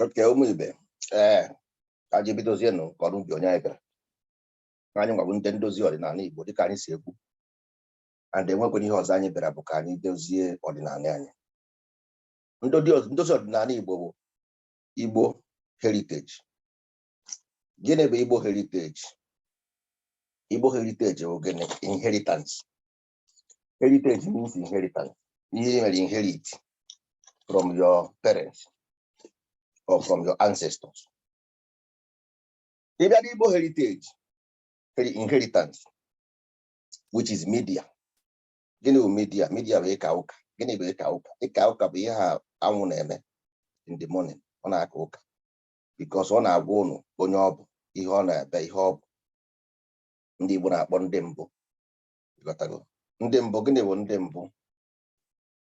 Okay, ụmụ ibe, ee, ka anyị bidozienụ nke ọrụ ubi onye anyị bịara. Anyị nwabụ ndị ndozi ọdịnala Igbo, dịka anyị si ekwu, and enwekwana ihe ọzọ anyị bịara bụ ka anyị dozie ọdịnala anyị. Ndozi ọdịnala Igbo bụ Igbo heritage. Gịnị bụ Igbo heritage? Igbo heritage bụ gịnị? Inheritance. Heritage means inheritance, ihe ị mere inherit from your parents or from your ancestors. Ị bịa n'Igbo heritage, inheritance, which is media. Gịnị bụ media? Media bụ ịka ụka. Gịnị bụ ịka ụka? Ịka ụka bụ ihe a anwụ na-eme in the morning. Ọ na-aka ụka because ọ na-agwa ụnụ onye ọ bụ, ihe ọ na-ebe, ihe ọ bụ. Ndị Igbo na-akpọ ndị mbụ. Ịghọtago? Ndị mbụ. Gịnị bụ ndị mbụ?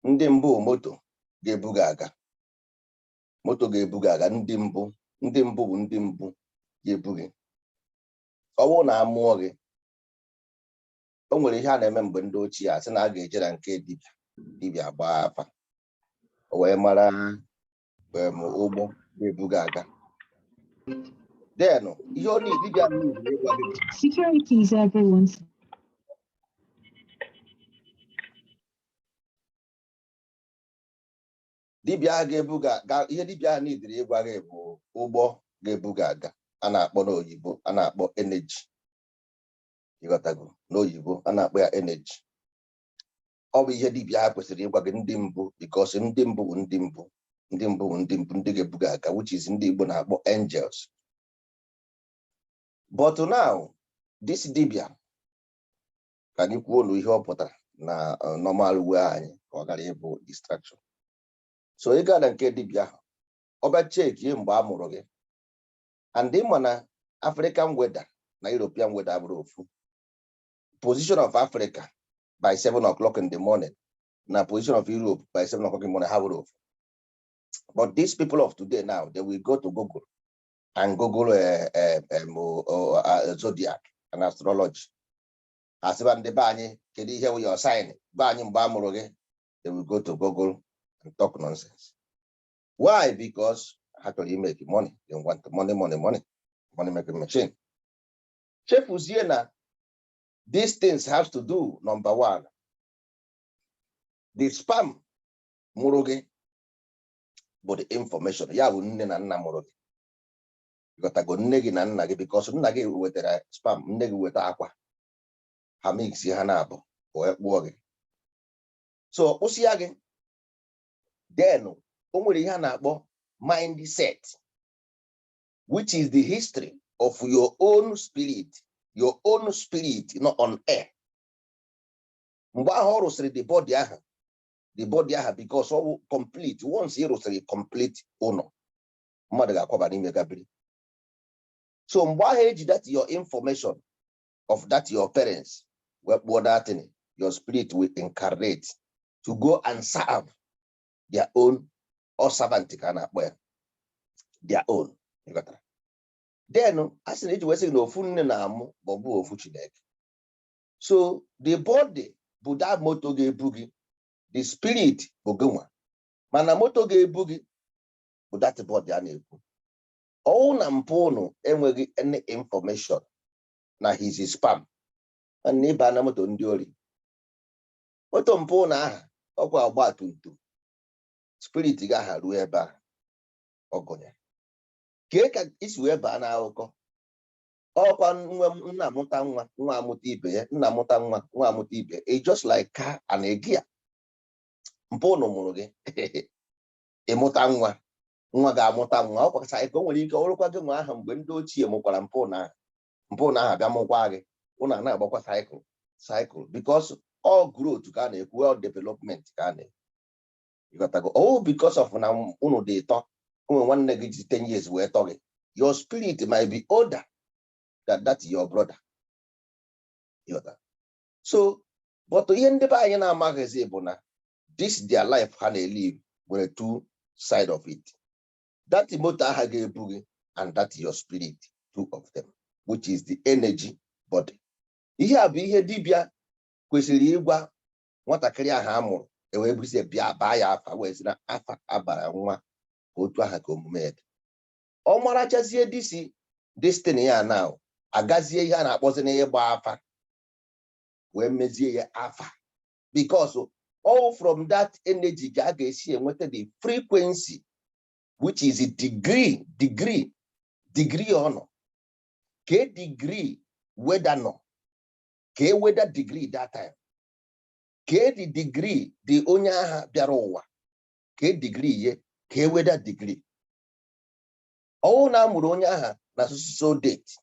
Ndị mbụ bụ moto ga-ebu gị aga, moto ga-ebu gị aga. Ndị mbụ, ndị mbụ bụ ndị mbụ ga-ebu gị. Ọ bụrụ na amụọ gị, o nwere ihe a na-eme mgbe ndị ochie a sị na a ga-eje na nke dibịa, dibịa gbaa afa, o wee mara ụgbọ ga-ebu gị aga. Then ihe ọ na dibịa need ịgwa gị bụ Security is everyone's Dibịa ahụ ga-ebu gị aga, ihe dibịa ahụ nidiri ịgwa gị bụ ụgbọ ga-ebu gị aga, a na-akpọ n'oyibo, a na-akpọ energy. Ịghọtago? N'oyibo a na-akpọ ya energy. Ọ bụ ihe dibịa ahụ kwesịrị ịgwa gị, ndị mbụ, because ndị mbụ bụ ndị mbụ, ndị mbụ bụ ndị mbụ, ndị ga-ebu gị aga, which is ndị Igbo na-akpọ angels. But now this dibịa, ka anyị kwuo na ihe ọ pụtara na normal way anyị, ka ọ gara ịbụ distraction. So ị gaa na nke dibịa ahụ, ọ bịa checkie mgbe a mụrụ gị, and ịma na African weather na European weather abụrụ ofu. Position of Africa by 7 o'clock in the morning na position of Europe by 7 o'clock in the morning ha bụrụ ofu. But these people of today now, they will go to Google and Google zodiac and astrology. Asịba ndị be anyị, "Kedu ihe wụ your sign? Gwa anyị mgbe a mụrụ gị." They will go to Google and talk nonsense. Why? Because ha chọrọ make money. They want money, money, money, money making machine. Chefuzie na these things have to do, number one, the sperm mụrụ gị bụ the information ya bụ nne na nna mụrụ gị. Ịghọtago? Nne gị na nna gị, because nna gị wetara sperm, nne gị weta akwa, ha mix ha na-abụ wee kpụọ gị. So kpụsịa gị, then o nwere ihe a na-akpọ mindset, which is the history of your own spirit, your own spirit not on air. Mgbe ahụ ọ rụsịrị the body ahụ, the body ahụ, because ọ bụ complete. Once ị rụsịrị complete ụlọ, mmadụ ga-akwaba n'ime gabiri. So mgbe ahụ eji that your information of that your parents wee kpụọ that thing, your spirit will incarnate to go and serve their own, or servant ka a na-akpọ ya, their own. Ịghọtara? Then a sị na eji wee sị na ofu nne na-amụ ma ọ bụ ofu Chineke. So the body bụ that moto ga-ebu gị, the spirit bụ gị nwa, mana moto ga-ebu gị bụ that body a na-ekwu. Ọwụ na mpụ ụnụ enweghị any information na his sperm na ịba na moto ndị ori, moto mpụ na aha ọkwa ọgba tum tum, spirit gị aha ruo ebe a ọ gụnyere kee ka isi wee baa n'akụkọ. Ọkwa nwe nna amụta nwa, nwa amụta ibe ya, nna amụta nwa, nwa amụta ibe. It's just like car and a gear. Mpụ ụnụ mụrụ gị, ịmụta nwa, nwa ga-amụta nwa, ọ kwakọta ka o nwere ike ọrụkwa gị nwa ahụ. Mgbe ndị ochie mụkwara mpụ na mpụ na aha bịa mụkwa gị, ụnụ a na-agbakwa cycle cycle, because all growth ka a na-ekwu, all development ka a na-ekwu. Ịghọtago? Oh, because of na unu dị ịtọ, ụmụ nwanne gị ji 10 years wee tọ gị, your spirit might be older than that your brother. Ịghọta? So but ihe ndị be anyị na-amaghịzi bụ na this their life ha na-elive nwere two side of it: that moto aha ga-ebu gị and that your spirit, two of them, which is the energy body. Ihe a bụ ihe dibịa kwesịrị ịgwa nwatakịrị ahụ a mụrụ, ewee busie bịa baa ya afa, wee sị na afa abara nwa ka otu aha ka omume ya dị. Ọ marachazie this destiny ya now, agazie ihe a na-akpọzi n'ịgba afa, wee mezie ya afa, because all from that energy ka a ga-esi enweta the frequency, which is a degree ọ nọ ka degree weather nọ ka e weather degree that time, ka the degree dị onye agha bịara ụwa, ka degree ye, ka e weather degree ọwụ na amụrụ onye agha na so date,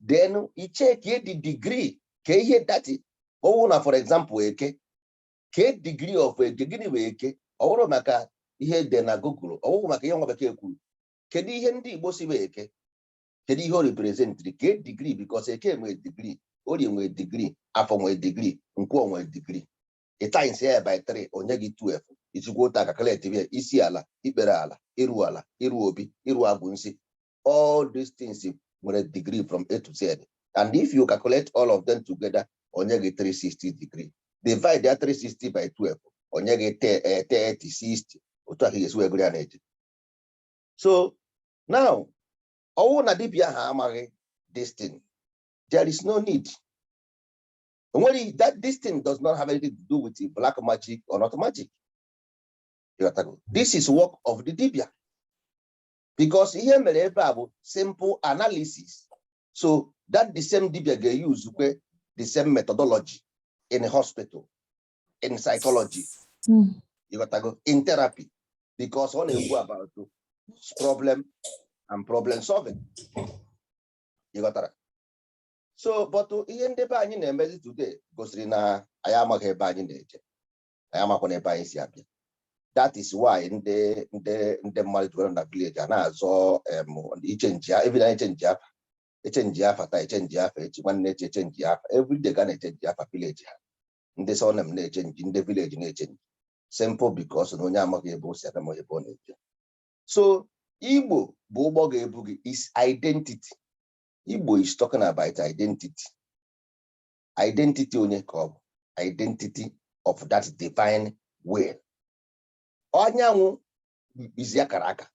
then icheckie the degree ka ihe that ọwụ na, for example, Eke, ka degree of Eke. Gịnị bụ Eke? Ọ bụrụ maka ihe dị na Google, ọ bụrụ maka ihe nwa bekee kwuru, kedu ihe ndị Igbo si bụ Eke? Kedu ihe o representịrị? Ka degree, because Eke nwere degree, Orie nwere degree, Afọ nwere degree, Nkwọ nwere degree. Ị times ya by 3, onye gị 12. Isikwa ụta calculate ya, isi ala, ikpere ala, iru ala, iru obi, iru agwụ nsị, all these things nwere degree from A to Z. And if you calculate all of them together, onye gị 360 degree. Divide that 360 by 12, onye gị 30 60. Otu a ka ị ga-esi wee gụrụ ya na-eji. So now, ọwụ na dibịa ahụ amaghị this thing, there is no need. Onwere that this thing does not have anything to do with the black magic or not magic. Ịghọtago? This is work of the dibia, because ihe mere ebe a bụ simple analysis. So that the same dibia ga-use kwe the same methodology in a hospital, in psychology, ịghọtago, in therapy, because ọ na-ekwu about problem and problem solving. Ịghọtara? So, but ihe ndị be anyị na-emezi today gosiri na anyị amaghị ebe anyị na-eje, anyị amakwa na ebe anyị si abịa. That is why ndị mmadụ jụrụ na village a na-azọ ichange ya every day, echange afa, echange afa taa, echange afa echi, nwanne echi echange afa. Everyday ga na-echange afa village ha. Ndị surname na-echange, ndị village na-echange, simple because na onye amaghị ebe o si abịa ma ebe ọ na-eje. So Igbo bụ ụgbọ ga-ebu gị, is identity. Igbo is talking about identity. Identity onye ka ọ bụ? Identity of that divine will. Anyanwụ is akara aka.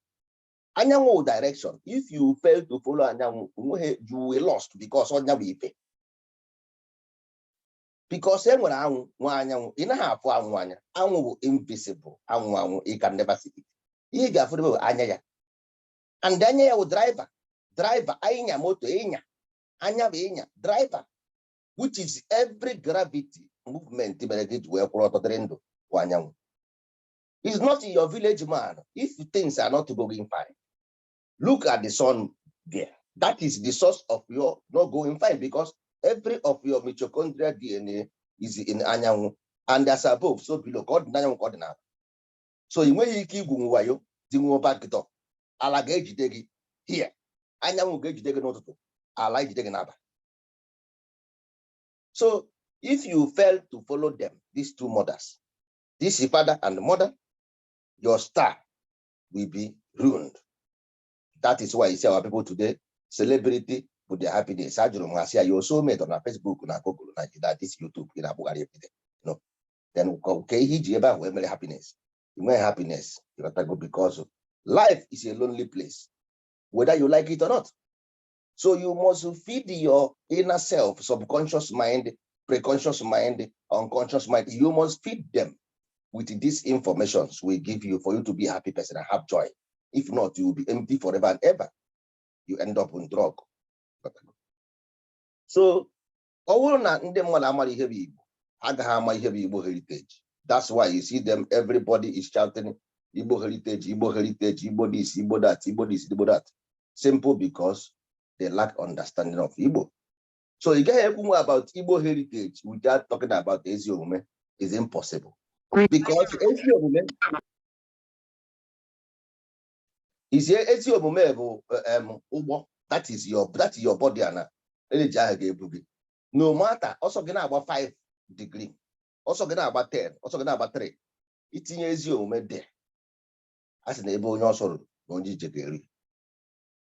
Anyanwụ direction. If you fail to follow anyanwụ, onweghị, you will lost, because ọnya bụ ife, because e nwere anwụ nwa anyanwụ. Ị naghị afụ anwụ anya. Anwụ bụ invisible. Anwụ you can never see it. Ihe ị ga-afụ bụ anya ya, and anya ya bụ driver. Driver ịnya moto, ịnya anya bụ ịnya driver, which is every gravity movement mere gị ji wee kwụrụ ọtọ dịrị ndụ bụ anyanwụ. It's not in your village man. If things are not going fine, look at the sun there. That is the source of your not going fine, because every of your mitochondria DNA is in anyanwụ, and as above so below. Ka ọ dị n'anyanwụ ka ọ dị n'ala. So ị nweghị ike igwu wayo dị nwe backdoor. Ala ga-ejide gị here, anyanwụ ga-ejide gị n'ụtụtụ, ala ejide gị n'abalị. So if you fail to follow them, these two mothers, this father and mother, your star will be ruined. That is why you see our people today, celebrity with their happiness. Ajụrụ m ha sị ya, your soulmate na Facebook na Google na this YouTube ị na-akpụgharị everyday. No. Then ke ihe iji ebe ahụ wee mere happiness? You nwee happiness, you gotta go, because life is a lonely place, whether you like it or not. So you must feed your inner self, subconscious mind, preconscious mind, unconscious mind. You must feed them with these informations we give you for you to be a happy person and have joy. If not, you will be empty forever and ever. You end up on drug. So ọ bụrụ na ndị mmadụ amara ihe bụ Igbo, agaghị ama ihe bụ Igbo heritage. That's why you see them, everybody is shouting Igbo heritage, Igbo heritage, Igbo this, Igbo that, Igbo this, Igbo that. Simple, because they lack understanding of Igbo. So you gaghị ekwu about Igbo heritage without talking about ezi omume is impossible. Because ezi omume is ezi omume bụ ụgbọ. That is your body, ana energy ahụ ga-ebu gị. No matter ọsọ gị na-agba 5 degree, ọsọ gị na-agba 10, ọsọ gị na-agba 3, itinye ezi omume dị, a sị na ebe onye ọsọ ruru na onye ije ga-eri.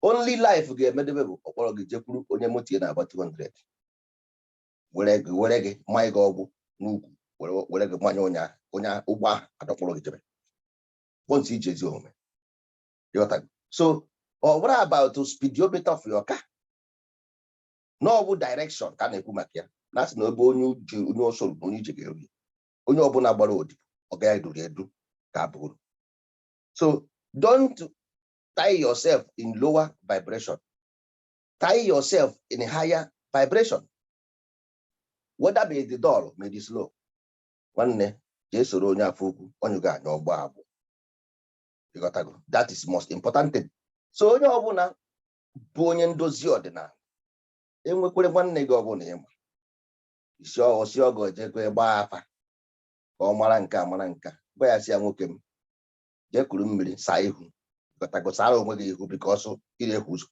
Only life ga-emedebe bụ ọkpọrọ gị jekwuru onye moto ya na-agba 200, were gị mmanya gị ọgwụ n'ukwu, were gị mmanya onye onye ụgbọ ahụ adọkpọrọ gị jebe once iji ezi omume. Ịghọtago? So Ọ bụrụ about speedometer of your car, na ọ bụ direction ka a na-ekwu maka ya. Na asị na ebe onye uche onye ọsọ ruru, onye ije ga-eru ya. Onye ọbụla gbara odibo, ọ gaghị eduru edu ka abụrụ. So don't tie yourself in lower vibration, tie yourself in higher vibration. Whether be the dull, may the slow, nwanne, jee soro onye afọ okwu onye ga-anya ọgbọ agbụ. Ịghọtago? That is most important thing. So onye ọbụla bụ onye ndozi ọdịnala, enwekwere nwanne gị ọbụla ịma isi ọsị ọgọ jekwe gbaa afa ka ọ mara nke a mara nke a, gwa ya, si ya, "Nwoke m, jee kuru mmiri saa ihu." Ịghọtago? Sara onwe gị ihu, because iri ehu ụzọ,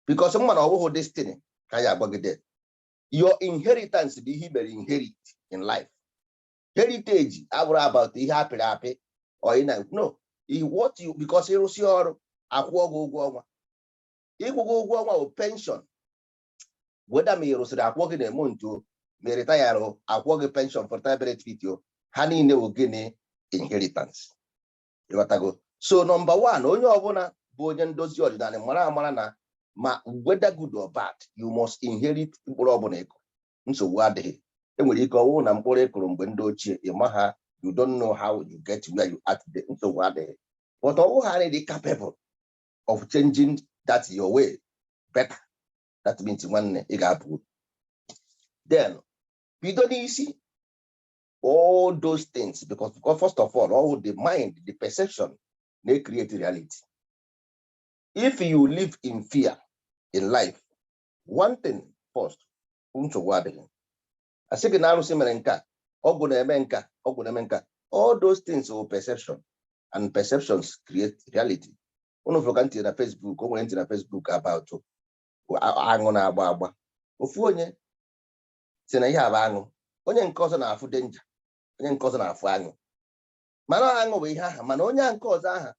because mma na ọbụghị destiny ka ya agbagide. Your inheritance bụ ihe i mere inherit in life. Heritage abụrụ about ihe apịrị apị or ị na no what you, because ịrụsị ọrụ, akwụọ gị ụgwọ ọnwa. Ịkwụ gị ụgwọ ọnwa bụ pension. Whether ma ị rụsịrị, akwụọ gị na-eme ntu, ma ị retire, akwụọ gị pension for retirement benefit o, ha niile wụ gịnị? Inheritance. Ịghọtago? So number one, onye ọbụla bụ onye ndozi ọdịnala mara amara na ma whether good or bad, you must inherit mkpụrụ ọbụla ịkụ. Nsogbu adịghị. Enwere ike ọwụ na mkpụrụ ịkụrụ mgbe ndị ochie ịma ha, you don't know how you get where you are today. Nsogbu adịghị, but ọwụ ha dị capable of changing that your way better. That means, nwanne, ị ga-apụ uru. Then bido n'isi all those things, because first of all the mind, the perception na-create reality. If you live in fear in life, one thing first, nsogbu adịghị. Asị gị na arụsị mere nke a, ọgwụ na-eme nka, ọgwụ na-eme nka, all those things will perception, and perceptions create reality. Unu fụrụ ka ntị na Facebook, o nwere ntị na Facebook about aṅụ na-agba agba. Ofu onye si na ihe a bụ aṅụ, onye nke ọzọ na-afụ danger, onye nke ọzọ na-afụ aṅụ. Mana aṅụ bụ ihe aha, mana onye nke ọzọ aha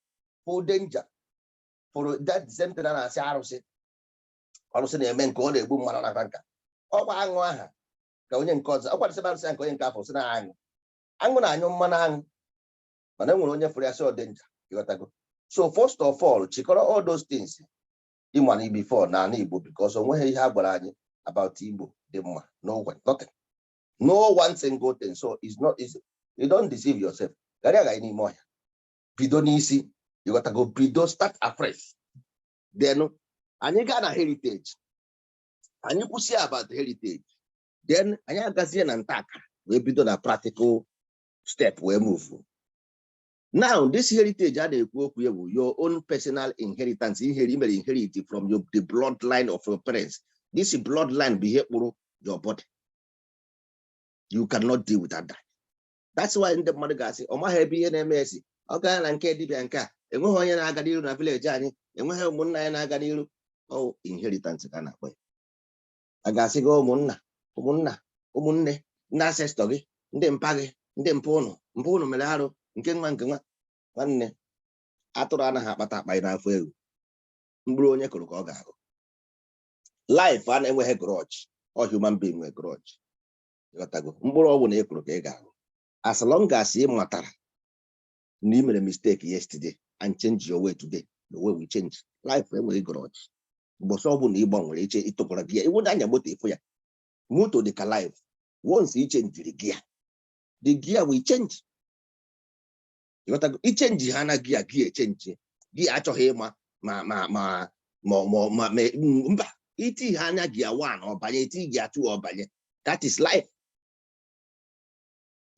fụ danger, fụrụ that same thing a na-asị arụsị, arụsị na-eme nke ọ na-egbu mmadụ na nka. Ọkwa aṅụ aha ka onye nke ọzọ, ọkwa dịsị arụsị nke onye nke afọ sị na aṅụ, aṅụ na-anyụ mmanụ aṅụ, mana e nwere onye fụrụ ya sị ọ danger. Ịghọtago? So first of all, chịkọrọ all those things ịma na before na ala Igbo, because o nweghị ihe a gwara anyị about Igbo dị mma. No one, nothing, no one single thing. So it's not, it's, you don't deceive yourself. Gara agaghị n'ime ọhịa, bido n'isi. Ịghọtago? Bido, start afresh. Then anyị gaa na heritage, anyị kwụsị about heritage, then anyị agazie na nta akara wee bido na practical step wee move. Now, this heritage a na-ekwu okwu ya bụ your own personal inheritance, inherit mere inherit from your the bloodline of your parents. This bloodline bụ ihe kpụrụ your body. You cannot deal with that. That's why ndị mmadụ ga-asị ọ maghị ebe ihe na-eme esi. Ọ gaa na nke dibịa nke a, enweghị onye na-aga n'iru na village anyị, enweghị ụmụnna anyị na-aga n'iru. Ọ inheritance ka a na-akpọ ya. A ga-asị gị ụmụnna, ụmụnna, ụmụnne, ndị ancestor gị, ndị mpa gị, ndị mpa ụnụ, mpa ụnụ mere arụ nke nwa nke nwa. Nwanne, atụrụ anaghị akpata akpa n'afọ ewu. Mkpụrụ onye kụrụ ka ọ ga-ahụ. Life a na-enweghị grudge. Ọ human being nwere grudge. Ịghọtago? Mkpụrụ ọgwụ na ịkụrụ ka ị ga-ahụ. As long as ị matara na ị mere mistake yesterday and change your way today, the way we change life, enweghị grudge. Ụbọchị ọ bụla ị gbanwere iche, ịtụkwara gị ya iwu anya moto, ịfụ ya moto dị ka life. Once ị changeri gear, the gear will change. Ịghọtago? Ichange ha na gear, gear echange. Gear achọghị ịma ma mba iti ha anya gear 1 ọbanye, iti gear 2 ọbanye. That is life.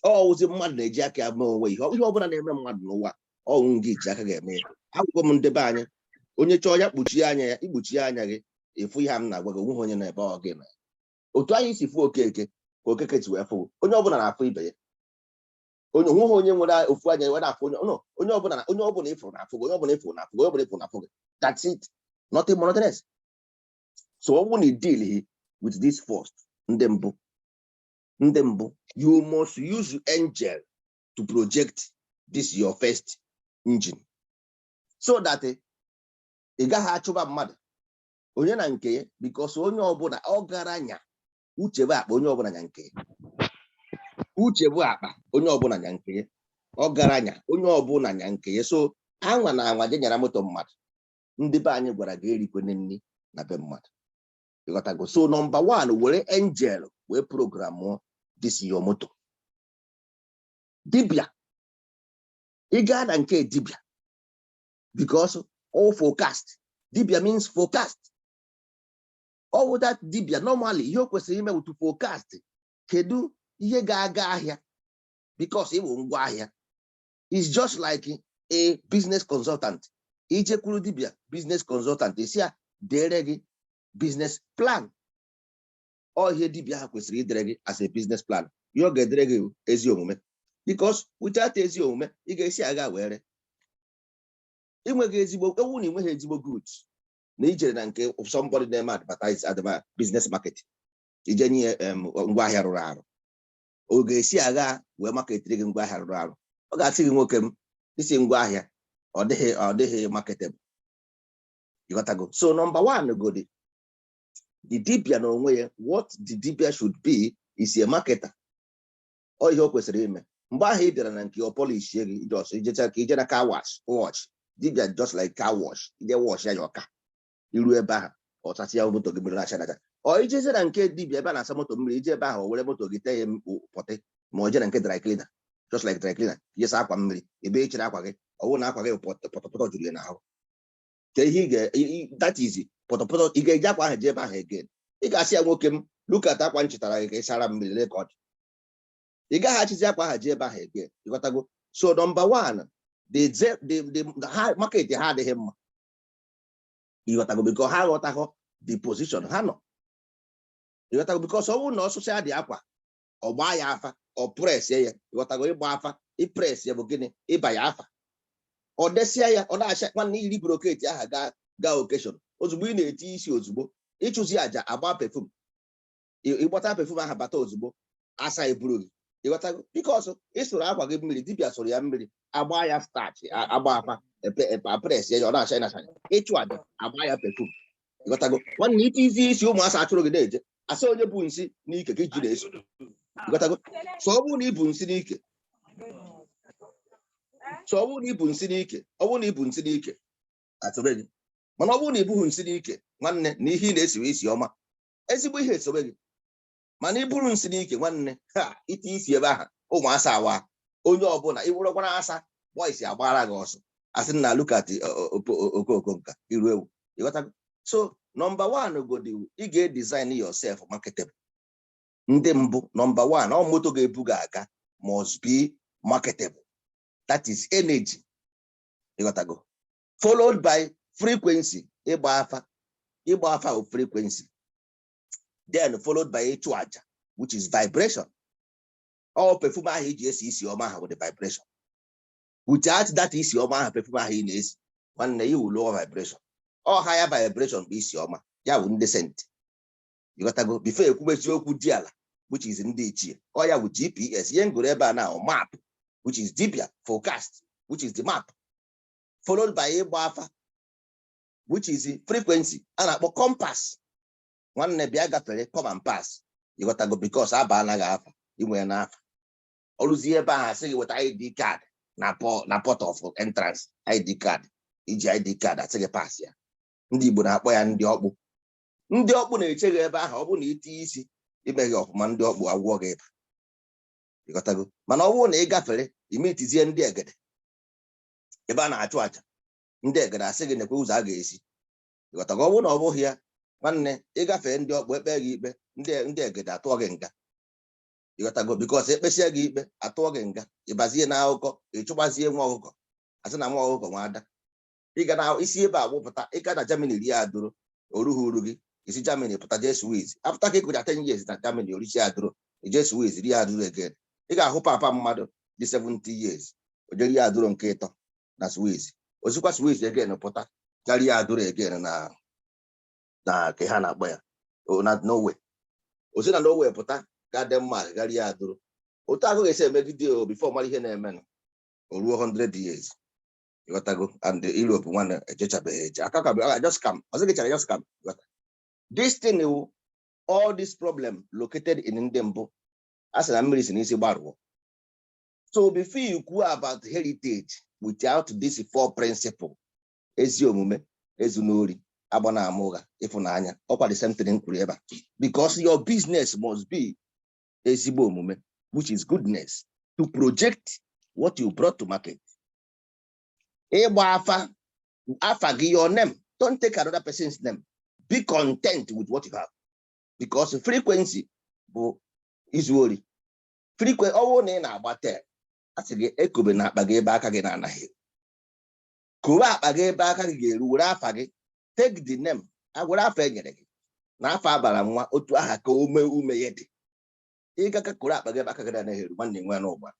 Ọ wụzi mmadụ na-eji aka ya mee onwe ihe. Ihe ọbụla na-eme mmadụ n'ụwa, ọnwụ gị ji aka ga-eme ya. Agwụgwọ m ndebe anya, onye chọọ ya kpuchie anya ya, ikpuchie anya gị, ịfụ ihe a m na-agwa gị. Onweghị onye nọ ebe ọ gị nọ. Otu anyị si fụ Okeke ka Okeke si wee fụ. Onye ọbụla na-afụ ibe ya. Onye onweghị onye nwere ofu anya wee na-afụ onye no. Onye ọbụla, onye ọbụla ịfụrụ na-afụ gị, onye ọbụla ịfụrụ na-afụ gị, onye ọbụla ịfụrụ na-afụ gị. That's it, nothing more, nothing else. So ọ bụrụ na you deal with this first, ndị mbụ, ndị mbụ, you must use angel to project this your first engine so that ị gaghị achụba mmadụ onye na nke ya, because onye ọbụla ọ gara nya uche bụ akpa. Onye ọbụla nya nke ya, uche bụ akpa. Onye ọbụla nya nke ya, ọ gara nya, onye ọbụla nya nke ya. So anwa na anwa je nyara moto mmadụ. Ndị be anyị gwara gị erikwene nri na be mmadụ, ịghọtago? So number one, were angel wee programụọ this your moto. Dibia, ị gaa na nke dibia, because all forecast, dibia means forecast. All that dibia normally, ihe o kwesịrị ime bụ to forecast kedu ihe ga-aga ahịa, because ịwụ ngwa ahịa. Is just like a business consultant. Ijekwuru dibia business consultant, isi ya dere gị business plan. Ọ ihe dibia ha kwesịrị idere gị as a business plan, ihe ọ ga-edere gị bụ ezi omume, because without ezi omume, ị ga-esi agha were inweghị ezigbo ewu na inweghị ezigbo goods na ijere na nke somebody na-eme advertise, adva business market, ije nye ngwaahịa rụrụ arụ, ọ ga-esi agha wee marketịrị gị ngwaahịa rụrụ arụ? Ọ ga-asị gị, "Nwoke m, isi ngwaahịa ọ dịghị marketable." Ịghọtago? So number one godi, the dibia na onwe ya, what the dibia should be is a marketer. Ọ ihe o kwesịrị ime. Mgbe ahụ ị bịara na nke ọ polishie gị, just ijecha ka ije na car wash, wash dibia, just like car wash, ije wash ya ya ọka iru ebe ahụ, ọchasị ya moto gị mmiri na-acha acha. Ọ ijezi na nke dibia ebe a na-asa moto mmiri, ije ebe ahụ, o were moto gị tee ya pọtị, ma ọ jee na nke dry cleaner, just like dry cleaner, ije saa akwa mmiri ebe ị chere akwa gị. Ọ bụrụ na akwa gị pọtọpọtọ juru ya n'ahụ, ka ihe ị ga, that is pọtọpọtọ, ị ga-eji akwa ahụ jee ebe ahụ again? Ị ga-asị ya, "Nwoke m, look at akwa m chịtara gị ka ị sara mmiri, lee ka ọ dị." Ị gaghị achịzi akwa ahụ jee ebe ahụ again, ịghọtago? So number one, the ha market ha adịghị mma, ịghọtago? Because ha aghọtaghọ the position ha nọ, ịghọtago? Because ọ bụrụ na ọsụsụ dị akwa, ọ gbaa ya afa, ọ press ya, ịghọtago? Ịgba afa, ịpress ya bụ gịnị? Ịba ya afa, ọ desịa ya, ọ na-acha. Nwanne, iri brocade aha gaa gaa occasion, ozugbo ị na-eti isi, ozugbo ịchụzi aja, agba perfume, ịgbata perfume ahụ bata, ozugbo asa eburu gị, ịghọtago? Because ịsụrụ akwa gị mmiri, dibịa sụrụ ya mmiri, agba ya starch, agba afa, epe epe, apress ya, ọ na-acha na-acha. Ịchụ aja, agba ya perfume, ịghọtago? Nwanne, ite isi isi ụmụasa achụrụ gị na-eje, asa onye bụ nsị n'ike ka iji na-eso, ịghọtago? So ọ bụrụ na ibu nsị n'ike, so ọ bụrụ na ibu nsị n'ike, ọ bụrụ na ibu nsị n'ike, atụbe gị. Mana ọ bụrụ na ibughị nsị n'ike, nwanne, na ihe ị na-esiwe isi ọma, ezigbo ihe esobe gị. Mana iburu nsị n'ike, nwanne, ha ite isi ebe ahụ, ụmụasa awa onye ọbụla ịwụrụkwara asa boys agbara gị ọsọ, asị na look at okoko nka iru ewu, ịghọtago? So number one godi, ị ga-edesign yourself marketable. Ndị mbụ, number one, ọ moto ga-ebu gị aga must be marketable. That is energy, ịghọtago? Followed by frequency, ịgba afa. Ịgba afa bụ frequency. Then followed by ịchụ aja, which is vibration. All perfume ahụ iji esi isi ọma ahụ bụ the vibration. Without that isi ọma ahụ, perfume ahụ ị na-esi, nwanne, you will lower vibration. All higher vibration bụ isi ọma ya, bụ ndị saint, ịghọtago? Before ekwubezi okwu di ala, which is ndị ichie, ọ ya bụ GPS. Ihe ngụrụ ebe a na map, which is dibia forecast, which is the map, followed by ịgba afa, which is frequency a na-akpọ compass. Nwanne, bịa gafere, come and pass, ịghọtago? Because aba anaghị afa inwe ya n'afa. Ọrụzie ebe ahụ, asị gị weta ID card na port of entrance, ID card. Iji ID card, asị gị pass ya. Ndị Igbo na-akpọ ya ndị ọkpụ. Ndị ọkpụ na-eche gị ebe ahụ. Ọ bụrụ na itinye isi imeghị ọfụma, ndị ọkpụ agwọ gị ịba, ịghọtago? Mana ọ bụrụ na ị gafere, imetizie ndị egede ebe a na-achụ àjà, ndị egede asị gị nekwe ụzọ a ga-esi, ịghọtago? Ọ bụrụ na ọ bụghị ya, nwanne, ịgafee ndị ọkpụ, ekpe gị ikpe, ndị egede atụọ gị nga, ịghọtago? Because ekpesie gị ikpe, atụọ gị nga, ịbazie na akụkọ, ịchụgbazie nwa ọkụkọ, asị na nwa ọkụkọ nwa ada. Ịga na isi ebe a wụpụta, ịga na Germany rie adụrụ, orughị uru gị. Isi Germany pụta, jee Swiss. After ka ịkụja 10 years na Germany, orisi adụrụ, ije Swiss rie adụrụ again. Ị ga-ahụ papa mmadụ dị 70 years, o jee rie adụrụ nke ịtọ na Swiss, ozikwa Swiss again pụta, ga rie adụrụ again na ka ha na-akpọ ya na Norway, osi na Norway pụta, gaa Denmark, ga rie adụrụ. Otu ahụ ga-esi emegide o before mara ihe na-emenụ, o ruo 100 years, ịghọtago? And Europe, nwanne, ejechabeghị eje aka ka just come ọzọ gị chara, just come. This thing wụ all this problem located in ndị mbụ a sị na mmiri si n'isi gbarụọ. So before you kwuo about heritage without this four principle, ezi omume. Ezu n'ori, agba na ama ụgha, ịfụnanya, ọkwa the same thing m kwuru ebe a, because your business must be ezigbo omume, which is goodness, to project what you brought to market. Ịgba afa, afa gị, your name, don't take another person's name. Be content with what you have, because frequency bụ izu ori. Frequency, ọwụ na ị na-agba tel, a sị gị ekobe na akpa gị ebe aka gị na-anaghị eru. Kowe akpa gị ebe aka gị ga-eru. Were afa gị, take the name, were afa e nyere gị na afa abara nwa otu aha ka ume ume ya dị. Ịgaka koro akpa gị ebe aka gị na-anaghị eru, nwanne, nwe n'ụgba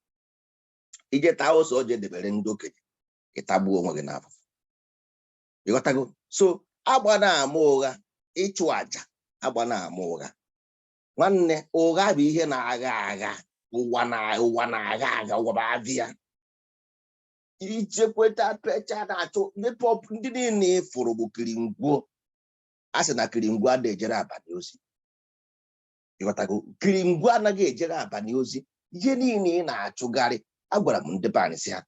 ije taa ose ọjị edebere ndị okenye, ịtagbuo onwe gị n'afụfụ. Ịghọtago? So agba na-ama ụgha, ịchụ àjà, agba na-ama ụgha, nwanne, ụgha bụ ihe na-agha agha. Ụwa na ụwa na-agha agha, ụwa bụ abịa ichekweta pecha na-achụ ndị pọp. Ndị niile fụrụ bụ kiringwo. A sị na kiringwo adịghị ejere abalị ozi. Ịghọtago? Kiringwo anaghị ejere abalị ozi. Ihe niile ị na-achụgharị, agwara m ndị be anyị sị ha,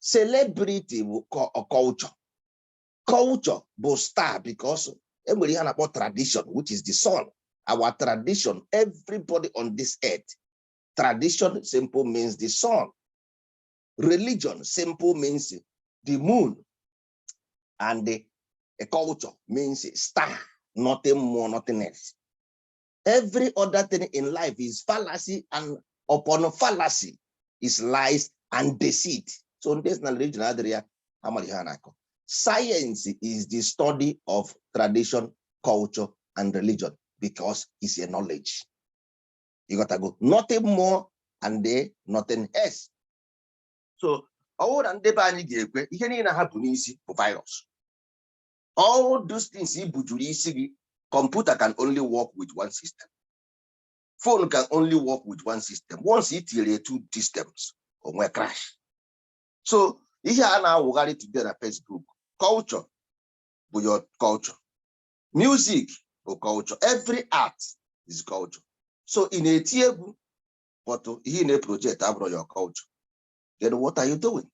celebrity bụ culture, culture bụ star, because enwere ihe a na-akpọ tradition, which is the sun. Our tradition, everybody on this earth, tradition simple means the sun. Religion simple means the moon, and the culture means star. Nothing more, nothing else. Every other thing in life is fallacy, and upon fallacy is lies and deceit. So this na religion adịrị ya amara ihe a na-akọ. Science is the study of tradition, culture and religion, because it's a knowledge. You got to go, nothing more and there nothing else. So ọ bụrụ na ndị be anyị ga-ekwe, ihe niile ha bụ n'isi bụ virus. All those things i bujuru isi gị, computer can only work with one system, phone can only work with one system. Once i tinyere two systems, o nwee crash. So ihe a na-awụgharị today na Facebook, culture bụ your culture, music bụ culture, every art is culture. So ị na-eti egwu, but ihe ị na-project abụrụ your culture, then what are you doing?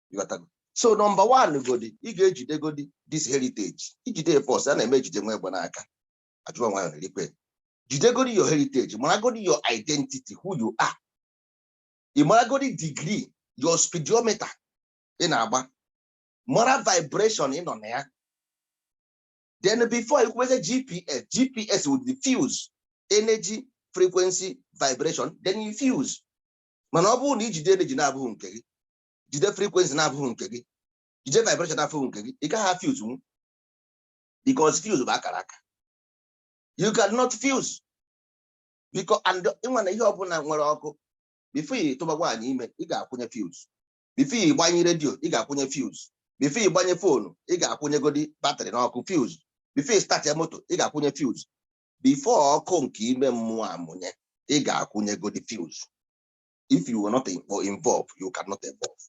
You got to. So number one godi, ị ga-ejide godi this heritage. Ijide first, a na-eme ejide nwa egbe n'aka, ajụwa nwayọ na-erikwe. Jidegodi your heritage, maragodi your identity, who you are. Ị maragodi degree, your speedometer ị na-agba, mara vibration ị nọ na ya. Then before you kweze GPS, GPS will diffuse energy, frequency, vibration, then you fuse. Mana ọ bụrụ na ijide energy na-abụghị nke gị, jide frequency na-abụghị nke gị, jide vibration na-abụghị nke gị, ị gaghị fuse nwu, because fuse bụ akara aka. You cannot fuse, because and ịnwa na ihe ọbụla nwere ọkụ, before ị tụba nwaanyị ime, ị ga-akwụnye fuse. Before ị gbanye redio, ị ga-akwụnye fuse. Before ị gbanye phone, ị ga-akwụnyegodi battery n'ọkụ, fuse. Before ị start ya moto, ị ga-akwụnye fuse. Before ọkụ nke ime mmụọ amụnye, ị ga-akwụnyegodi fuse. If you are not involved, you cannot evolve.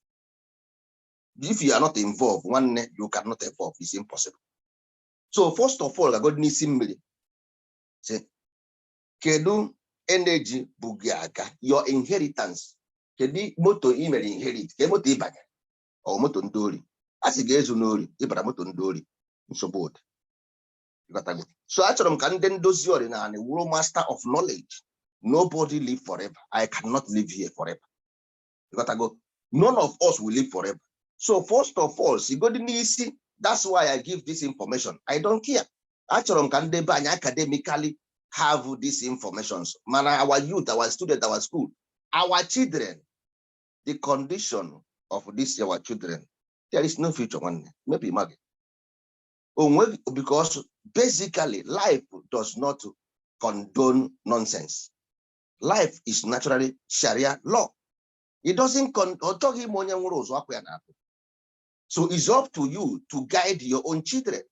If you are not involved, nwanne, you cannot evolve. It's impossible. So first of all, gagodi n'isi mmiri, sị kedu energy bụ gị aga, your inheritance. Kedu moto ị mere inherit? Ke moto ị banyere? Ọ moto ndị ori? A sị ga-ezu n'ori, ịbara moto ndị ori, nsogbu dị. Ịghọtago? So achọrọ m ka ndị ndozi ọdịnala wụrụ master of knowledge. Nobody live forever. I cannot live here forever. Ịghọtago? None of us will live forever. So first of all, sigodi n'isi. That's why I give this information. I don't care. Achọrọ m ka ndị be anyị academically have these informations, mana our youth, our student, our school, our children, the condition of this our children, there is no future. Nwanne, maybe ịmaghị onwe, because basically life does not condone nonsense. Life is naturally Sharia law. It doesn't con ọ chọghị ime onye nwụrụ ụzọ akwa ya na-atụ. So it's up to you to guide your own children.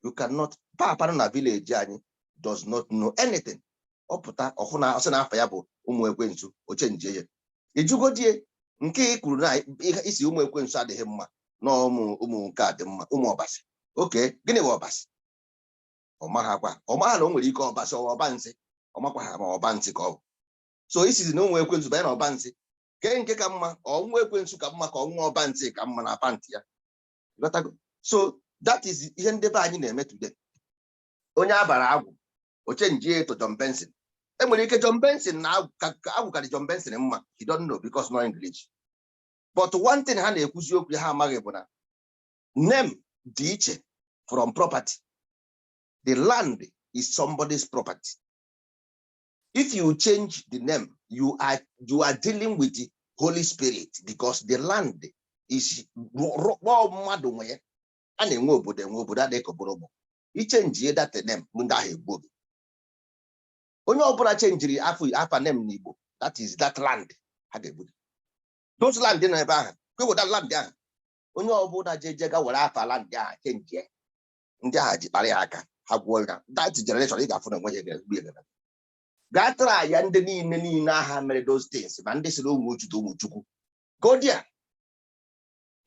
You cannot. Papa nọ na village anyị does not know anything. Ọ pụta ọhụ na ọsị na afọ ya bụ ụmụ ekwensu, o chenjie ya. Ijugodie nke ị kwuru na isi ụmụ ekwensu adịghị mma, na ụmụ ụmụ nke a dị mma, ụmụ ọbasi. Oke gịnị bụ ọbasi? Ọmaghakwa, ọmaha na o nwere ike ọbasi ọwa ọba nsị, ọmakwa ha ma ọba nsị ka ọ bụ. So isizi na ụmụ ekwensu banye na ọba nsị, kee nke ka mma? Ọnwụ ekwensu ka mma ka ọnwụ ọba nsị ka mma na pantị ya? Ịghọtago? So that is ihe ndị be anyị na-eme today. Onye abara agwụ, o change to John Benson. Enwere ike John Benson na agwụ karị John Benson mma. You don't know because no English. But one thing ha na-ekwuzi okwu ha amaghị bụ na name dị iche from property. The land is somebody's property. If you change the name, you are dealing with the Holy Spirit, because the land is mmadụ nwe ya. A na-enwe obodo, enwe obodo adịghị ka obodo bụ ichange that name, ndị ahụ egbuo gị. Onye ọbụla changeri afọ afa name n'Igbo, that is that land, ha ga-egbu gị. Those land nọ ebe ahụ kweweta land ahụ, onye ọbụla jeje ga were afa land ahụ change, ndị agha ji kpara ya aka, ha gwuo ya. That generation ị ga-afụ na onwe ya ga-egbu ya. Gaa tara ya ndị niile niile agha mere those things, ma ndị sịrị ụmụ Chukwu, ụmụ Chukwu, go there,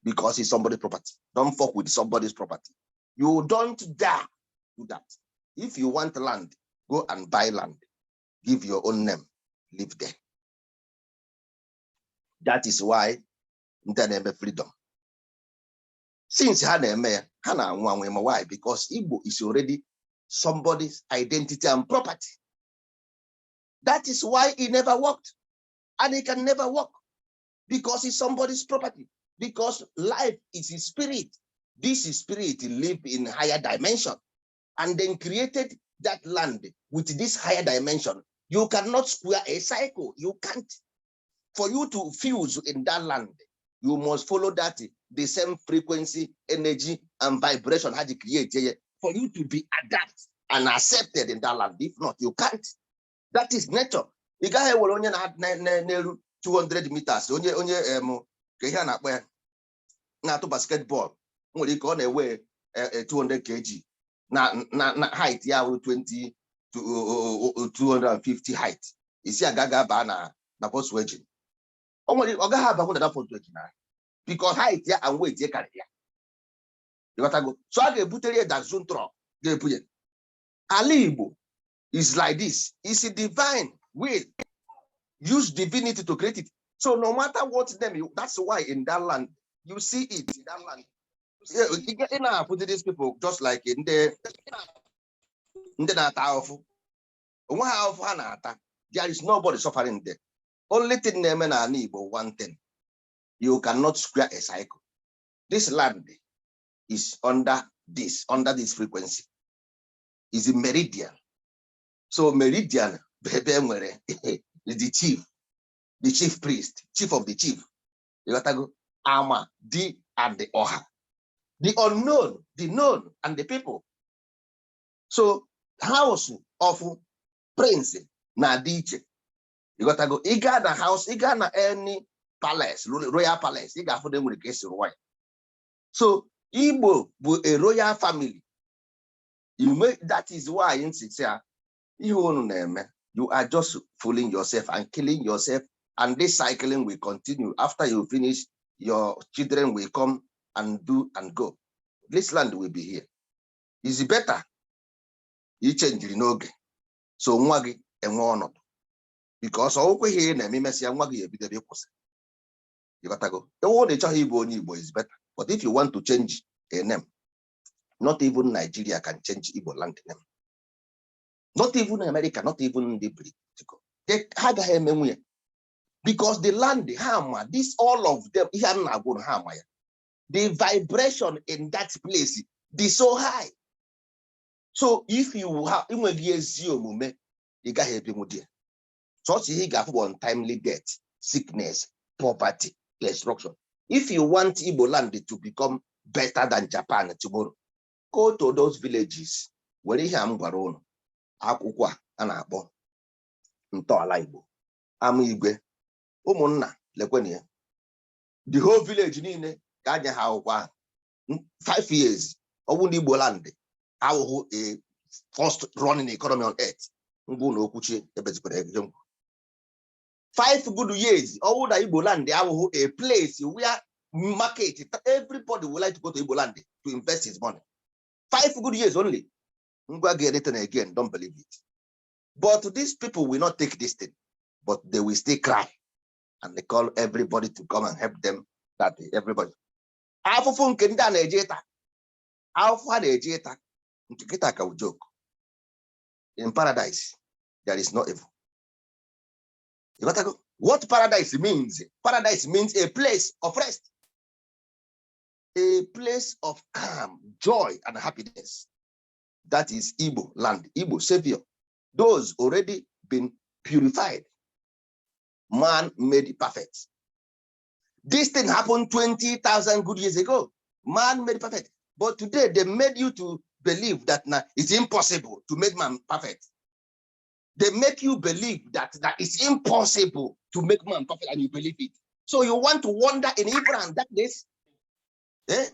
because it's somebody's property. Don't fuck with somebody's property. You don't dare do that. If you want land, go and buy land, give your own name, live there. That is why ndị a na-eme freedom, since ha na-eme ya, ha na-anwụ anwụ. Ma why? Because Igbo is already somebody's identity and property. That is why it never worked and it can never work, because it's somebody's property, because life is a spirit. This is spirit live in higher dimension and then created that land with this higher dimension. You cannot square a cycle. You can't. For you to fuse in that land, you must follow that the same frequency, energy and vibration had to create here for you to be adapt and accepted in that land. If not, you can't. That is nature. Ị gaghị ewere onye na-eru 200 meters, onye ka ihe a na-akpọ ya na-atụ basketball, nwere ike ọ na-ewe 200 kg na height ya wụ 20 to 250 height, isi aga ga baa na Volkswagen. O nwere ọ gaghị abakwu na that Volkswagen ahụ, because height ya and weight ya karịrị ya. Ịghọtago? So a ga-ebutere ya Datsun truck ga-ebu ya. Ala Igbo is like this. It's a divine will. Use divinity to create it. So no matter what them you, that's why in that land you see it in that land. Yeah, you get in put these people just like ndị na-ata ahụhụ onwe ha, ahụhụ ha na-ata. There is nobody suffering there. Only thing na-eme n'ala Igbo, one thing: you cannot square a cycle. This land is under this frequency, is a meridian. So meridian bụ ebe e nwere the chief priest, chief of the chief. Ịghọtago? Ama di and the ọha, the unknown, the known and the people. So house of prince na-adị iche. Ịghọtago? Ị gaa na house, ị gaa na any palace, royal palace, ị ga-afụ na enwere ka esi rụọ ya. So Igbo bụ a royal family. That is why ntị sị ya ihe unu na-eme, you are just fooling yourself and killing yourself, and this cycling will continue. After you finish, your children will come and do and go. This land will be here. Is better ichangeri n'oge so nwa gị enwe ọnọdụ, because ọ kweghị ị na-eme, imesịa nwa gị ebido ebe ịkwụsị. Ịghọtago? Ewu na ị chọghị ịbụ onye Igbo is better, but if you want to change a name, not even Nigeria can change Igbo land name, not even America, not even ndị British. Ha agaghị emenwu ya, because the land ha ma this, all of them, ihe a na-agwụrụ ha ama ya. The vibration in that place dị so high. So if you have enweghị ezi omume, ị gaghị ebinwu there. Sọsọ ihe ị ga-afụ bụ untimely death, sickness, poverty, destruction. If you want Igbo land to become better than Japan tomorrow, go to those villages, were ihe a m gwara ụnụ, akwụkwọ a na-akpọ Ntọala Igbo, Ama Igwe Ụmụnna, lekwenụ ya. The whole village niile ka anya ha akwụkwọ ahụ. 5 years, ọ bụrụ na Igbo land awụhụ a first running economy on earth, ngwa na okwuchie ebezikwara ego m. 5 good years, ọ bụrụ na Igbo land awụhụ a place where market, everybody would like to go to Igbo land to invest his money, 5 good years only, ngwa gị anything again, don't believe it. But these people will not take this thing, but they will still cry and they call everybody to come and help them, that everybody afụfụ nke ndị a na-eje ịta. Ahụhụ ha na-eje ịta nke kịta ka joke. In paradise there is no evil. You got to go. What paradise means? Paradise means a place of rest, a place of calm, joy, and happiness. That is Igbo land, Igbo savior. Those already been purified, man made perfect. This thing happened 20,000 good years ago. Man made perfect. But today they made you to believe that now it's impossible to make man perfect. They make you believe that it's impossible to make man perfect, and you believe it. So you want to wander in evil and darkness. Eh?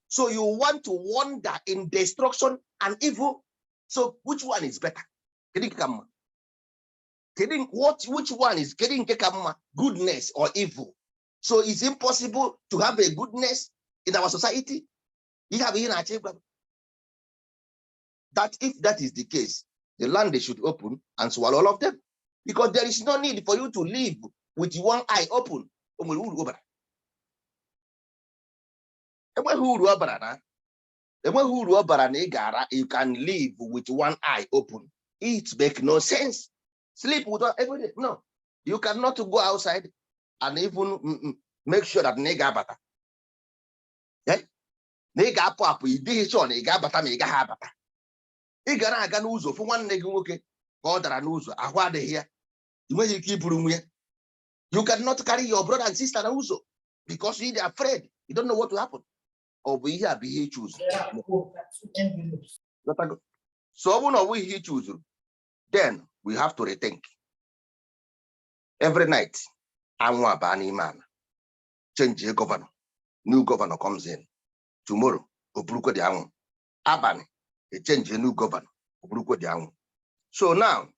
So you want to wander in destruction and evil. So which one is better? Kedu nke ka mma? Kedu what which one is, kedu nke ka mma? Goodness or evil? So it's impossible to have a goodness in our society. Ihe a bụ ihe na-achọ ịgwa m. That if that is the case, the land, they should open and swallow all of them. Because there is no need for you to live with one eye open. O nwere uru ọ bara? Enweghị uru ọ bara na enweghị uru ọ bara na ị gara. You can live with one eye open. It make no sense. Sleep with one every day. No, you cannot go outside and even make sure that na ị ga-abata. Eh? Na ị ga-apụ apụ, ị dịghị sure na ị ga-abata ma ị gaghị abata. Ị gara aga n'ụzọ, fụ nwanne gị nwoke ka ọ dara n'ụzọ, ahụ adịghị ya, ị nweghị ike iburu nwa ya. You cannot carry your brother and sister n'ụzọ because you are afraid. You don't know what will happen. Ọ bụ ihe a bụ ihe ị choose? Ghọtago? So ọ bụrụ na ọ bụghị ihe ị choose, then we have to rethink. Every night anwụ abaa n'ime ala, change governor, new governor comes in. Tomorrow o burukwe dị anwụ, abalị echange new governor, o burukwe dị anwụ. So now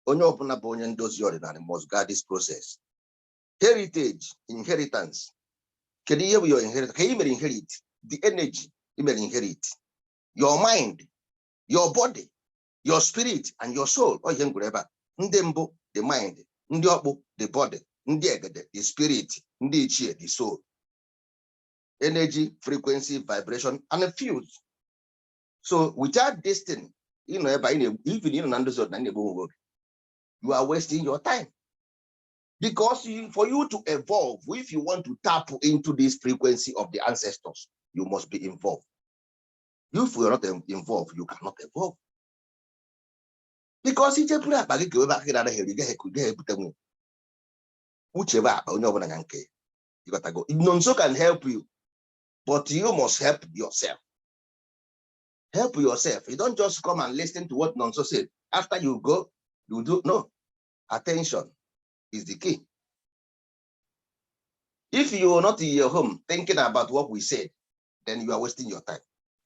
onye ọbụla bụ onye ndozi ọdịnala must guard this process. Heritage, inheritance. Kedu ihe bụ your inheritance? Ka ị mere inherit? The energy ị mere inherit, your mind, your body, your spirit and your soul. Ọ ihe m gwuru ebe a: ndị mbụ, the mind; ndị ọkpụ, the body; ndị egede, the spirit; ndị ichie, the soul. Energy, frequency, vibration and field. So without this thing, ịnọ ebe a ị na- even ịnọ na ndozi ọdịnala, na-egbu onwe gị. You are wasting your time because for you to evolve, if you want to tap into this frequency of the ancestors, you must be involved. If you are not involved, you cannot evolve because ichepụrụ akpa gị ka ebe aka gị na-anaghị eri, gaghị gaghị ebute nwe uche bụ akpa onye ọbụla na nke ya. You gotta go. Nonso can help you, but you must help yourself. Help yourself. You don't just come and listen to what Nonso said. After you go, you do no. Attention is the key. If you are not in your home thinking about what we said, then you are wasting your time.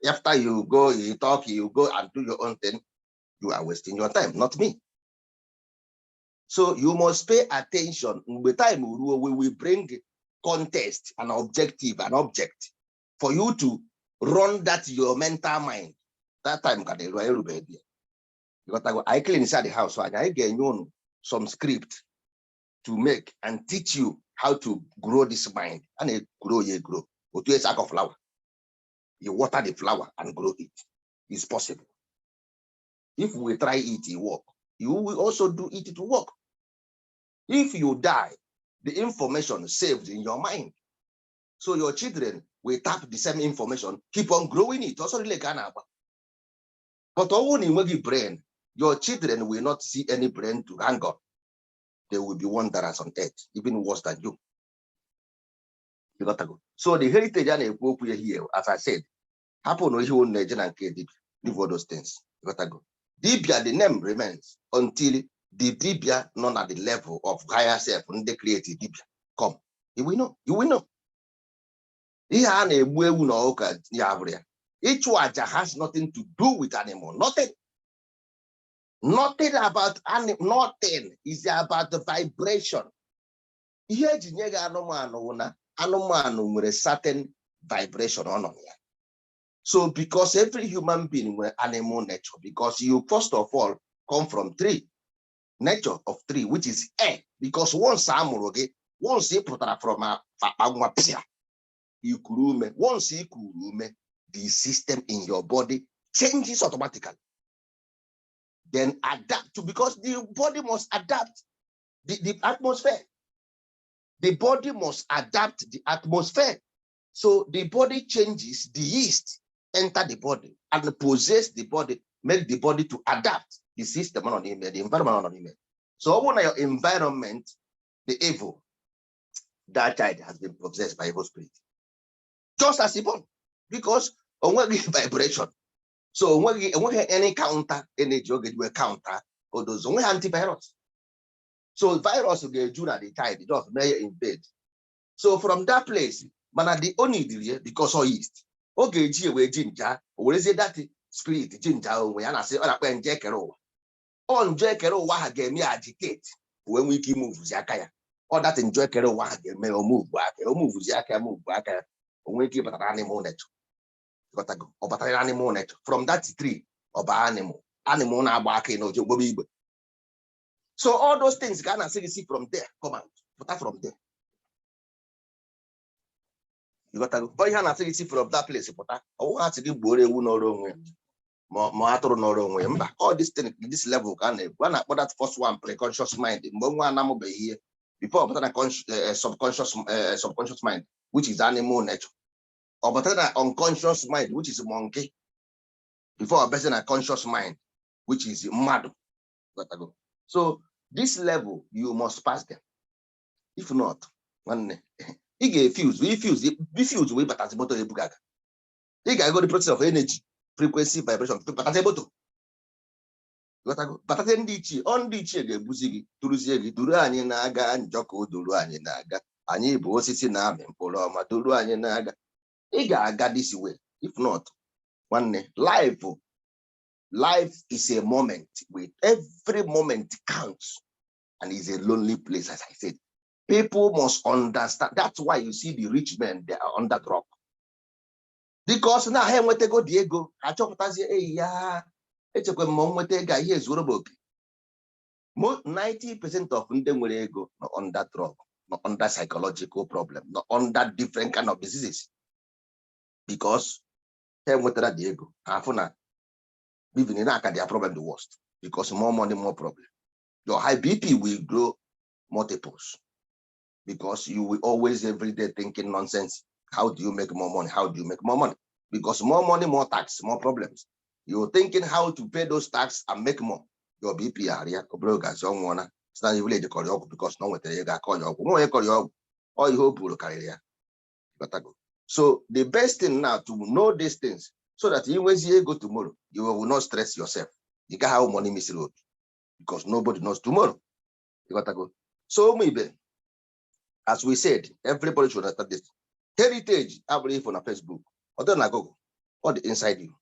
After you go, you talk, you go and do your own thing, you are wasting your time, not me. So you must pay attention. Mgbe time ruo, we will bring context and objective and object for you to run that your mental mind. That time ka na-eru, erubeghị ya. You I clean inside the house, so anyị ga-enye unu some script to make and teach you how to grow this mind. A na-grow ya grow. Otu esi akọ flower. You water the flower and grow it. It's possible. If we try it, it work. You will also do it to work. If you die, the information saved in your mind. So your children will tap the same information, keep on growing it. Also, really ka a na-agba. But ọ bụrụ na ị nweghị brain, your children will not see any brain to hang on. They will be wanderers on earth, even worse than you. You got to go. So the heritage a na-ekwu okwu ya here, as I said, hapụ na ihe unu na-eje na nke dibia, leave all those things. You got to go. Dibia, the name remains until the dibia nọ na the level of higher self, ndị create dibia come. You will know. You will know. Ihe a na-egbu ewu na ọkụkọ ya bụrụ ya. Ịchụ aja has nothing to do with animal. Nothing. Nothing about animal. Nothing is about the vibration. Ihe eji nye gị anụmanụ wụ na anụmanụ nwere certain vibration ọ nọ na ya. So because every human being nwere animal nature, because you first of all come from tree, nature of tree, which is air. Because once a mụrụ gị, once ị pụtara from akpa nwa pịa, ikuru ume. Once ị kuru ume, The system in your body changes automatically, then adapt to, because the body must adapt the atmosphere. The body must adapt the atmosphere. So the body changes, the yeast enter the body and possess the body, make the body to adapt the system nọ n'ime, the environment nọ n'ime. So ọ bụrụ na your environment, the evil, that child has been possessed by evil spirit just as he born, because onweghị vibration. So onweghị any counter energy oge wee counter odozi, onweghị antivirus. So virus ga-eju na the child, just mee ya invade. So from that place, mana the only ya, because ọ yeast, ọ ga-eji wee ji nja, o werezie that spirit ji nja onwe ya, na-asị ọ na-akpọ ya nje ekere ụwa. Ọ nje ekere ụwa ha ga-eme ya agitate, wee nwee ike imuvuzi aka ya. Ọ that nje ekere ụwa ha ga-eme o move aka ya, o muvuzi aka ya, move aka ya, o nwee ike ịbata na animal nature. Ghọtago? Ọ batara na animal nature. From that tree, ọ ba animal, animal na-agba aka na oje gbebe igbe. So all those things ka a na-asị gị, see from there, come out, pụta from there. Ịghọtago? Ọ ihe a na-asị gị, si from that place pụta. Ọwụ ha sị gị gbuoro ewu n'ọrụ onwe ya, ma atụrụ n'ọrụ onwe ya, mba. All this thing, this level ka a na-ekwu, a na-akpọ that first one preconscious mind, mgbe nwa anamụbeghị ihe, before ọ pụta na subconscious mind, which is animal nature. Ọ pụta na unconscious mind, which is monkey, before ọ bịazie na conscious mind, which is mmadụ. Ghọtago? So this level, you must pass them. If not, nwanne, ị ga-efuse, ifuse, ifuse wee batazi moto ebuga aga. Ị ga-ago the process of energy, frequency, vibration, batazi moto. Ghọtago? Batazi ndị ichie. Ọ ndị ichie ga-ebuzi gị, duruzie gị, duru anyị na-aga njọ ka o duru anyị na-aga. Anyị bụ osisi na-amị mkpụrụ ọma, duru anyị na-aga. Ị ga-aga this way. If not, nwanne, life is a moment with every moment counts and is a lonely place. As I said, people must understand. That's why you see the rich men, they are under drug, because na ha enwetago dị ego, ha chọpụtazie eyi ya, echekwa m ma m nweta ego a, ihe ezuoro m oke. 90% of ndị nwere ego nọ under drug, nọ under psychological problem, nọ under different kind of diseases, because ha enwetara dị ego, ha afụ na even na aka their problem the worst, because more money, more problem. Your high BP will grow multiples, because you will always every day thinking nonsense. How do you make more money? How do you make more money? Because more money, more tax, more problems. You're thinking how to pay those tax and make more. Your BP arịa, obere oge azị ọnwụọna si na village kọrọ ọgwụ, because na ọ nwetara ego akọ ya ọgwụ, nwa onye kọrọ ya ọgwụ, ọ ihe o buru karịrị ya. Ghọtago? So the best thing now, to know these things so that you nwezi ego tomorrow, you will not stress yourself. You gaghị have money miss road, because nobody knows tomorrow. Ghọtago? So ụmụ ibe, as we said, everybody should understand this heritage abụrụ ifo na Facebook, ọ dị na Google, ọ dị inside you.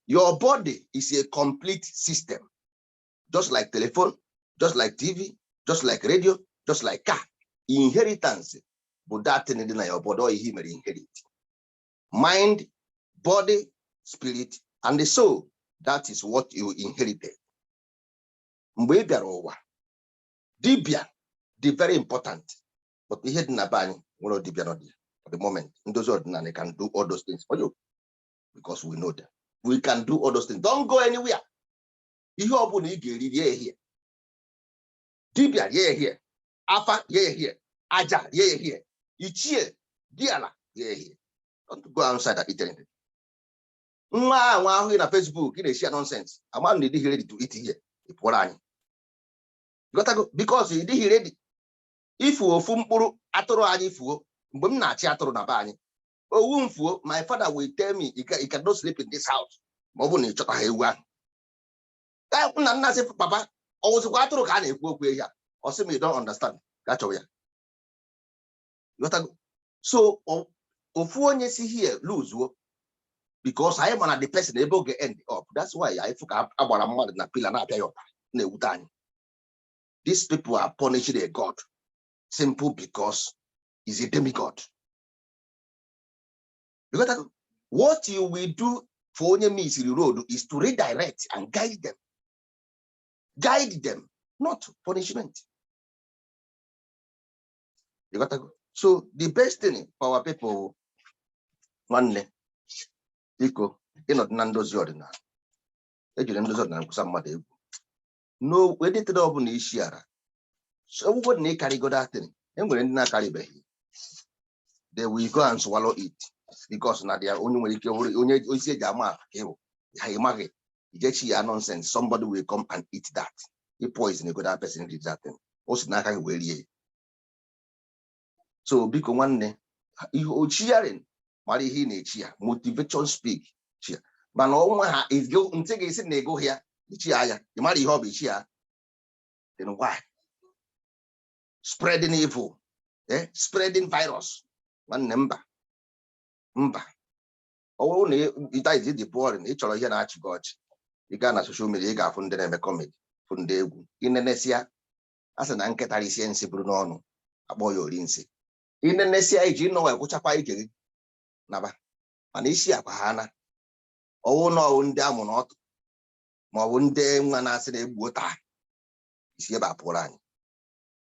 Your body is a complete system, just like telephone, just like TV, just like radio, just like car. Inheritance bụ that thing dị na your body, ọ ihe i mere inherit: mind, body, spirit and the soul. That is what you inherited mgbe ị bịara ụwa. Dibia dị very important, but ihe dị na be anyị nwere dibia nọ there for the moment. Ndozi ọdịnala can do all those things for you, because we know them. We can do all those things. Don't go anywhere. Ihe ọbụla ị ga-eri, rie ehihie, dibia rie ehihie, afa rie ehihie, aja rie ehihie, ichie diala rie ehihie. Don't go outside and eat anything. Nwa a nwa ahụghị na Facebook, ị na-esi ya nonsense. Ama na ịdịghị ready to eat here. Ị pụọrọ anyị. Ghọtago? Because ị dịghị ready. Ifu ofu mkpụrụ atụrụ anyị fuo, mgbe m na-achị atụrụ na be anyị, owu m fuo, my father will tell me, You cannot sleep in this house ma ọ bụ na ị chọta ha ewu ahụ." Nna nna sị, "Papa, ọ wụzikwa atụrụ ka a na-ekwu okwu ehi a?" Ọ sị m, "You don't understand, gaa chọwa ya." Ghọtago? So ofu onye si here lose, because anyị ma na the person ebe oge end up. That's why anyị fụ ka a gbara mmadụ na pillar na-apịa ya ụtarị na-ewute anyị. These people are punishing a god simple because he's a demigod. You got that? What you will do for onye misiri road is to redirect and guide them. Guide them, not punishment. You got that? So the best thing for our people, nwanne, Biko, ịnọdụ na ndozi ọdịnala, ejiri ndozi ọdịnala kwụsa mmadụ egwu no editere ọbụla isi ara. So ọgwụgwọ dị na ịkarịgodo atịrị, e nwere ndị na-akarịbeghị. They will go and swallow it because na dia onye nwere ike bụrụ onye isi eji ama ka ịbụ ha ịmaghị ijechi ya nonsense. Somebody will come and eat that. I poison go that person read that thing, o si n'aka gị wee rie ya. So biko nwanne, ihe ochiarin mara ihe ị na-echi ya, motivation speak chi ya, mana ọnwa ha ntị ga-esi na ego ya ichi ya ya ị mara ihe ọ bụ ichi ya. Then why spreading evil, eh? Spreading virus, nwanne, mba mba. Ọ bụrụ na ịta dị boring, ị chọrọ ihe na-achị gị ọchị, ị gaa na social media, ị ga-afụ ndị na-eme comedy, fụ ndị egwu inenesia. A sị na nkịta risie nsị bụrụ n'ọnụ, akpọ ya ori nsị. Inenesia iji nọ wee kwụchakwa ike gị naba, mana isi akwa ha na ọwụ na ọwụ ndị amụ n'ọtụ ma ọ bụ ndị nwa na-asị na egbuo taa isi ebe a pụrụ anyị.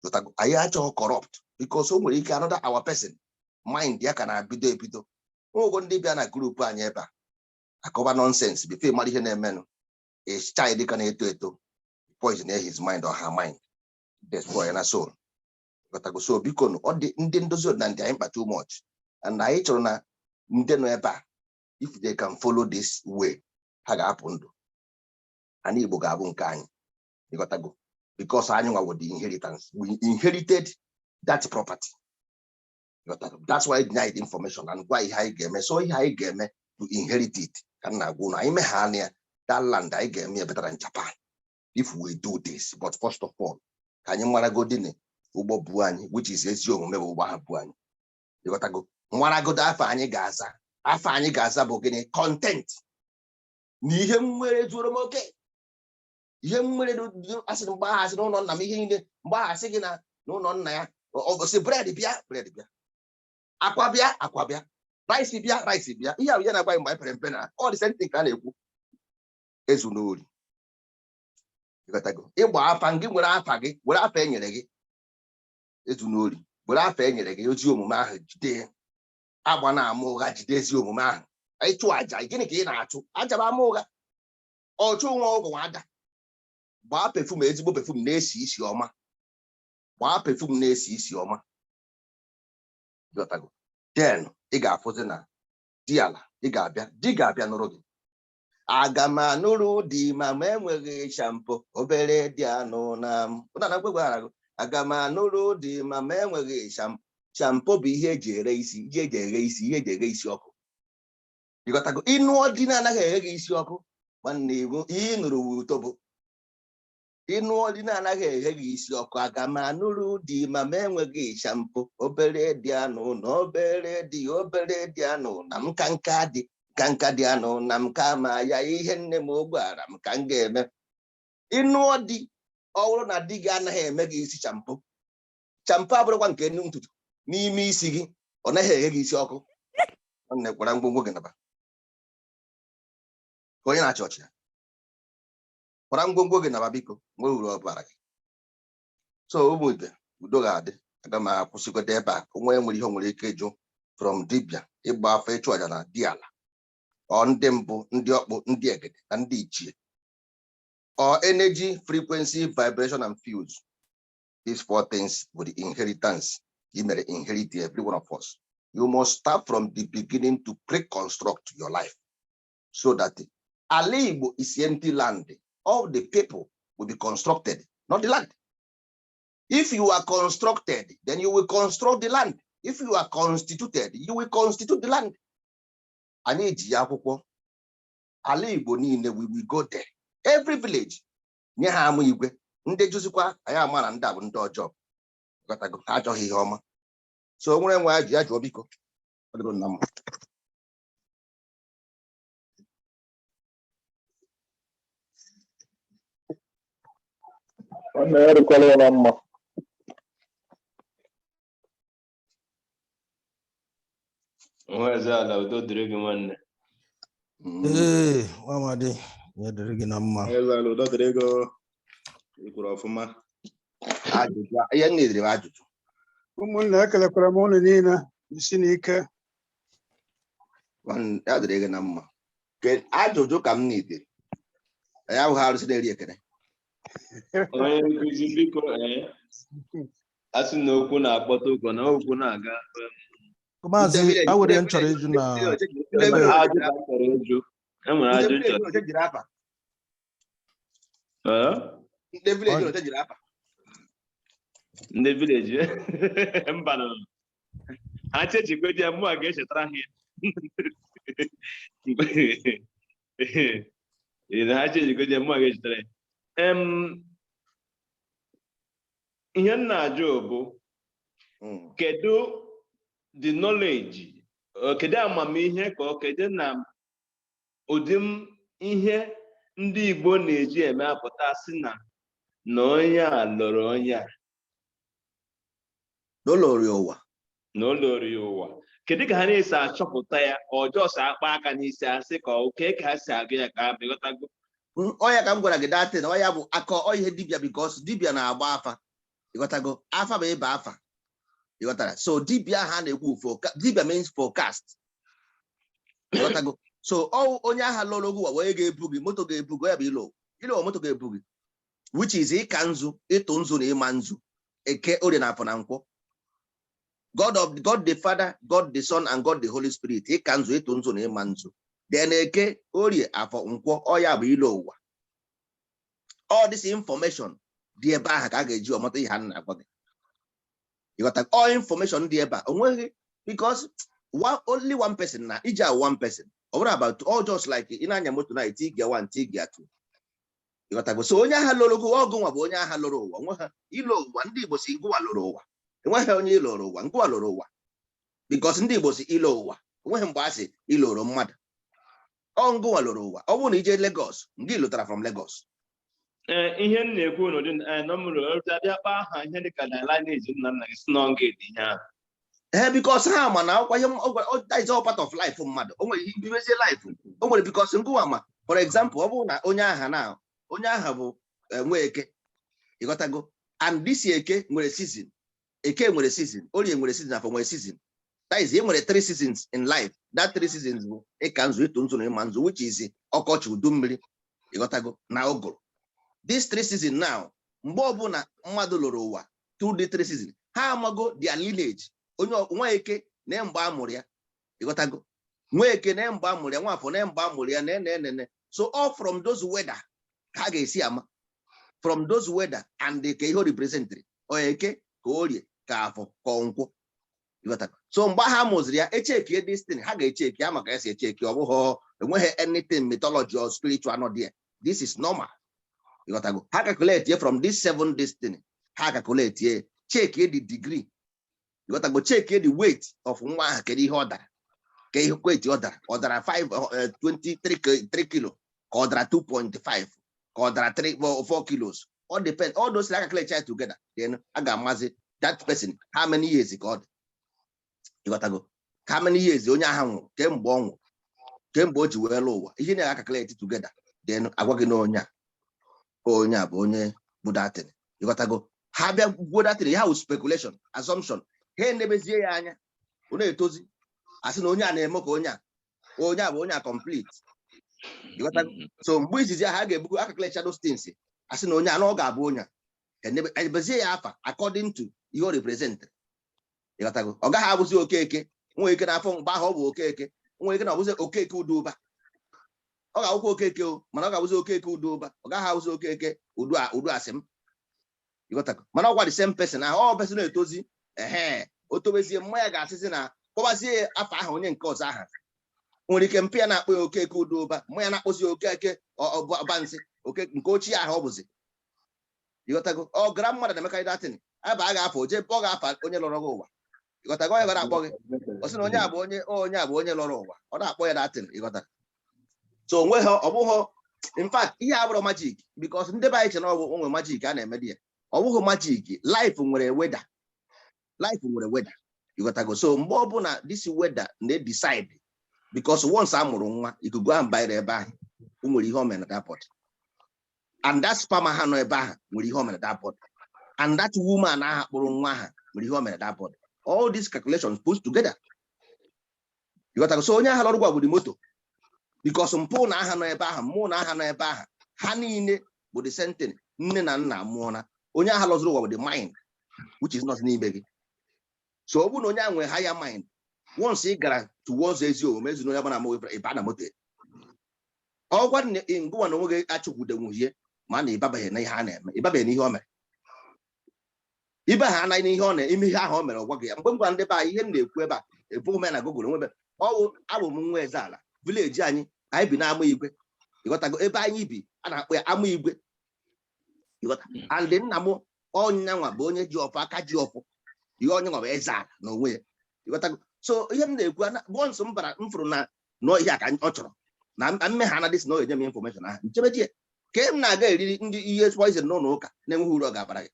Ghọtago? Anyị achọghị corrupt because o nwere ike another our person mind ya ka na-ebido ebido. Nwego ndị bịa na group anyị ebe a akọba nonsense before mara ihe na-emenụ, a child ka na-eto eto poison his mind or her mind, destroy na soul. Ghọtago? So biko nụ, ọ dị ndị ndozi ọdịnala dị anyị mkpa too much, and anyị chọrọ na ndị nọ ebe a, if they can follow this way, ha ga-apụ ndụ. Anyị Igbo ga-abụ nke anyị. Ịghọtago? Because anyị nwa the inheritance, we inherited that property. Ịghọtago? That's why denied information and gwa ihe anyị ga-eme. So ihe anyị ga-eme to inherit it ka m na-agwa unu. Anyị megha anya ya, that land, anyị ga-eme ya better than Japan if we do this. But first of all, ka anyị maragodini ụgbọ bu anyị, which is ezi omume bụ ụgbọ ha bu anyị. Ịghọtago? Maragodo afọ anyị ga-aza. Afọ anyị ga-aza bụ gịnị? Content na ihe m nwere zuoro m oke. Ihe m nwere asị mgbe ahụ, asị n'ụlọ nna m, ihe niile mgbe ahụ, asị gị na n'ụlọ nna ya, ọ sị bread bịa, bread bịa, akwa bịa, akwa bịa, rice bịa, rice bịa. Ihe ahụ ihe na-agwa anyị mgbe anyị pere mpe na ọ dị same thing ka a na-ekwu ezu n'ori. Ịghọtago? Ịgba afa gị, nwere afa gị, were afa e nyere gị ezu n'ori, were afa e nyere gị ezi omume ahụ jide agba na ama ụgha, jide ezi omume ahụ. Ịchụ aja, gịnị ka ị na-achụ aja? Bụ ama ụgha, ọchụ nwa ọgwụ ada. Gbaa perfume, ezigbo perfume na-esi isi ọma. Gbaa perfume na-esi isi ọma. Ịghọtago? Then ị ga-afụzi na di ala ị ga-abịa, di ga-abịa nụrụ gị. Aga m anụrụ di ma m enweghị shampoo, obere dị anụ na m ụna na gwara gị. Aga m anụrụ di ma m enweghị shampoo. Shampoo bụ ihe eji ere isi, ihe eji eghe isi, ihe eji eghe isi ọkụ. Ịghọtago? Ịnụọ di na-anaghị eghe gị isi ọkụ, nwanne, iwu ihe ị nụrụ wu ụtọ bụ ịnụọ di na-anaghị eghe gị isi ọkụ. Aga m anụrụ di ma m enweghị shampoo, obere dị anụ na obere dị, obere dị anụ na m ka nka dị ka nka dị anụ na m ka ma ya. Ihe nne m gwara m ka m ga-eme. Ịnụọ di, ọ bụrụ na di gị anaghị eme gị isi shampoo, shampoo abụrụkwa nke ntutu n'ime isi gị, ọ naghị eghe gị isi ọkụ, nwanne, kwara ngwongwo gị naba. Ka onye na-achị ọchị ya kwara ngwongwo gị naba, biko, nwee uru ọ bara gị. So ụmụ ibe, udo ga-adị. Aga m akwụsịgodo ebe a. Onwe nwere ihe o nwere ike ịjụ from dibịa, ịgba afọ, ịchụ aja na di ala, ọ ndị mbụ, ndị ọkpụ, ndị egede na ndị ichie, or energy, frequency, vibration and fields. These four things with the inheritance you may inherit, every one of us. You must start from the beginning to pre-construct your life so that ala Igbo is empty land. All the people will be constructed, not the land. If you are constructed, then you will construct the land. If you are constituted, you will constitute the land. Anyị ji ya akwụkwọ ala Igbo niile. We will go there, every village, nye ha ama igwe. Ndị jụzikwa anyị ama na ndị a bụ ndị ọjọọ. Ghọtago? Ha achọghị ihe ọma. So o nwere nwe ya ji ya jụọ, biko. Ọ dịgo na mma. Nwanne ya dịkwara ya na mma. Nwa eze ala, udo dịrị gị, nwanne. Ee, Nwamadi, ya dịrị gị na mma. Eze ala, udo dịrị gị. I kwuru ọfụma. Ajụjụ ihe m na-edere m ajụjụ. Ụmụnne, ekelekwara m unu niile isi n'ike. Nwanne, ya dịrị gị na mma. Ajụjụ ka m nidiri. Anyị abụghị arụsị na-eri ekene. Onye nkụzi, biko, ee, a sị na okwu na-akpọta ụkọ na okwu na-aga. Maazị, awere m chọrọ ịjụ na Ndị Enwere village ajụ ka m chọrọ ịjụ. Enwere ndị ajụ m village chọrọ. oche jiri afa. Ee? Ndị village oche jiri afa. Ndị village, mba nọ ha chechikwe ya, mụ a ga-echetara ha ya. Ee, na ha chechikwe ya, mụ a ga-echetara ya. Ihe m na-ajụ bụ, kedu the knowledge, kedu amamihe ka ọ kedu na ụdị ihe ndị Igbo na-eji eme apụta sị na onye a lụrụ onye a? N'ụlọ ori ụwa. Na o lụrụ ya ụwa. Kedu ka ha na-esi achọpụta ya? Ọjọọ si akpa aka n'isi asị ka oke ka ha si agụ ya ka ha bịghọtago? Ọya ka m gwara gị datin, ọya bụ akọ ọ ihe dibịa, because dibịa na-agba afa, ịghọtago? Afa bụ ịba afa, ịghọtara? So dibịa ha na-ekwu dibịa means forecast, ịghọtago? So ọ onye agha lụrụ gị ụwa wee ga-ebu gị moto, ga-ebu gị, ya bụ ilo ilo moto ga-ebu gị, which is ịka nzu, ịtụ nzu na ịma nzu, Eke, Orie na Afọ na Nkwọ, God of God the Father, God the Son and God the Holy Spirit. Ịka nzu, ịtụ nzu na ịma nzu, then Eke, Orie, Afọ, Nkwọ, ọ ya bụ ilo ụwa. All this information dị ebe ahụ ka a ga-eji ọmata ihe a na-agwa gị, ịghọta? All information dị ebe a, onweghị, because one, only one person na iji ahụ one person, ọ bụrụ about all, just like ị na-anya moto na eti gear one, ti gear two, ịghọtago? So onye agha lụrụ gị ọgụ nwa bụ onye agha lụrụ ụwa nwe ha ilo ụwa. Ndị Igbo si ngụwa lụrụ ụwa, enweghị onye ịlụrụ ụwa, ngụwa lụrụ ụwa, because ndị Igbo si ilo ụwa, enweghị mgbe a sị ịlụrụ mmadụ, ọ ngụwa lụrụ ụwa. Ọ bụrụ na ije Lagos, ngị lụtara from Lagos. Ee, ihe m na-ekwu n'ụdị nọmụrụ abịa kpaa aha ihe dịka na lineage nna nna gị si na ọ ga-edi ihe ahụ. Ee, because ha ma na akwụkwọ ihe that is all part of life mmadụ. O nwere ihe ibibezie life o nwere, because ngụwa ma, for example, ọ bụrụ na onye aha na onye aha bụ Nweke, ịghọtago? And this Eke nwere season, Eke nwere season, Orie nwere season, Afọ nwere season. That is, e nwere three seasons in life. That three seasons bụ ịka nzu, ịtụ nzu na ịma nzu, which is ọkọchị, udu mmiri, ịghọtago, na ụgụrụ. This three season now, mgbe ọbụla mmadụ lụrụ ụwa through the three season, ha amago their lineage. Onye Nweke na mgbe a mụrụ ya, ịghọtago? Nweke na mgbe a mụrụ ya, Nwafọ na mgbe a mụrụ ya, na na na. So all from those weather ka a ga-esi ama, from those weather and ka ihe o representịrị, ọ Eke ka Orie ka Afọ ka Nkwọ, ịghọtago? So mgbe ha mụziri ya, echekie this thing, ha ga-echeki ya maka esi echeki. Ọ bụghị enweghị anything mythology or spiritual not there. This is normal, ịghọtago? Ha calculate ye from this seven destiny, ha calculate ye, check the degree, ịghọtago? Check the weight of nwa ahụ. Kedu ihe ọ dara, ka ihe weight ọ dara? Ọ dara 5 23 3 kilo, ka ọ dara 2.5, ka ọ dara 3 or 4 kilos? All depend, all those things calculate ya together, then a ga-amazi that person how many years ka ọ dị, ịghọtago? How many years onye ahụ nwụrụ, kemgbe ọ nwụrụ, kemgbe o ji wee lụọ ụwa, ihe na calculate together, then agwa gị na onye a, onye a bụ onye bụ datin, ịghọtago? Ha bịa gwuo datin, ha wụ speculation, assumption. Ha enebezie ya anya, ọ na-etozi, asị na onye a na-eme ka onye a, onye a bụ onye a complete, ịghọtago? So mgbe izizi ahụ a ga-ebugo a those things, asị na onye a na ọ ga-abụ onye a, ebezie ya afa according to ihe o represent, ịghọtago? Ọ gaghị abụzi Okeke. Nwere ike n'afọ mgbe ahụ ọ bụ Okeke, nwere ike na ọ bụzi Okeke Udoba. Ọ ga-awụkwa Okeke o, mana ọ ga-abụzi Okeke Udoba, ọ gaghị abụzi Okeke udu udu asị m, ịghọtago? Mana ọgwa the same person ahụ, ọ person na-etozi. Ehe, o tobezie, mma ya ga-asịzi na kpọbazie ya afa ahụ onye nke ọzọ aha. Nwere ike mpe ya na-akpọ ya Okeke Udoba, mma ya na-akpọzi Okeke ọbansị oke nke ochie ahụ ọ bụzi, ịghọtago? Ọ gara mmadụ na-emekarị datin aba a ga-afọ oje, ọ ga-afa onye lọrọ gị ụwa, ịghọtago? Onye gara akpọ gị, ọ sị na onye a bụ onye, onye a bụ onye lọrọ ụwa, ọ na-akpọ ya datin, ịghọtara? So onwe ha, ọ bụghị, in fact, ihe abụrụ magic, because ndị be anyị che na ọ bụ onwe magic a na-eme dị ya. Ọ bụghị magic. Life nwere weather, life nwere weather, ịghọtago? So mgbe ọbụla this weather na-decide, because once a mụrụ nwa, ikuku ahụ banyere ebe ahụ, o nwere ihe o mere na that body, and that sperm ha nọ ebe ahụ nwere ihe o mere that body, and that woman ahụ kpụrụ nwa ahụ nwere ihe o mere that body. All these calculations put together, ịghọtago? So onye ahụ lọrụ gwa bụ the moto. Because mpụ na aha nọ ebe ahụ, mmụọ na aha nọ ebe ahụ, ha niile bụ the same thing. Nne na nna mụọ na onye ahụ lọzuru ụwa bụ the mind which is not n'ime gị. So ọ bụrụ na onye ahụ nwere higher mind, once ị gara towards ezi omume, ezi onye gbara ama ịba na moto, ọgwa ngụwa na onwe gị achụkwudenwuhie, ma na ịbabeghị na ihe a na-eme, ịbabeghị n'ihe o mere, ibe ha anaghị n'ihe ọ na-ime, ihe ahụ o mere, ọgwa gị ya. Mgbe m gwara ndị be anyị ihe m na-ekwu ebe a, ebughị m ya na Google nwebe ọwụ. Abụ m nwa eze ala village anyị. Anyị bi n'ama igwe, ịghọtago? Ebe anyị bi, a na-akpọ ya ama igwe, ịghọta? And nna m, ọnyanwa bụ onye ji ọfọ, aka ji ọfọ ihe, onye nwa bụ eze ala n'onwe ya, ịghọtago? So ihe m na-ekwu, once m bara, m fụrụ na nọọ ihe a ka ọ chọrọ na mmegha na dịsị na ọ ga-enye m information ahụ, nchebeji ya ka m na-aga eriri ndị ihe poison n'ụlọ ụka na-enweghị uru ọ ga-abara gị.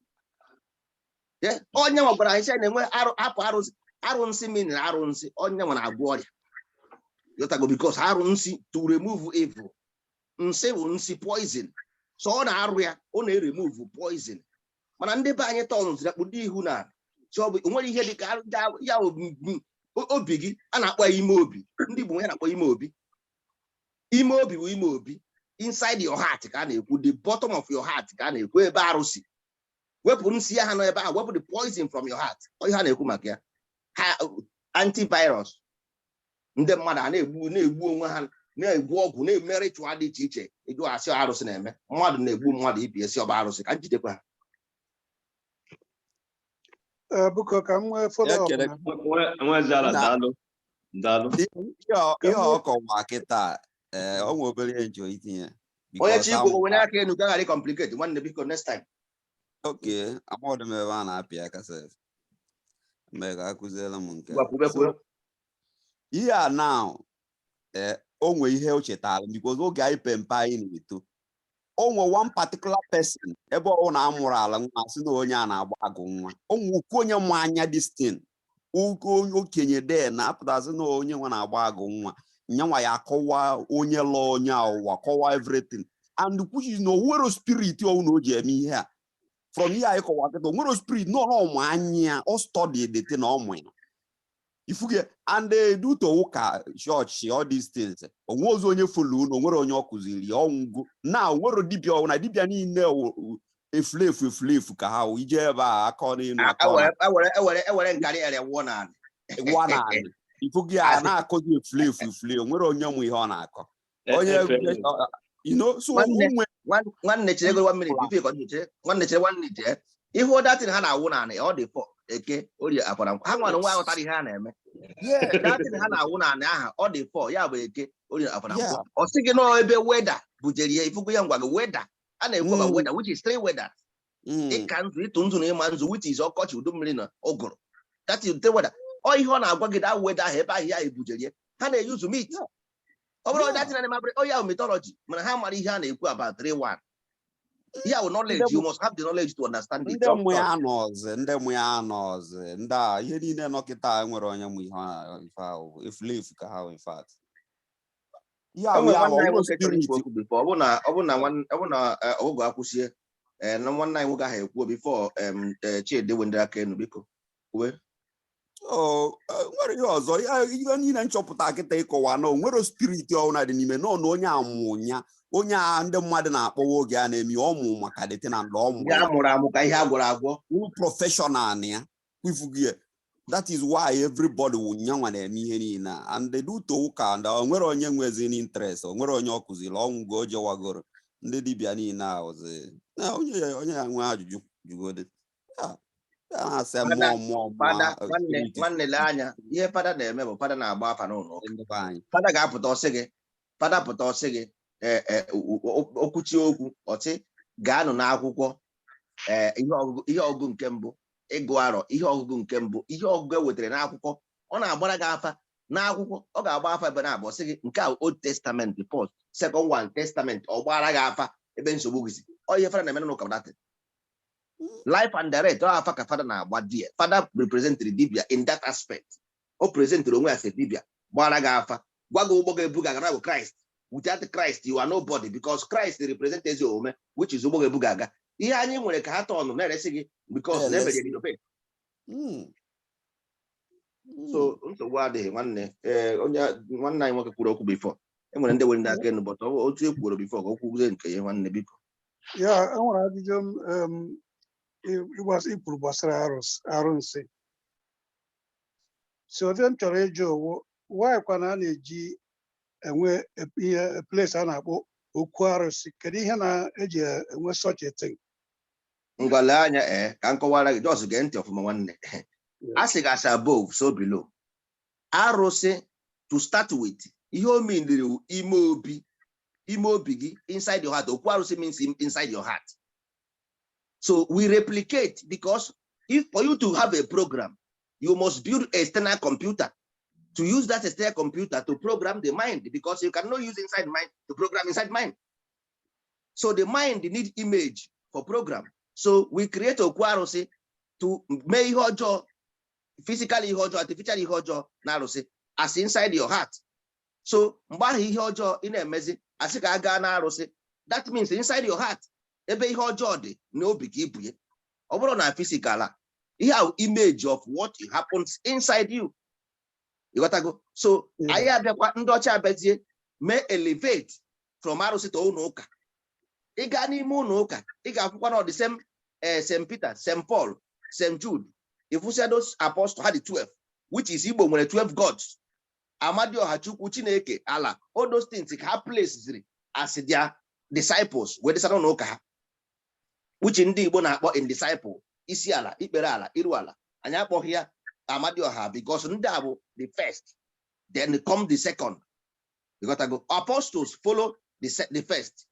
Onye nwa gwara anyị sị na-enwe arụ, hapụ arụsị, arụnsị meaning arụnsị, onye nwa na-agwọ ọrịa, ịghọtago? Because arụnsị to remove evil, nsị bụ nsị, poison. So ọ na-arụ ya, ọ na-eremove poison. Mana ndị be anyị tọnụziri akpụ ndị ihu na so ọ bụ nwere ihe dị ka ya obi gị a na-akpọ ya ime obi. Ndị Igbo ya na-akpọ ime obi. Ime obi bụ ime obi, inside your heart ka a na-ekwu, the bottom of your heart ka a na-ekwu, ebe arụsị. Wepụ nsị ahụ nọ ebe ahụ, wepụ the poison from your heart. Ihe a na-ekwu maka ya ha, antivirus. Ndị mmadụ a na-egbu, na-egbu onwe ha, na-egbu ọgwụ, na-eme ritual dị iche iche. Ịjụ asị arụsị na-eme mmadụ, na-egbu mmadụ ibi esi ọba arụsị ka njidekwa ha. Biko, ka m nwee follow up na Nweziala, daalụ, daalụ. Ihe ọ kọwa kịta, ee, ọ nwe obere ihe nchọ itinye. Onye chi ikwu, onye aka enu, ka ghara complicate. Nwanne, biko, next time. Oke amaọdụ m ebe a na-apị aka sef mee ka akụziela m nke. Ihe a now, ee, o nwe ihe o chetara because oge anyị pe mpe, anyị na-eto, o nwe one particular person ebe ọ na-amụrụ ala nwa, sị na onye a na-agba agụ nwa. O nwe okwu onye mụ anya, this thing onye okenye de na-apụtasị na onye nwa na-agba agụ nwa, nyanwa ya akọwa onye lọ onye ụwa, kọwa everything, and which is na onwero spirit ọwụ na o ji eme ihe a. From ihe anyị kọwa kịta, onwero spirit nọ n'ọmụ anya, ọ study the thing, ọmụ ya ifuge. And due to ụka, chọọchị, all these things, onwe ozi onye follow na onwere onye ọ kụziri ya, ọnwụgo na onwere dibịa ọwụ na dibịa niile efulefu efulefu ka ha wụ ije ebe a akọ n'elu akọ na ewere ewere nkarị ere wụọ n'ala. Gwa naanị ifugi a na-akọzi efulefu efulefu, onwere onye mụ ihe ọ na-akọ onye so onwe. Nwanne, chere go one minute before you continue. Chere, nwanne, chere one minute. Ihe datin ha na-awụ n'ala, ọ dị fọ eke, orie, afọ na ha nwere nwa aghọtara ihe ha na-eme. Datin ha na-awụ n'ala aha, ọ dị fọ ya bụ eke, orie, afọ na nkwọ. Ọ sị gị nọọ ebe weda bujere ya. Ifugo ya, ngwa gị weda a na-ekwu about weather, which is three weather: ịka nzu, ịtụ nzu na ịma nzu, which is ọkọchị, udu mmiri na ụgụrụ. That is three weather. Ọ ihe ọ na-agwa gị, that weather ahụ, ebe ahụ ya ebujere ya, ha na-eyuzu myth. Ọ bụrụ datin na na-emabere ọ ya bụ mythology, mana ha mara ihe a na-ekwu about 3-1. Ya bụ knowledge, you must have the knowledge to understand it. Ndị mụ ya nọzi, ndị mụ ya nọzi, ndị a ihe niile nọ kịta nwere onye mụ ihe ife ahụ efulefu ka ha. In fact, ihe ahụ ya bụ spirit. Ọ bụ na ọgụgụ akwụsie na nwanne anyị nwoke ahụ ekwuo before Chidi wendere aka enu, biko kwue. Nwere ihe ọzọ, ihe niile nchọpụta kịta ịkọwa na onwere spirit ọbụla dị n'ime nọ na onye amụ ya, onye a ndị mmadụ na-akpọwa oge a na-eme ọmụ maka dịtị na ndụ ọmụ. Ihe a mụrụ amụ ka ihe a gwọrọ agwọ. Professional na ya kwifugie. That is why everybody wụ nyanwa na-eme ihe niile a, and the duto ụka and onwere onye nwezi interest, onwere onye ọ kụziri, ọnwụgo, o jewagoro ndị dibịa niile a ozi na onye ya nwee ajụjụ jugode ya na-asị mmụọ mmụọ. Fada, nwanne, nwanne, lee anya ihe fada na-eme bụ fada na-agba afa n'ụlọ ụka. Fada ga-apụta ọsị gị, fada pụta ọsị gị, okwuchi okwu ọtị gaanụ n'akwụkwọ ihe ọgụgụ, ihe ọgụgụ nke mbụ, ịgụ arọ, ihe ọgụgụ nke mbụ, ihe ọgụgụ e wetara n'akwụkwọ. Ọ na-agbara gị afa n'akwụkwọ. Ọ ga-agba afa ebe na-abụ sị gị nke a Old Testament, the first, second one Testament. Ọ gbara gị afa ebe nsogbu gị si. Ọ ihe fada na-eme n'ụka, that life and direct. Ọ afa ka fada na-agba die. Fada representịrị dibia in that aspect. O presentịrị onwe ya as a dibia, gbara gị afa, gwa gị ụgbọ ga-ebu gị aga bụ Christ. Without Christ you are nobody, because Christ represent ezi omume, which is ụgbọ ga-ebu gị aga. Ihe anyị nwere ka ha tọnụ na-eresi gị because na emere renovate. So nsogbu adịghị, nwanne. Ee, onye nwanne anyị nwoke kwuru okwu before. Enwere ndị nwere ndị aka elu, but ọ bụ otu e kwuru before ka o kwuzie nke ya, nwanne, biko. Ya, enwere ajụjụ m ikwuru gbasara arụsị. So ife m chọrọ ịjụ owu why kwa na a na-eji enwe ihe place a na-akpọ okwu arụsị? Kedu ihe na-eji enwe such a thing? Ngwa, lee anya, ee, ka m kọwara gị. Just gee ntị ọfụma, nwanne. A sị gị, as above, so below. Arụsị, to start with, ihe o meaniri wụ ime obi, ime obi gị, inside your heart. Okwu arụsị means inside your heart. So we replicate because if for you to have a program, you must build a external computer to use that external computer to program the mind, because you cannot use inside mind to program inside mind. So the mind need image for program. So we create okwu arụsị to mee ihe ọjọọ, physically ihe ọjọọ, artificial ihe ọjọọ na arụsị as inside your heart. So mgbe ahụ ihe ọjọọ ị na-emezi, asị ka a gaa na arụsị. That means inside your heart, ebe ihe ọjọọ dị n'obi ka ibu ya. Ọ bụrụ na physical a, ihe ahụ image of what happens inside you. Ịghọtago? So anyị abịakwa, ndị ọcha abịazie mee elevate from arụsị to ụlọ ụka. Ị gaa n'ime ụlọ ụka, ị ga-akwụkwa na ọ dị same St. Peter, St. Paul, St. Jude. Ịfụsịa those apostles, ha dị 12, which is Igbo nwere 12 gods. Amadioha, Chukwu, Chineke, Allah, all those things ka ha placeziri as their disciples wee dịsara ụlọ ụka ha, which ndị Igbo na-akpọ in disciple, isi ala, ikpere ala, iru ala. Anyị akpọghị ya Amadioha because ndị a bụ the first, then come the second. You apostles follow the first,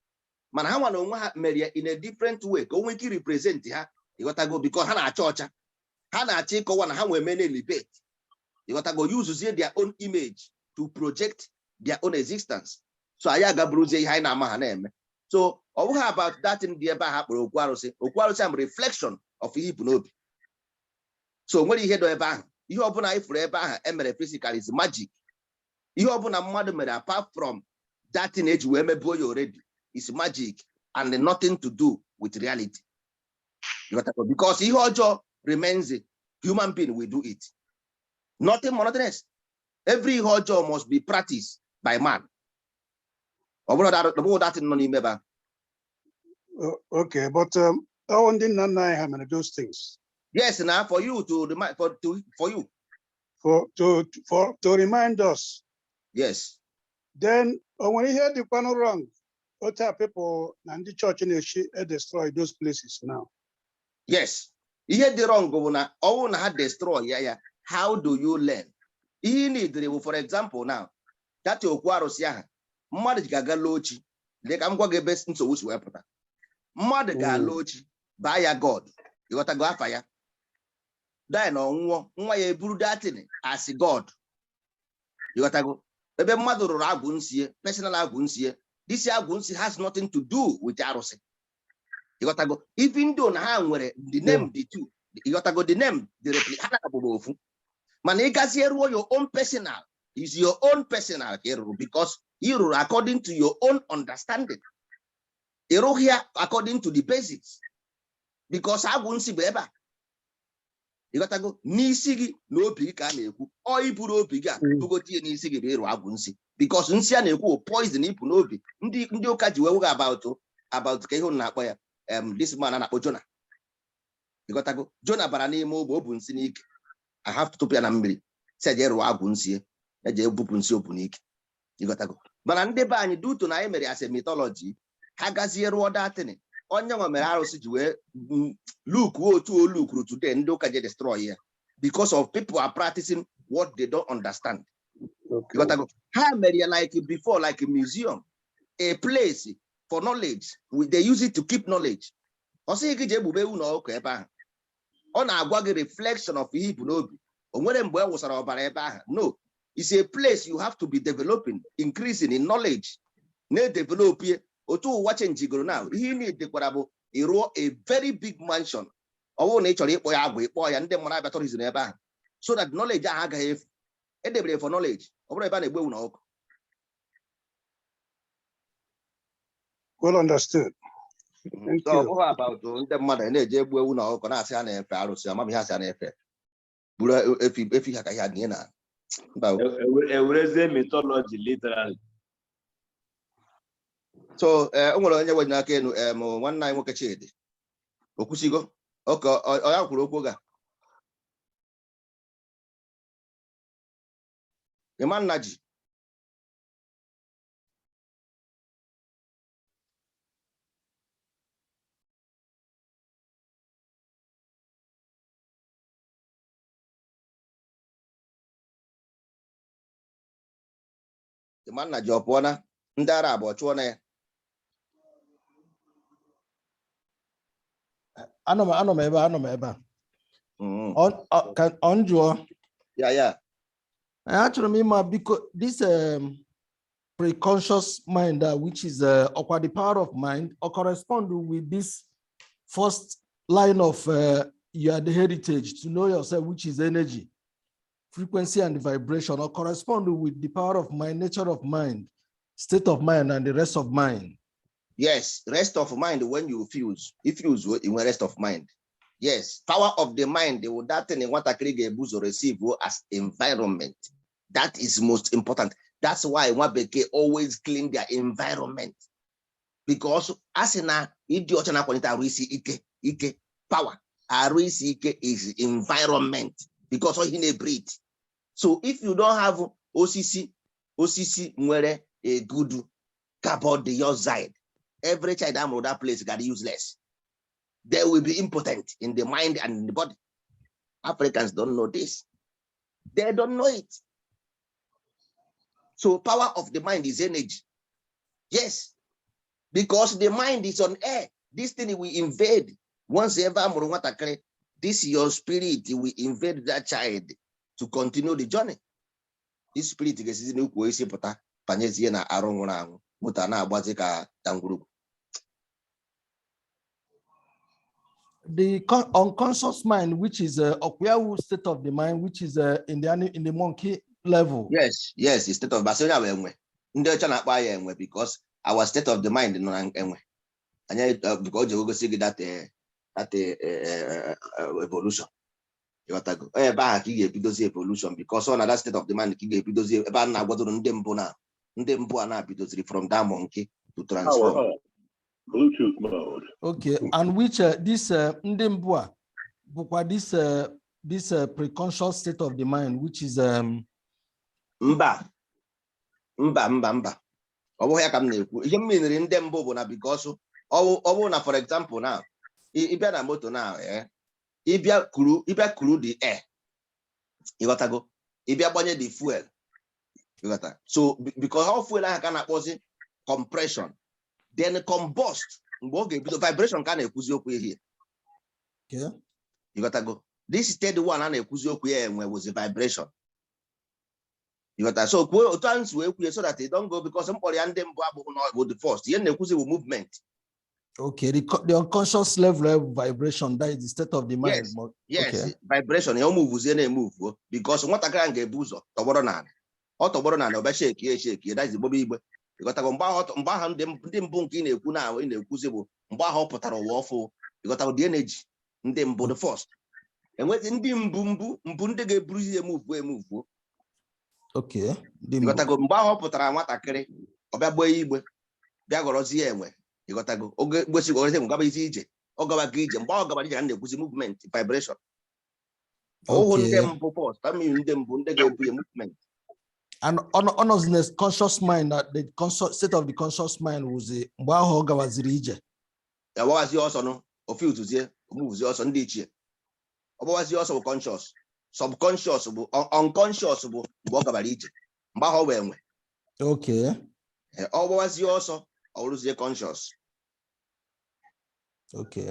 mana ha nwa na onwe ha mere ya in a different way ka o nwee ike represent ha. Ịghọtago? Because ha na-acha ọcha, ha na-achọ ịkọwa na ha nwee mene elevate. Ịghọtago? Use their own image to project their own existence. So anyị agaburuzie ihe anyị na-ama ha na-eme. So ọ bụghị about that thing dị ebe a ha kpọrọ okwu arụsị. Okwu arụsị am reflection of ihe ibu n'obi. So o nwere ihe dị ebe ahụ. Ihe ọbụla anyị fụrụ ebe ahụ emere physical is magic. Ihe ọbụla mmadụ mere apart from that thing eji wee mebuo ya already is magic and nothing to do with reality. You got that? Because ihe ọjọọ remains, human being will do it, nothing more, nothing else. Every ihe ọjọọ must be practiced by man. Ọ bụrụ that, ọ bụrụ that thing nọ n'ime ebe ahụ. Okay, but ọ ndị nna nna anyị ha mere those things. Yes, na for you to remind, for you. For to remind us. Yes. Then o nwere ihe dịkwanụ wrong otu a people na ndị chọọchị na-echi e destroy those places now? Yes, ihe dị wrong bụ na ọwụ na ha destroy ya ya, how do you learn? Ihe ị need bụ, for example now, that okwu arụsị ahụ, mmadụ ji ga-aga lụọ ochi. Dị ka m gwa gị ebe nsogbu si wee pụta, mmadụ ga-alụ ochi, baa ya God. Ịghọtago? Afa ya die na ọnwụọ, nwa ya eburu that thing as God. Ịghọtago? Ebe mmadụ rụrụ agwụ nsie, personal agwụ nsie, this agwụ nsi has nothing to do with arụsị. Ịghọtago? Even though na ha nwere the name, the two, ịghọtago, the name, the repli ha na-abụghị ofu, mana ị gazie ruo your own personal is your own personal ka ị rụrụ, because ị rụrụ according to your own understanding. Ị rụghị ya according to the basics, because agwụ nsi bụ ebe a. Ịghọtago? N'isi gị na obi gị ka a na-ekwu. Ọ iburu obi gị a bugote ya n'isi gị bụ ịrụ agwụ nsi, because nsi a na-ekwu bụ poison ibu n'obi. Ndị ụka ji wee wụga about ka ihe unu na-akpọ ya, this man a na-akpọ Jona. Ịghọtago? Jona bara n'ime ụgbọ, o bu nsị n'ike. I have to tụpụ ya na mmiri, si eje rụọ agwụ nsị ya, eje ebupụ nsị o bu n'ike. Ịghọtago? Mana ndị be anyị, due to na anyị mere as a mythology, ha gazie rụọ that thing. Onye nwe mere arụsị ji wee look otu o lukuru today, ndị ụka ji destroy ya because of people are practicing what they don't understand. Ịghọtago? Ha mere ya like before, like a museum, a place for knowledge. They use it to keep knowledge. Ọ sịghị gị jee gbube ewu na ọkụ ebe ahụ. Ọ na-agwa gị reflection of ihe ibu n'obi. O nwere mgbe e wụsara ọbara ebe ahụ? No, it's a place you have to be developing, increasing in knowledge, na-edevelop ye otu ụwa changegoro now. Ihe ị na-edekwara bụ ịrụọ a very big mansion. Ọ bụrụ na ị chọrọ ịkpọ ya agwụ, ịkpọ ya, ndị mmadụ abịa tourism ebe ahụ, so that knowledge ahụ agaghị efu. Edebere for knowledge, ọ bụrụ ebe a na-egbu ewu na ọkụ. Well understood. Thank So ọ you. bụghị about ndị mmadụ na-eje egbu ewu na ọkụkọ na-asị ha na-efe arụsị. Amam ihe asị ha na-efe, buru efi efi ha ka ihe adịnye na mba. Ewerezie mythology literally. So o nwere onye wenyere aka elu, nwanne anyị nwoke Chidi o kwusigo oke ọ ya kwuru okwu ga ịma nna ji. Ịma nna ji ọ pụọ na ndị Arab ọ chụọ na ya. Anọ m ebe a, anọ m ebe a. Ka ọ m jụọ. Ya. Achọrọ m ịma, biko, this preconscious mind, which is ọkwa the power of mind, or correspond with this first line of your heritage to know yourself, which is energy, frequency and vibration, or correspond with the power of mind, nature of mind, state of mind, and the rest of mind? Yes, rest of mind. When you fuse, if you use in rest of mind. Yes, power of the mind, they would that thing nwatakịrị ga-ebu ụzọ receive as environment. That is most important. That's why nwa bekee always clean their environment. Because a sị na ịdị ọcha na-akwalite arụ isi ike, ike, power. Arụ isi ike is environment because ọ ihe na-breathe. So if you don't have osisi, osisi nwere a good carbon dioxide, every child amụrụ that place got useless. They will be impotent in the mind and in the body. Africans don't know this. They don't know it. So power of the mind is energy. Yes, because the mind is on air. This thing will invade. Once ever amụrụ nwatakịrị, this your spirit will invade that child to continue the journey. This spirit ga-esizi n'ukwu isi pụta banyezie na arụ nwụrụ anwụ, moto a na-agbazi ka dangwurugwu. The unconscious mind, which is a uh, state of the mind, which is in the monkey level. Yes, the state of basị onye a bụ enwe. Ndị ọcha na-akpọ ya enwe because our state of the mind nọ na enwe. Anyị because o ji egosi gị that evolution. Ịghọtago? Ọ ebe ahụ ka ị ga-ebidozi evolution because ọ na that state of the mind ka ị ga-ebidozi ebe a na-agwadoro ndị mbụ na ndị mbụ a na-bidoziri from that monkey to Power transform. on. Bluetooth mode. Okay, and which this ndị mbụ a bụkwa this preconscious state of the mind, which is Mba, mba, mba, mba. Ọ bụghị ya ka m na-ekwu. Ihe m meniri ndị mbụ bụ na because ọ bụrụ na, for example, na ịbịa na moto na ịbịa kuru the air, ịghọtago, ịbịa gbanye the fuel, ịghọta? So because all fuel ahụ ka a na-akpọzi compression, then combust, mgbe ọ ga-ebido vibration ka a na-ekwuzi okwu ihe. Ịghọtago? This third one a na-ekwuzi okwu ya enwe wụzi vibration, ịghọta? So kwuo otu anyị si wee kwuye so that you don't go, because m kpọrọ ya ndị mbụ abụghị na ọ bụ the first. Ihe m na-ekwuzi bụ movement. Okay, the unconscious level of vibration, that is the state of the mind. Yes. Yes. Vibration ya o muvuzie na-emuvuo because nwatakịrị ahụ ga-ebu ụzọ tọgbọrọ n'ala. Ọ tọgbọrọ n'ala, ọbịa shekie eshekie, that is gbọba igbe, ịghọtago? Mgbe ahụ ndị mbụ nke ị na-ekwu na ị na-ekwuzi bụ mgbe ahụ ọ pụtara ụwa ọfụ, ịghọtago? The energy ndị mbụ, the first, enwezi ndị mbụ mbụ mbụ ndị ga-eburuzi emuvuo emuvuo. Okay. Ndị mbụ. Ịghọtago? Mgbe ahụ ọ pụtara nwatakịrị, ọ bịa gbee igbe, bịa ghọrọzie enwe, ịghọtago? Oge gosi ghọrọzie enwe, gaba isi ije, ọ gabaga ije. Mgbe ahụ ọ gabara ije ka m na-ekwuzi movement, vibration. Ọhụụ ndị mbụ first, I mean ndị mbụ ndị ga-ebu ya movement. And on us in the conscious mind, that the conscious state of the conscious mind was the mgbe ahụ ọ gawaziri ije. Ya gbawazie ọsọ nụ, ofe utuzie, omuvuzie ọsọ ndị ichie. Ọ gbawazie ọsọ bụ conscious. Subconscious bụ unconscious bụ mgbe ọ gabara ije, mgbe ahụ ọ wee nwe. Ọ gbawazie ọsọ, ọ bụrụzie conscious. Okay.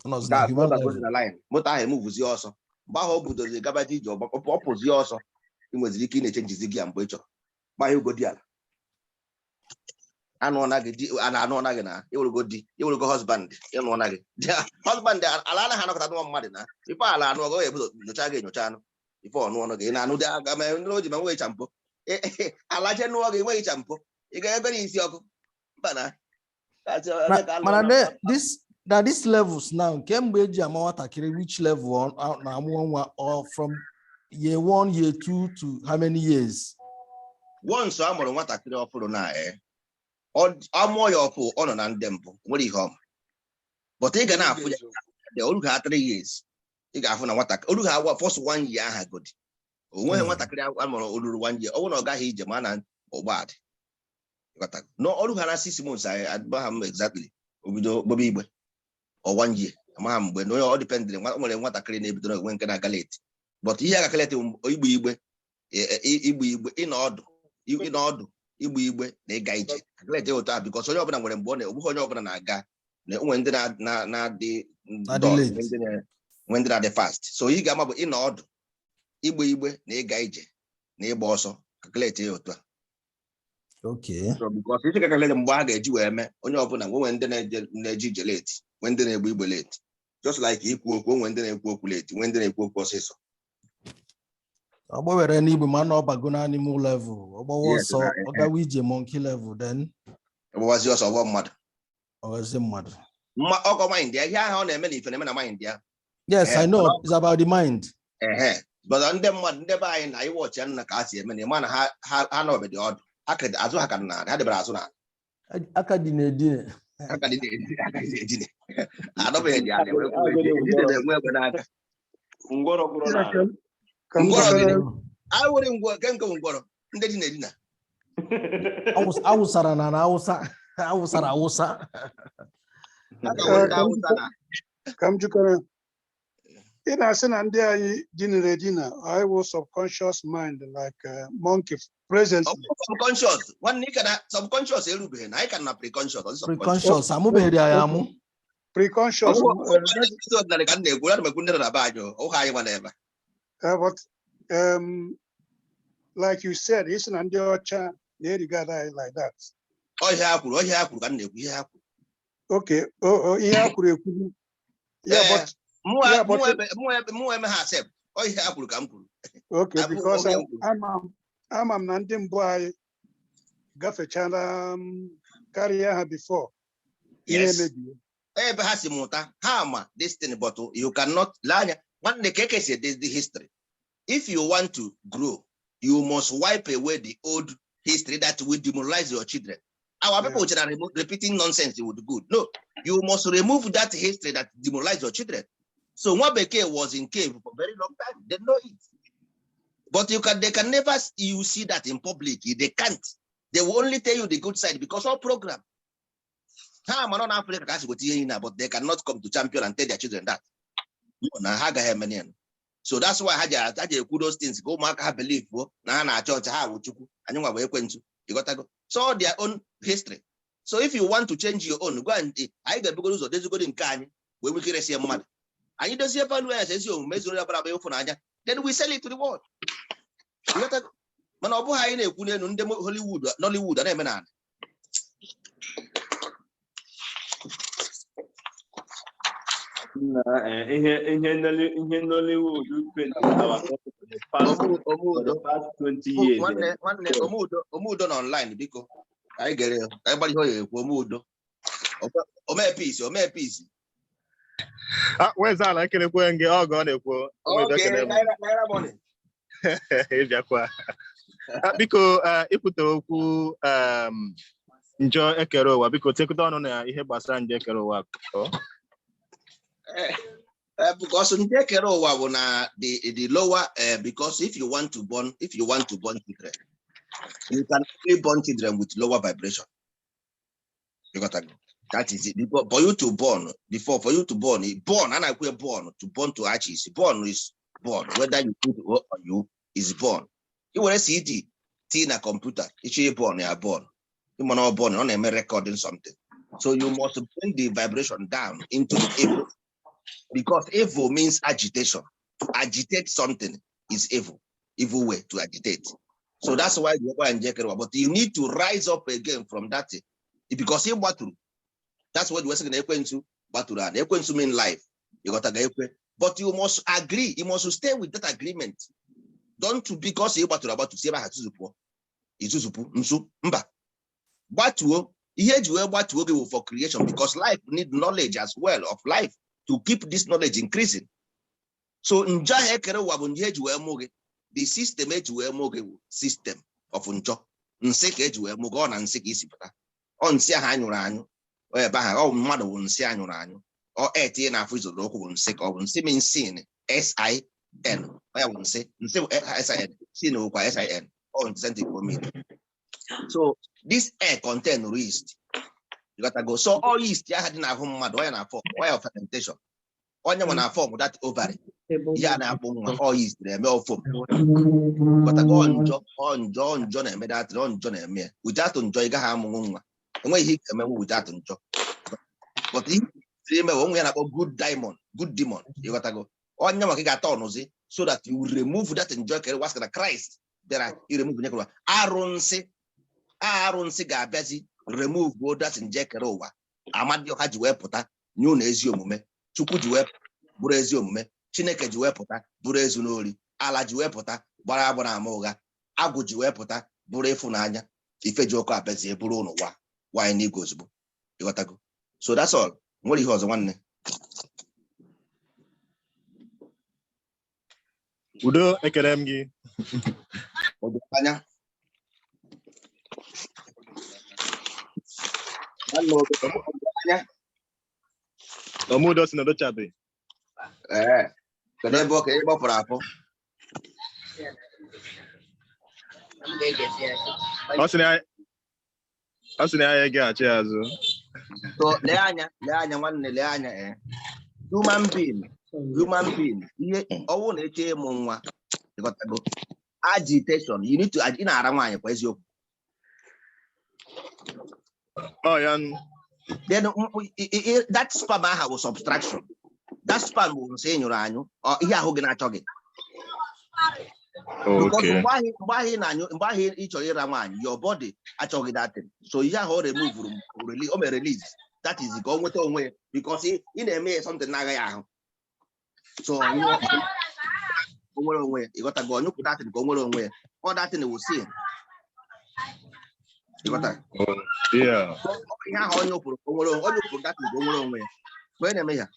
Ọ nọzi Nke na a human moto gozi level. na line, moto ahụ emuvuzie ọsọ. Mgbe ahụ o budozie gabaji ije, ọ pụzie ọsọ, ị nweziri ike ị na-eche njizi gị ya mgbe ị chọrọ. Mgbe ahụ ugodi ala anụọna gị di, a na-anụọna gị na iwurugo di, iwurugo husband, ịnụọna gị husband. Ala anaghị anọkọta nụọ mmadụ na ife ala anụ ọgọ ebuzo nyocha gị enyocha anụ ife ọnụ ọnụ gị ị na-anụ dị aga ma ndị o ji ma nweghị champo ala je nụọ gị nweghị champo, ị ga-ebe na isi ọkụ mba na. Mana this na this levels now, kemgbe eji ama nwatakịrị, which level ọ na-amụ nwa, or from year one, year two to how many years? Once a mụrụ nwatakịrị ọfụrụ na Amụọ ya ọfụ, ọ nọ na ndị mbụ nwere ihe ọma, but ị ga na-afụ ya oru ha 3 years, ị ga-afụ na nwata oru ha first one year aha godi onweghị. Nwatakịrị a mụrụ oluru one year, ọ bụrụ na ọ gaghị ije, ma na ụgbọadị no ọrụ ha na 6 months, agbaha m exactly, obido gbobe igbe or one year, amaghị m mgbe na onye ọ dependịrị. Nwere nwatakịrị na-ebido n'onwe nke na-aga late, but ihe aga late, igbe igbe, igbe igbe, ịnọ ọdụ, ịnọ ọdụ, igbe igbe na ịga ije calculate otu ahụ, because onye ọbụla nwere mgbe ọ na ọbụghị onye ọbụla na-aga na onwe ndị na-adị nwee ndị na-adị fast. So ị ga-ama bụ ịnọ ọdụ, igbe igbe na ịga ije na ịgba ọsọ, calculate ya otu a. So because isi calculate mgbe a ga-eji wee mee onye ọbụla, nwe ndị na-eje ije late, nwee ndị na-egbe igbe late, just like ikwu okwu, onwe ndị na-ekwu okwu late, nwee ndị na-ekwu okwu ọsịsọ. Ọ gbawere n'igbe, ma na ọ bago na animal level, ọ gbawa ọsọ, ọ gawa ije monkey level, then ọgbawazi ọsọ, ọgbọ mmadụ. Ọghọzi mmadụ. Mma ọkọ mind ya, ihe ahụ ọ na-eme na ife na-eme na mind ya. Yes, I know it's about the mind. Ehe, but ndị mmadụ, ndị be anyị na iwọchi ya nna ka ha si eme na ịma na ha ha nọbedị ọdụ ha azụ ha ka na ha debere azụ na aka dị na-edine. Aka dị na-edine, anọbeghị dị ala na-enwe egbe n'aka. Ngwọrọ kwụrụ n'ala. Ngwọrọ gịnị? Awụrị ngwọ nke nke ngwọrọ ndị dị na-edina. Awụsara na awụsa, awụsara awụsa. Ka m jikọrọ, ị na-asị na ndị anyị dinere edina, anyị wụ subconscious mind like monkey presently. Subconscious, nwanne, ị ka na subconscious erubeghị na anyị ka na preconscious. Preconscious, amụbeghị anyị amụ. Preconscious. Ọdịnala ka m na-ekwu, ana m ekwu ndị nọ na be anyị, ụka anyị nwa n'ebe. But like you said, isi na ndị ọcha na-erigard anyị like that. Ọ ihe ha kwuru, ọ ihe ha kwuru ka m na-ekwu, ihe ha kwuru. Okay, oh, ihe ha kwuru ekwu. Yeah, but Mụ eme ha accept. Ọ ihe ha kwuru ka m kwuru. Okay, because ama m na ndị mbụ anyị gafechara karịa ha before ihe emebie. Ebe ha si mụta, ha ma this thing, but you cannot lee anya, nwanne, ka eke si edezi the history. If you want to grow, you must wipe away the old history that will demoralize your children. Our people which are repeating nonsense with good. No, you must remove that history that demoralize your children. So nwa bekee was in cave for a very long time. They know it. But you can they can never you see that in public. They can't. They will only tell you the good side because all program. Ha ma nọ n'Africa ka ha si weta ihe niile, but they cannot come to champion and tell their children that. No, na ha agaghị eme ya. So that's why ha ji ekwu those things ka ụmụaka ha believe na ha na-achọ ọcha, ha wụ Chukwu, anyị nwa bụ ekwensu. Ịghọtago? So their own history. So if you want to change your own, go and anyị ga-ebugoro ụzọ dezigoro nke anyị wee nwee ike iresi ya mmadụ. Anyị dozie value ya, ezi omume zuru ya bara bụ ịfụnanya, then we sell it to the world. Ịghọtago? Mana ọ bụghị anyị na-ekwu n'elu ndị Hollywood, Nollywood a na-eme n'ala. Na ihe Nollywood paint our country for the past 20 years. Nwanne, nwanne, Omeudo, Omeudo nọ online, biko. Ka anyị gere ya, ka anyị gbara ihe ọ ga-ekwu, Omeudo. Omee peace, omee peace. Ah, Wezala, ekelekwe gị ọgọ ọ na-ekwu. Omeudo, Okay, ekele m. Naira, Naira money. Ịbịakwa. Ah, biko, ikwute okwu njọ ekere ụwa, biko tekụta ọnụ na ihe gbasara njọ ekere ụwa. Ọ? Because ndị ekere ụwa bụ na the lower, because if you want to born children, you can only born children with lower vibration. You got that? That is it. Because for you to born, before for you to born, born, and I born to born to ashes. Born is born, whether you put or you is born. You were CD, T na computer, it's born, you are born. You not born, on a recording something. So you must bring the vibration down into the evil. Because evil means agitation. To agitate something is evil. Evil way to agitate. So that's why you go and but you need to rise up again from that. Because he battle. That's what we're saying. Ekwensu battle and ekwensu mean life. You got to go. But you must agree. You must stay with that agreement. Don't to because you battle about to see about Izuzupu. Izuzupu nsu mba. Gbatuo ihe eji wee gbatuo gị wụ for creation, because life need knowledge as well of life to keep this knowledge increasing. So njọ ahụ ekere ụwa bụ nje eji wee mụ gị. The system eji wee mụ gị bụ system of njọ. Nsị ka eji wee mụ gị, ọ na nsị ka isi pụta. Ọ nsị ahụ anyụrụ anyụ, ọ ebe ahụ ọ mmadụ bụ nsị anyụrụ anyụ. Ọ etinye na afọ izoro okwu bụ nsị ka ọ bụ nsị mean sin, sin. Ọ ya bụ nsị. Nsị bụ sin, sin bụkwa sin. Ọ nsị ka o mean. So this air contain yeast. You got to go. So all yeast ya dị n'ahụ mmadụ, ọ ya na form, ọ ya fermentation. Onye nwe na form that ovary. Ihe a na-akpụ nwa, all yeast na-eme ọfọm. Ghọtago? Ọ njọ, ọ njọ, ọ njọ na-eme that, ọ njọ na-eme ya. Without njọ, ị gaghị amụnwu nwa. Enweghị ihe ị ga-emenwu without njọ. But ihe ị ime bụ onwe ya na-akpọ good demon, good demon. Ịghọtago? Onye maka ị ga-ata ọnụzi so that you remove that njọ kere wasị na Christ bịara i remove nye kere arụnsị. Arụnsị ga-abịazi remove that nje kere ụwa. Amadioha ji wee pụta nye ụlọ ezi omume. Chukwu ji wee bụrụ ezi omume. Chineke ji wee pụta bụrụ ezu n'ori. Ala ji wee pụta gbara agbara ama ụgha. Agwụ ji wee pụta bụrụ ịfụnanya. Ife ji ọkụ abịazie bụrụ ụnụ wa nwaanyị n'igwe ozugbo. Ịghọtago? So that's all. Nwere ihe ọzọ, nwanne? Udo, ekele m gị. Anya nwanne, anya. Ọmụdo si na odochabe. Ee, kedu ebe ọ ka ebe ọ fọrọ afọ? Ọ sị na ya egeghachi azụ. So lee anya, lee anya, nwanne, lee anya. Ee, human being, human being, ihe ọwụ na-eche ịmụ nwa, ịghọtago? Agitation, you need to ị na-ara nwaanyị kwa eziokwu. Ọ ya. Then that sperm aha bụ subtraction. That sperm bụ nsị ị nyụrụ anyụ, ihe ahụ gị na-achọ gị. Because mgbe ahụ ị na-anyụ, mgbe ahụ ị chọrọ ịra nwaanyị, your body achọghị that thing. So ihe ahụ o remove, o mere release, that is ka o nweta onwe ya, because ị na-eme ya something na-agaghị ahụ. So o nwere onwe ya, ịghọtago? Ọnyụpụ that thing ka o nwere onwe ya. Ọ that thing wụ sin, ịghọtara? Yeah. Ihe ahụ onye ụpụrụ ka o nwere onye ụpụrụ that thing ka o nwere onwe ya. Onye na-eme ya.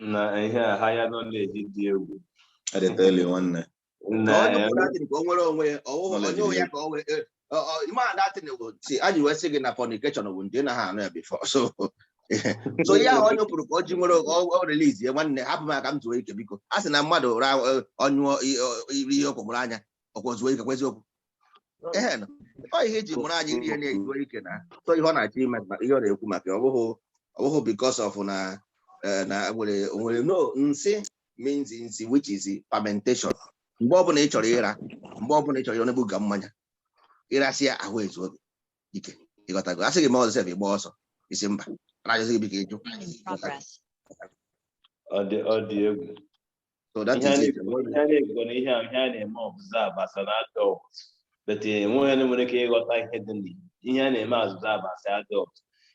Na ihe a higher knowledge dị egwu. I dey tell you, nwanne. Na Onye ụpụrụ that thing ka o nwere onwe ya, ọwụghụ onye ya ka o wee ime a. That thing bụ si anyị wee sị gị na fornication bụ ndị na ha anụ ya before. So ihe ahụ onye ụpụrụ ka o ji nwere o release ya. Nwanne, hapụ m aka m zuo ike, biko. A sị na mmadụ ra ọnyụọ iri ihe ọkwụmụrụ anya ọkwa zuo ike kwa eziokwu. Ehe, nọ ọ ihe eji mụrụ anyị iri ihe na-ezuo ike na. So ihe ọ na-achọ ime, ihe ọ na-ekwu maka ọ bụghị because of na na nwere no nsị means nsị, which is fermentation. Mgbe ọbụla ị chọrọ ịra, mgbe ọbụla ị chọrọ ịra ga mmanya, ịrasị ya ahụ ezuo gị ike, ịghọtago? Asị gị ma ọzọ sef, ịgba ọsọ isi mba na-ajụzi gị biko ịjụ. Ọ dị egwu. So that Ihe a is it. na-ekwu, ihe a na-ekwu na ihe a na-eme observe as an adult, but enweghị onye nwere ike ịghọta ihe dị na ihe a na-eme observe as adult.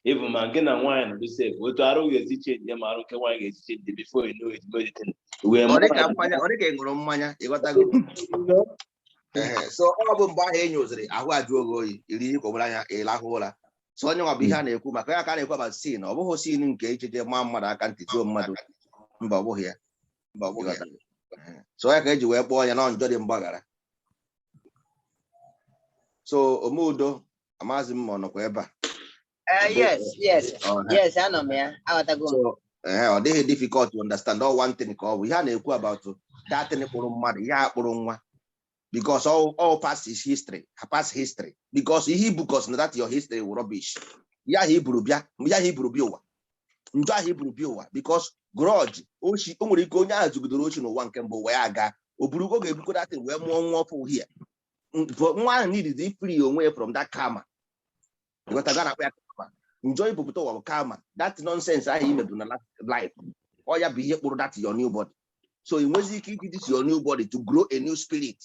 Even ma gị na nwaanyị nọdụ sef, otu arụ ga-esi change, ma arụ nke nwaanyị ga-esi change, before you know it, medicine wee Ọ dị ka mmanya, ọ dị ka ị ṅụrụ mmanya, ịghọtago? Ee, so ọ bụ mgbe ahụ e nyoziri ahụ ajụ oge oyi, iri ihe kwọgbara anya, ịlahụ ụra. So onye nwa bụ ihe a na-ekwu maka ya ka a na-ekwu about sin. Ọ bụghị sin nke icheche maa mmadụ aka ntị, tuo mmadụ, mba, ọ bụghị ya, mba, ọ bụghị ya. Ee, so ya ka eji wee kpọọ ya na njọ dị mgbaghara. So Omeudo, amaghịzị m ma ọ nọkwa ebe a. Yes. Yes, anọ m ya, aghọtago m. So ee, ọ dịghị difficult to understand. All one thing ka ọ bụ ihe a na-ekwu about that thing kpụrụ mmadụ, ihe a kpụrụ nwa, because all past is history, past history, because ihe ibukọs na that your history wụ rubbish. Ihe ahụ iburu bịa, ihe ahụ iburu bịa ụwa, njọ ahụ iburu bịa ụwa, because grudge ochi, o nwere ike onye ahụ zugidere ochi n'ụwa nke mbụ wee aga o buru oge ebukọ that thing wee mụọ nwa ọfụ here. Nwa ahụ need free onwe ya from that karma. Ịghọtago? Na akpọ ya karma. Njọ ibupụta ụwa bụ karma. That nonsense ahụ imebu na last life, ọ ya bụ ihe kpụrụ that your new body. So ị nwezi ike iji this your new body to grow a new spirit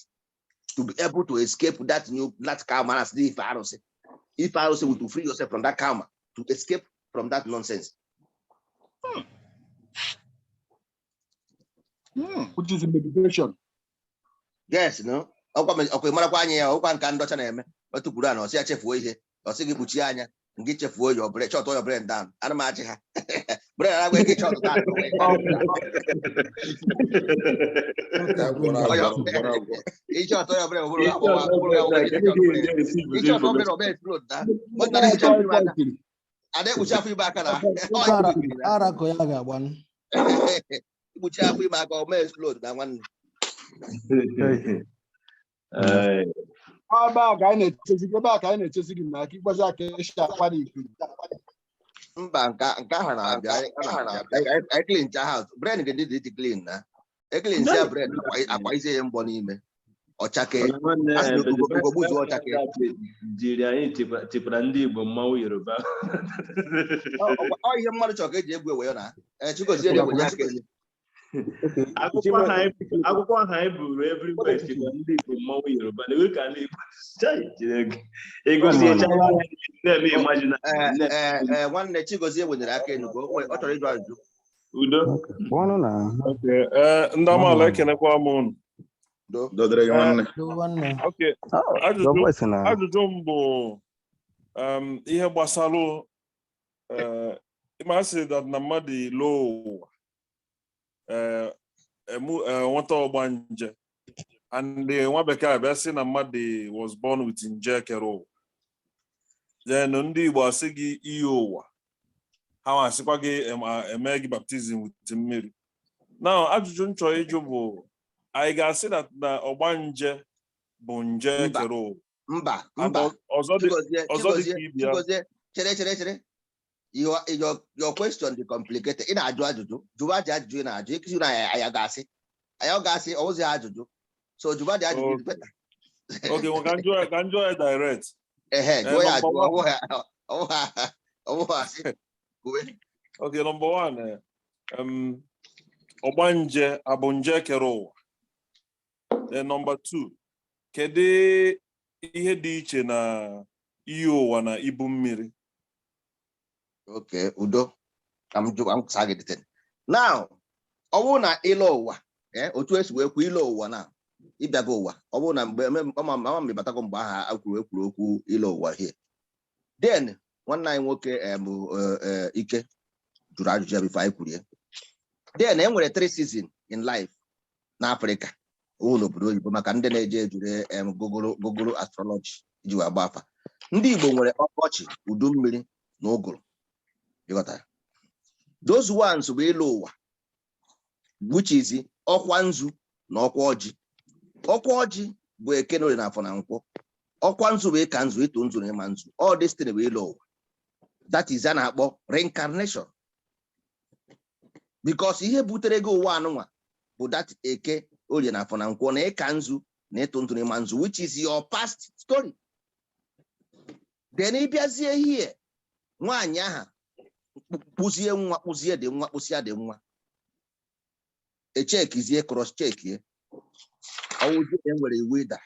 to be able to escape that new, that karma. As ife arụsị, ife arụsị will to free yourself from that karma, to escape from that nonsense. Which is meditation. Yes, no, ọkwa ọkwa ịmarakwa anya ya, ọkwa nka ndọcha na-eme otu kwuru a na ọsị ya chefuo ihe, ọsị gị kpuchie anya. Ngị chefuo your brain, shut your brain down. Ana m achị ha brain agwa gị shut down. Ịchọt your brain, ọ bụrụ ịchọt your brain, ọ bụrụ explode na nwata na-ehicha afọ ime aka, ada ekpuchi afọ ime aka na Ara ka ya ga-agbanụ. Ikpuchi afọ ime aka, ọ mee explode na nwanne. Ebe a ka anyị na-echezi gị, ebe a ka anyị na-echezi gị na aka ịgbazi aka esi akwa n'ikiri. Mba, nke ahụ na-abịa, anyị clean cha house, brain ga dị dị clean na e clean sia brain, akwa isi ya mbọ n'ime ọchake. Asị na ugogbu zuo ọchake. Jiri anyị tikwara ndị Igbo mmanwụ Yoruba. Ọ ihe mmadụ chọrọ ka eji egwu ewe ya na Chigozie na-ewenye aka elu. Akwụkwọ ahụ anyị buru everywhere tikwara ndị Igbo mmanwụ Yoruba na ewe ka ndị Igbo. Chai, Chineke egosi na-eme imagine. Ee, nwanne Chigozie wenyere aka elu ka ọ chọrọ ịjụ ajụjụ. Udo. Ndị amaala, ekenekwa m unu. Dodere gị, nwanne. Nwanne. Okay, ajụjụ m bụ ihe gbasara ịma asị that na mmadụ ilo ụwa nweta ọgbanje, and nwa bekee abịa sị na mmadụ was born with nje kere ụwa. Then ndị Igbo asị gị iyi ụwa, ha asịkwa gị eme gị baptism with mmiri. Now, ajụjụ m chọrọ ịjụ bụ, anyị ga-asị na ọgbanje bụ nje kere ụwa? Mba, mba. Ọzọ dị ka ibe ya. Chere, chere, chere. Your question dị complicated. Ị na-ajụ ajụjụ, jụwa ajụ ajụjụ ị na-ajụ ịkụzi na ya ga-asị anyị ọ ga-asị ọwụzi ajụjụ, so jụwa dị ajụjụ is better. Okay, well, ka njụọ ya direct. Ehe, jụọ ya ajụ, ọwụghị asị. Okay, number one, ọgbanje abụ nje kere ụwa? Then number two, kedu ihe dị iche na iyi ụwa na ibu mmiri? Okay, udo. Ka m jụ, ka m saa gị detail. Now, ọ bụrụ na ịlọ ụwa, otu esi wee kwu ịlọ ụwa na ịbịago ụwa, ọ bụrụ na mgbe ama m ịbatago mgbe aha ekwuru okwu ịlọ ụwa here. Then nwanne anyị nwoke Ike jụrụ ajụjụ ya before anyị kwuru ya. Then e nwere three season in life na Afrịka, owu n'obodo oyibo, maka ndị na-eje ejure Google astrology iji wee gba afa. Ndị Igbo nwere ọkọchị, udu mmiri na ụgụrụ. Ịghọtara? Those ones bụ ịlụ ụwa, which is ọkwa nzu na ọkwa ọjị. Ọkwa ọjị bụ eke na orie na afọ na nkwọ. Ọkwa nzu bụ ịka nzu, ịtụ nzu na ịma nzu. All this thing bụ ịlụ ụwa. That is a na-akpọ reincarnation, because ihe butere gị ụwa anụnwa bụ that eke, orie na afọ na nkwọ na ịka nzu na ịtụ nzu na ịma nzu, which is your past story. Then ịbịazie here, nwaanyị aha kpụzie nwa, kpụzie dị nwa, kpụsịa dị nwa, echekizie, cross checkie, ọwụzie na enwere iwu ịda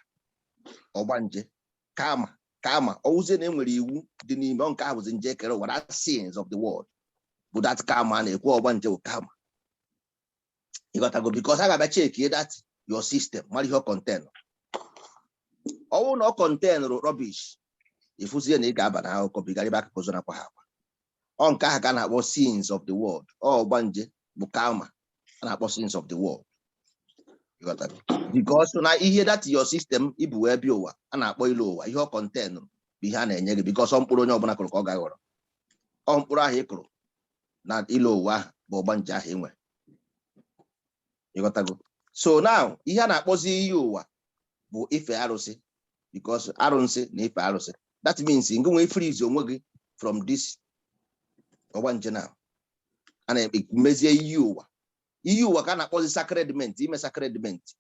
ọgbanje kama kama ọwụzie na enwere iwu dị n'ime ọ nke ahụ bụzi nje kere ụwa. That sins of the world bụ that kama a na-ekwu. Ọgbanje bụ kama, ịghọtago? Because a ga-abịa checkie that your system, mara ihe ọ contain. Ọwụ na ọ contain rubbish, ịfụzie na ị ga-aba na akụkọ bigara ebe akụkọ zọ nakwa ha akwa. Ọ nke ahụ ka a na-akpọ sins of the world. Ọ ọgbanje bụ karma a na-akpọ sins of the world. Ịghọtago? Because na ihe that your system ibu wee bịa ụwa a na-akpọ ilu ụwa, ihe ọ contain bụ ihe a na-enye gị, because ọ mkpụrụ onye ọbụla kụrụ ka ọ ga-aghọrọ. Ọ mkpụrụ ahụ ị kụrụ na ilu ụwa ahụ bụ ọgbanje ahụ ị nwere. Ịghọtago? So now, ihe a na-akpọzi iyi ụwa bụ ife arụsị, because arụsị na ife arụsị, that means ngị nwee freeze onwe gị from this ọgbanje. Now, a na-emezie iyi ụwa. Iyi ụwa ka a na-akpọzi sacrament, ime sacrament.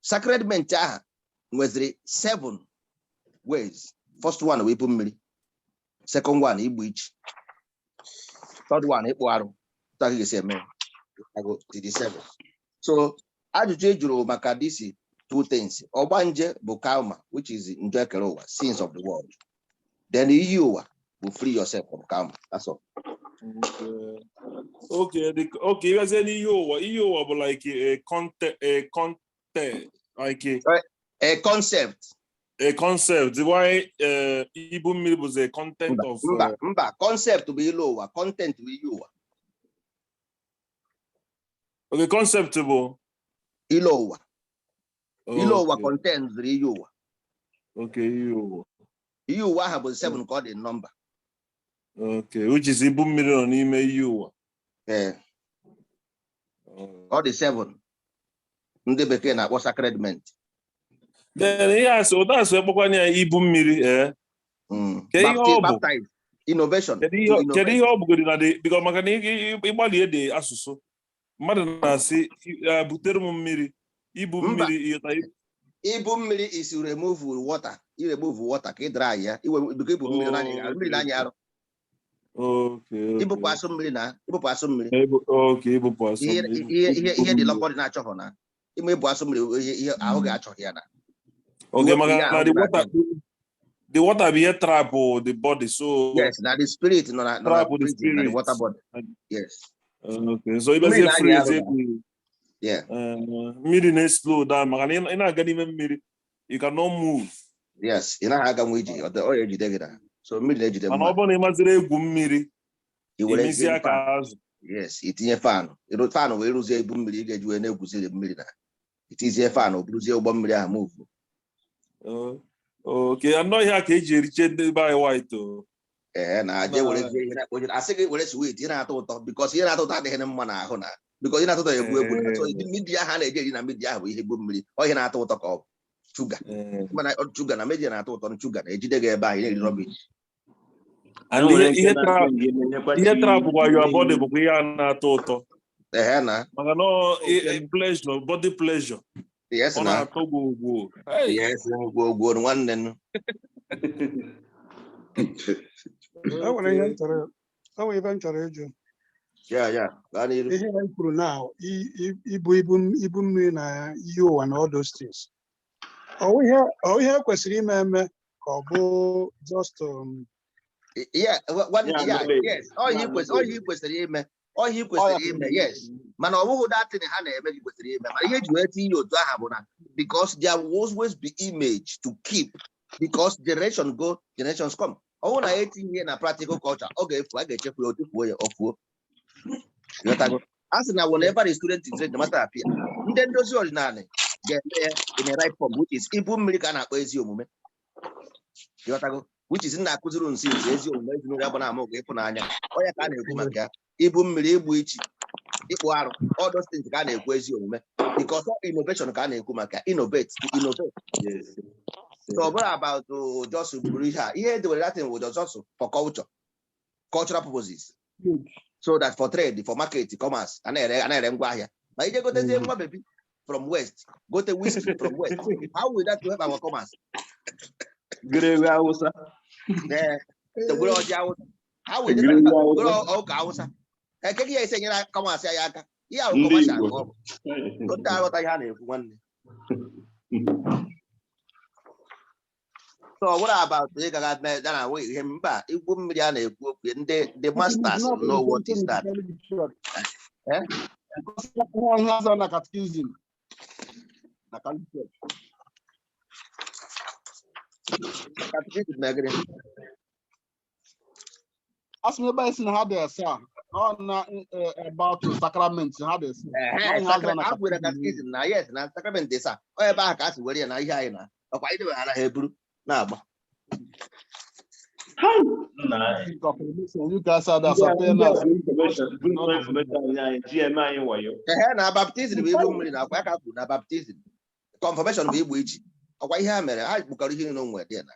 Sacrament ahụ nweziri seven ways. First one bụ ibu mmiri, second one igbu ichi, third one ịkpụ arụ. Otu aka ga-esi eme ya. To the seven. So ajụjụ ị jụrụ maka this two things, ọgbanje bụ karma, which is njọ ekere ụwa, sins of the world. Then iyi ụwa bụ free yourself from karma. That's all. Okay, ịbịazie n'ihe ụwa, ihe ụwa bụ like a content, like a concept. A concept. Why ibu mmiri was a content Mba, of mba, mba, concept bụ ilu ụwa, content bụ iyi ụwa. Okay, concept bụ Ilu ụwa. Ilu ụwa Okay. content zuru iyi ụwa. Okay, iyi ụwa. Iyi ụwa ahụ bụ 7 ka ọ dị nọmba. Okay, which is ibu mmiri nọ n'ime iyi ụwa. Ee, ọ dị 7. Ndị bekee na-akpọ sacrament. Then ihe asị ụda asị ekpọkwanye ya ibu mmiri ee. Kedu ihe ọ bụ? Baptize, innovation. Kedu To ihe innovate. Kedu ihe ọ bụgodi na dị biko maka na ịgbalie dị asụsụ mmadụ na-asị, "Eh, butere m mmiri ibu Mba. mmiri," ịghọta? Ibu mmiri is remove water. I remove water ka ị dry ya. Iwe biko ibu mmiri n'anya mmiri n'anya arụ. Ibupụ asụ mmiri na ibupụ asụ mmiri. Okay, ibupụ asụ Ihe mmiri. ihe dị lọkọ dị na-achọghọ na. Ime ịbụ asụ mmiri, ihe ahụ ga-achọghị ya na. Okay, Iwepụ maka ihe na ahụ the gị water, the water bụ ihe trap the body, so Yes, na the spirit nọ na trap the prison na the spirit. water body. Yes. Okay, so Mmiri ịbịazie na-anya freeze arụ na. Yeah. Mmiri na-slow down maka na ị na-aga n'ime mmiri, you cannot move. Yes, ị naghị aga nwa ije, ọ ya ejide gị na. So mmiri na-ejide Mana ọ mmadụ. bụrụ na ị maziri egwu mmiri, I were imezie fan. aka azụ. Yes, itinye fan. Ịrụ fan wee rụzie ibu mmiri ị ga-eji wee na-egwuziri mmiri na. Itizie fan, o buruzie ụgbọ mmiri ahụ move. Okay, anọ ihe a ka eji eriche ndị be anyị white o. Ee, na je werezie ihe na asị gị were sweet, ihe na-atọ ụtọ, because ihe na-atọ ụtọ adịghị mma n'ahụ na because ihe na-atọ ụtọ egbu egbu na. So media ahụ a na-eji eri na media ahụ bụ ihe egbu mmiri. Ọ ihe na-atọ ụtọ ka ọ bụ shuga. Mana shuga na media na-atọ ụtọ, shuga na-ejide gị ebe ahụ, ị na-eri rubbish. And ihe trap, ihe trap bụkwa your body bụkwa ihe a na-atọ ụtọ. Ehe na. Maka na pleasure, body pleasure. Yes, Ọ na. na-atọ gwogwo. Yes, gwogwo nwanne m. E nwere ihe m chọrọ ịjụ. Ya, gaa n'iru. Ihe anyị kwuru na ibu mmiri na iyi ụwa na all those things. Ọ ihe kwesịrị ime eme ka ọ bụ just Yeah, yes, ọ ihe kwesịrị ime, ọ ihe kwesịrị ime, yes. Mana ọ bụghị that thing ha na-eme gị kwesịrị ime. Mana ihe eji wee tinye otu aha bụ na because there will always be image to keep, because generation go, generations come. Ọ bụrụ na ya etinye ihe na practical culture, ọ ga-efu, a ga-echefu ya, o tufuo ya, ọ fuo. Ịghọtago? A sị na whenever the student is ready, the master appear. Ndị ndozi ọdịnala ga-eme ya in a right form, which is ibu mmiri ka a na-akpọ ezi omume. Ịghọtago? Which is na-akụziri nsi nsi ezi omume ezinụlọ ya bụ na ama oge ịfụnanya. Ọ ya ka a na-ekwu maka ya. Ibu mmiri, igbu ichi, ịkpụ arụ, all those things ka a na-ekwu ezi omume. Because all innovation ka a na-ekwu maka ya. Innovate, to innovate. So ọ bụrụ about just buru ihe a, ihe edewere that thing was just for culture, cultural purposes. So that for trade, for market, commerce, a na-ere ngwa ahịa. Ma ije gotezie nwa baby from West, gote whiskey from West. How will that help our commerce? Gịrịgị Hausa. Ee, gwere ọjị Hausa. How will Gịrịgị that Hausa. gwere ọka Hausa? Eke gị ya esi enyere commerce ya aka. Ihe ahụ Ndị commercial Igbo. ka ọ bụ. Ndị aghọta ihe a na-ekwu nwanne. So ọ bụrụ about ị gaga mee ya na ihe mba igwu mmiri a na-ekwu okwu ndị the masters know what is that. Eh? Ihe ọzọ na catechism na Catholic Church. Catechism na gịnị? Asị m ebe anyị si na ha dị asaa ọ na about sacrament ha dị asaa. Ehe, Ọ ihe ọzọ na a kwere catechism na yes na sacrament dị saa. Ọ ebe ahụ ka a si were ya na ihe anyị na ọkwa anyị debe ha anaghị eburu na-agba. Confirmation, you guys are the surveillance. Ehe, na baptizim bụ igbu mmiri na akwa ya ka kwuru na baptizim. Confirmation bụ igbu ichi. Ọkwa ihe ha mere ha kpụkọrọ ihe niile o nwere dị na.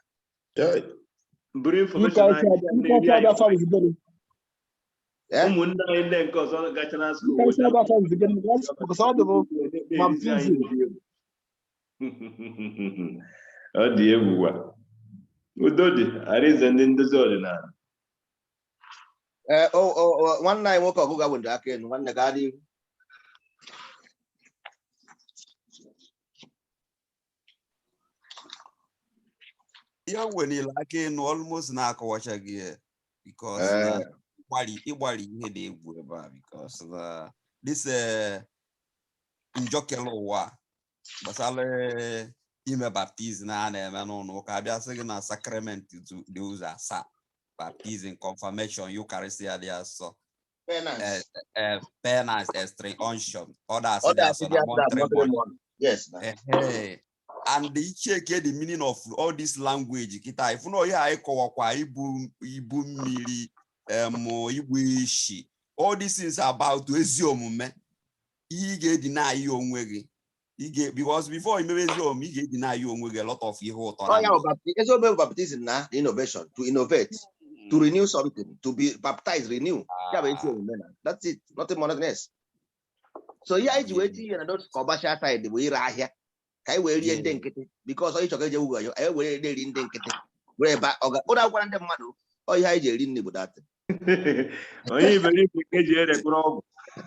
Buru You information guys are anyị you guys are the service. Ụmụnne anyị ndị nke ọzọ gachara You school. guys are the service. Because all the baptism. Ọ dị egwu gwa. Udo dị, Arinze ndị ndozi ọdịnala. Ee, nwanne anyị nwoke ọgụga wendụ aka elu, nwanne gaa n'ihu. Ihe weliri aka enu almost na-akọwachaghị ya because na ịgbalị ihe dị egwu ebe a because na this njọkele ụwa gbasara Ime baptism a na-eme n'ụlọ ụka, abịa sị gị na sacrament dị ụzọ asaa: baptism, confirmation, Eucharistia dị asọ, Penance. Penance, extreme unction, others Others dị asọ dị na asọ monthly monthly money. money. Yes na. Ehe. And check the meaning of all this language kịta, ifu na ihe anyị kọwakwa, ibu mmiri, igbu isi, all these things about ezi omume, ihe ị ga-edina anyị onwe gị, ị ga, because before imebe ezi omume, ị ga-edina anyị onwe gị a lot of ihe ụtọ na Ọ ya ndụ. bụ ezi omume bụ baptism na innovation, to innovate, to renew something, to be baptized, renew. Ya bụ ezi omume na that's it, nothing more, nothing else. So ihe anyị ji wee tinye na those commercial side bụ ire ahịa, ka anyị wee rie ndị nkịtị, because onye chọrọ eje ugwu anyị were na-eri ndị nkịtị were ebe ọga ụlọ akwụkwọ ndị mmadụ. Ọ ihe anyị ji eri nri bụ that. Onye iberibe ka eji erekpụrụ ọgwụ.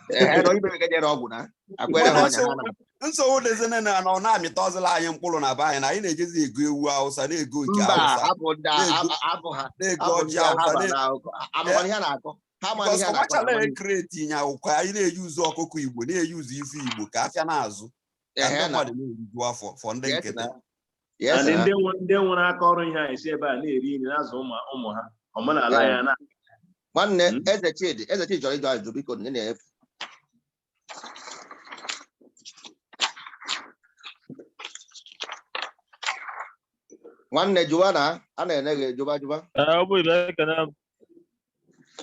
Ehe, na onye iberibe ka eji ere ọgwụ na akwere ha Mana ọnya ha na nsogbu dịzina na ọ na-amịta ọzụla anyị mkpụrụ na be anyị, na anyị na-ejezi ego ewu Awụsa, na-ego nke Mba, Awụsa, hapụ ndị na-ego hapụ ha, na-ego hapụ ọjị ndị a, ha Awụsa ba na akụkọ amakwana ihe a na-akọ, ha ma because ihe a na-akọ na ọmachala amamihe. Ekreti nya ụkwa anyị na-eyuzu ọkụkọ Igbo, na-eyuzu ife Igbo ka afịa na-azụ, ka ndị Ehe na mmadụ na-eriju afọ fọ ndị yes nkịtị. na yes And na ndị nwere aka ọrụ ihe a esi ebe a na-eri nri, na-azụ ụmụ ha omenala ya na Nwanne Eze Chidi, Eze Chidi chọrọ ịjụ ajụjụ, biko nne na-efe. Nwanne, jụwa na a na-ene gị, jụba jụba. Ee, ọ bụ ibe ekene m.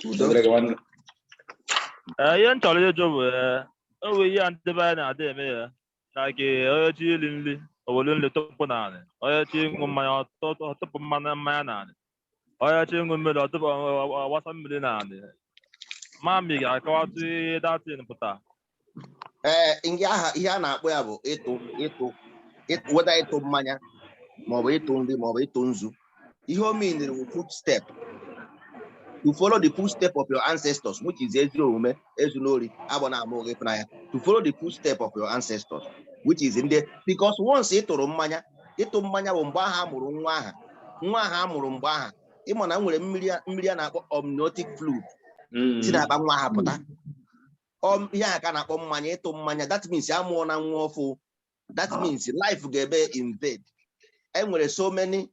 Udo. Ee, ihe m chọrọ ịjụ bụ, o nwere ihe a ndị be anyị na-adị eme ya na nke onye chi iri nri, o were nri tụpụ n'anị; onye chi ịṅụ mmanya, ọ tụpụ mmanụ mmanya n'anị; onye chi ịṅụ mmiri, ọ tụpụ, ọ gbasa mmiri n'anị. Mami ga-akọwatụ ihe datin pụta. Ee, nke aha ihe a na-akpọ ya bụ ịtụ weda ịtụ mmanya maọbụ ịtụ nri maọbụ ịtụ nzu. Ihe o meaniri bụ footstep, to follow the footstep of your ancestors, which is ezi omume, ezu n'ori, agbọ na ama ụgha, ịfụnanya, to follow the footstep of your ancestors, which is ndị, because once ị tụrụ mmanya, ịtụ mmanya bụ mgbe aha a mụrụ nwa aha, nwa aha a mụrụ mgbe aha, ịma na nwere mmiri a na-akpọ amniotic fluid si n'akpa nwa ha pụta. Ihe a ka a na-akpọ mmanya, ịtụ mmanya. That means amụọ na nwa ọfụ, that means life ga-ebe invade. E nwere so many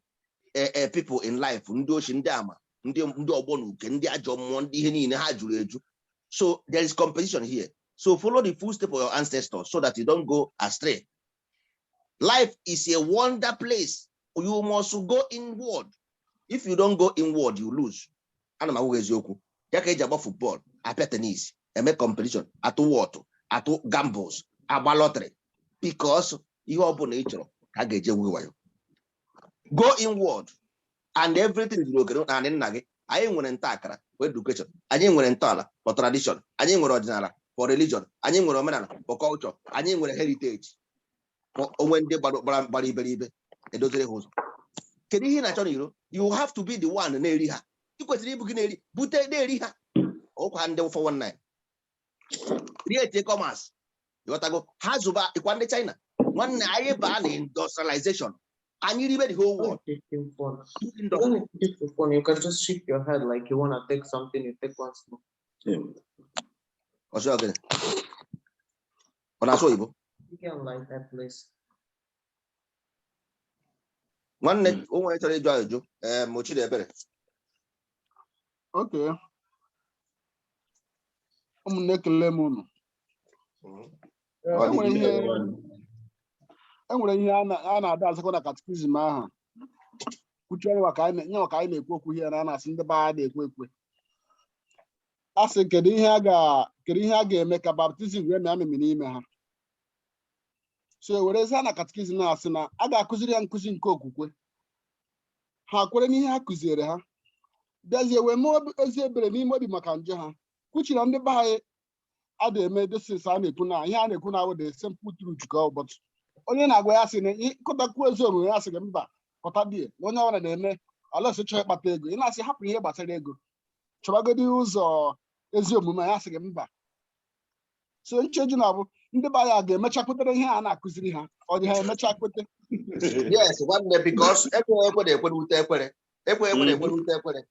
people in life, ndị ochi, ndị ama, ndị ọgbọ na uke, ndị ajọ mmụọ, ndị ihe niile ha juru eju. So there is competition here, so follow the footsteps of your ancestors so that you don't go astray. Life is a wonder place. You must go inward. If you don't go inward, you lose. Ana m agwa gị eziokwu. Ya ka eji agba football, apịa tennis, eme competition, atụ wọtụ, atụ gambles, agba lottery, because ihe ọbụla ị chọrọ ka a ga-eje gwu wayo. Go inward and everything zuru oke na nna gị. Anyị nwere nta akara for education, anyị nwere ntọala for tradition, anyị nwere ọdịnala for religion, anyị nwere omenala for culture, anyị nwere heritage for onwe. Ndị gbara iberibe edoziri ha ụzọ. Kedu ihe ị na-achọ n'iro? You have to be the one na-eri ha. Ị kwesịrị ịbụ gị na-eri bute na-eri ha ụkwa ndị 419 create commerce, ịghọtago? Ha zụba ịkwa ndị China. Nwanne, anyị baa na industrialization, anyị ribe the whole world. Taking phone. Do You industry. don't need to take the phone. You can just shake your head like you wanna take something. You take one small. Ọsọ gịnị? Ọ na-asụ oyibo? You can like that place. Nwanne, o nwere chọrọ ịjụ ajụjụ? Ee, mo Chidiebere. Okay. Ụmụnne, ekele m unu. Ọ dị Enwere gị. ihe, enwere ihe a na-ada azakwa na catechism ahụ kwuchie nyanwa ka anyị na-ekwu okwu ihe na a na-asị ndị be anyị na-ekwe ekwe. A sị, kedu ihe a ga-eme ka baptism wee mịa amịmị n'ime ha? So werezie na catechism na-asị na a ga-akụziri ya nkụzi nke okwukwe, ha kwere n'ihe ha kụziere ha, bịazie wee mee ezi ebere n'ime obi maka njọ ha. Kwuchiri na ndị be anyị a na-eme this a na-ekwu na ihe a na-ekwu na awụ the simple truth ka ọ but onye na-agwa ya sị na ịkọtakwu ezi omume, ya sị gị mba, kọta die na onye ọbụla na-eme alọsị chọọ ịkpata ego. Ị na-asị hapụ ihe gbasara ego, chọbagodi ụzọ ezi omume, ya sị gị mba. So ncheju na-abụ ndị be anyị a ga-emecha kwetere ihe a na-akụziri ha, ọ dị ha emecha kwete? Yes, nwanne, because ekwe ekwe na-ekwe n'ute ekwere, ekwe ekwe na-ekwe n'ute ekwere.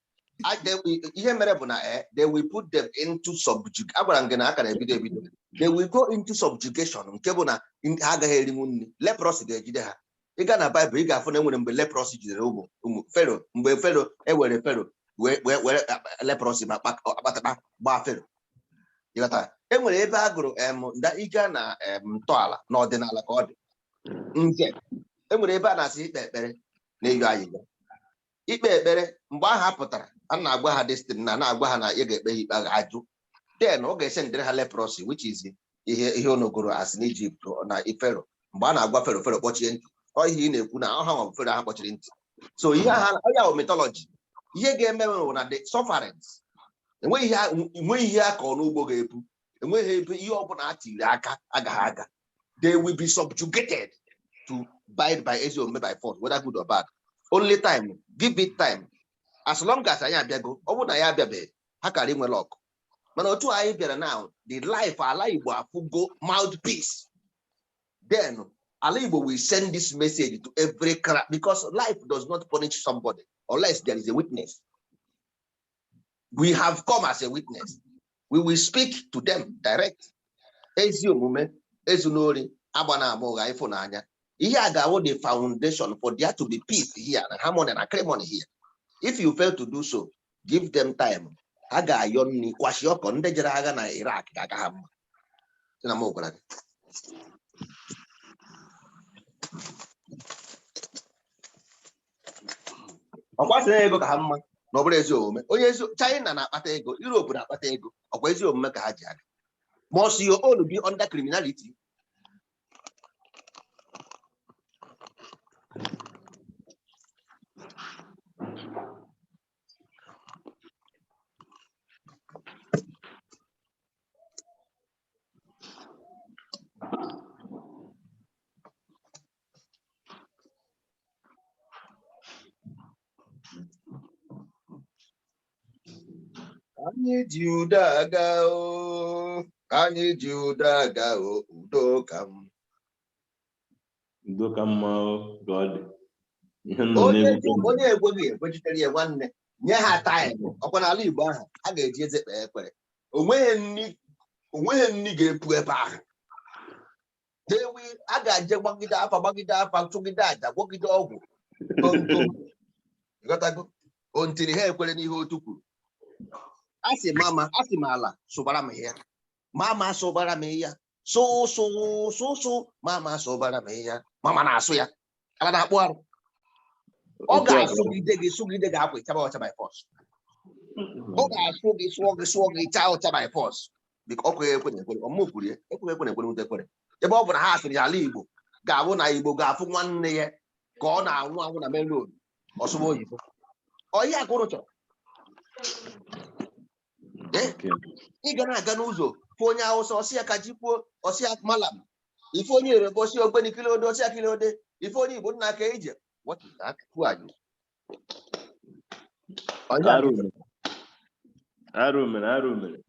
Ihe mere bụ na they will put them into subjugation. Agwara m gị na aka na-ebido ebido. They will go into subjugation, nke bụ na ha agaghị erinwu nri, leprosy ga-ejide ha. Ị gaa na Baịbụl, ị ga-afụ na enwere mgbe leprosy jidere ụmụ ụmụ Fero, mgbe Fero ewere Fero wee wee were leprosy ma akpatakpa gbaa Fero. Ịghọtara? E nwere ebe a gụrụ nda ịga na ntọala na ọdịnala ka ọ dị nze. E nwere ebe a na-asị ikpe ekpere na ịyọ ayịyọ, ikpe ekpere. Mgbe ahụ a pụtara, a na-agwa ha destin na na-agwa ha na ị ga-ekpe ha ikpe, ga-ajụ, then ọ ga-ese ndịrị ha leprosy, which is ihe unu gụrụ as in Egypt na Fero. Mgbe a na-agwa Fero, Fero kpọchie ntị. Ọ ihe ị na-ekwu na ọha nwa bụ Fero ahụ kpọchiri ntị. So ihe ha ya bụ mythology. Ihe ga-eme bụ na the sufferings, enweghị ihe a kọrọ n'ugbo ga-epu, enweghị ebe ihe ọbụla a tiri aka agaghị aga. They will be subjugated to bide by ezi omume by force, whether good or bad. Only time, give it time. As long as anyị abịago, ọ bụrụ na ya abịabeghị, ha kara inwe luck. Mana otu anyị bịara now, the life ala Igbo afụgo mouthpiece, then ala Igbo will send this message to every crowd, because life does not punish somebody unless there is a witness. We have come as a witness. We will speak to them direct. Ezi omume, ezunori, agba na ama ụgha, ịfụnanya, ihe a ga-awụ the foundation for there to be peace here and harmony and acrimony here. If you fail to do so, give them time, ha ga-ayọ nri kwashi ọkọ. Ndị jere agha na Iraq ga-aga ha mma. Sị na m gwara gị. Ọkwa sị na ego ka ha mma na ọ bụrụ ezi omume. Onye ezi China na-akpata ego, Europe na-akpata ego, ọkwa ezi omume ka ha ji aga. Must your own be under criminality? Anyị ji udo aga o, anyị ji udo aga o, udo ka m Udo ka mma o, ka ọ dị. Ihe nọ Onye na-ewute m. Onye ekweghị ekwechitere ya, nwanne, nye ha time. Ọkwa n'ala Igbo ahụ a ga-eji eze kpee ekpere, onweghị nni, onweghị nni ga-epu ebe ahụ. Dewi a ga-eje gbagide afa, gbagide afa, tụgide aja, gwọgide ọgwụ komkom, ghọtago ontiri ha ekwere n'ihe otu kwuru. A sị mama, a sị m ala sụbara m ya, mama sụbara m ya, sụ sụ sụ sụ, mama sụbara m ya. Mama na-asụ ya, ala na-akpụ arụ. Ọ Otu a ka ga-asụgide gị, sụgide gị akwa ịchaba ọcha by force. Ọ ga-asụ gị, sụọ gị, sụọ gị, chaa ọcha by force. Biko, ọ kweghị ekwe na ekwere ọmụ kwuru ya, ekweghị ekwe na ekwere nwute ekwere. Ebe ọ bụ na ha sịrị ala Igbo ga-abụ na Igbo ga-afụ nwanne ya ka ọ na-anwụ anwụ na main road, ọsụma oyibo, ọ ihe a ka ụnụ chọrọ? Eh? Ị ga na-aga n'ụzọ fụ onye Awụsa, ọsị ya ka ji kwuo, ọsị ya malam. Ife onye Yoruba, ọsị ya ogbeni kilode, ọsị ya kilode. Ife onye Igbo, nna aka ije. What is that? Who are you? Onye a Arụ mere. Arụ mere, arụ mere.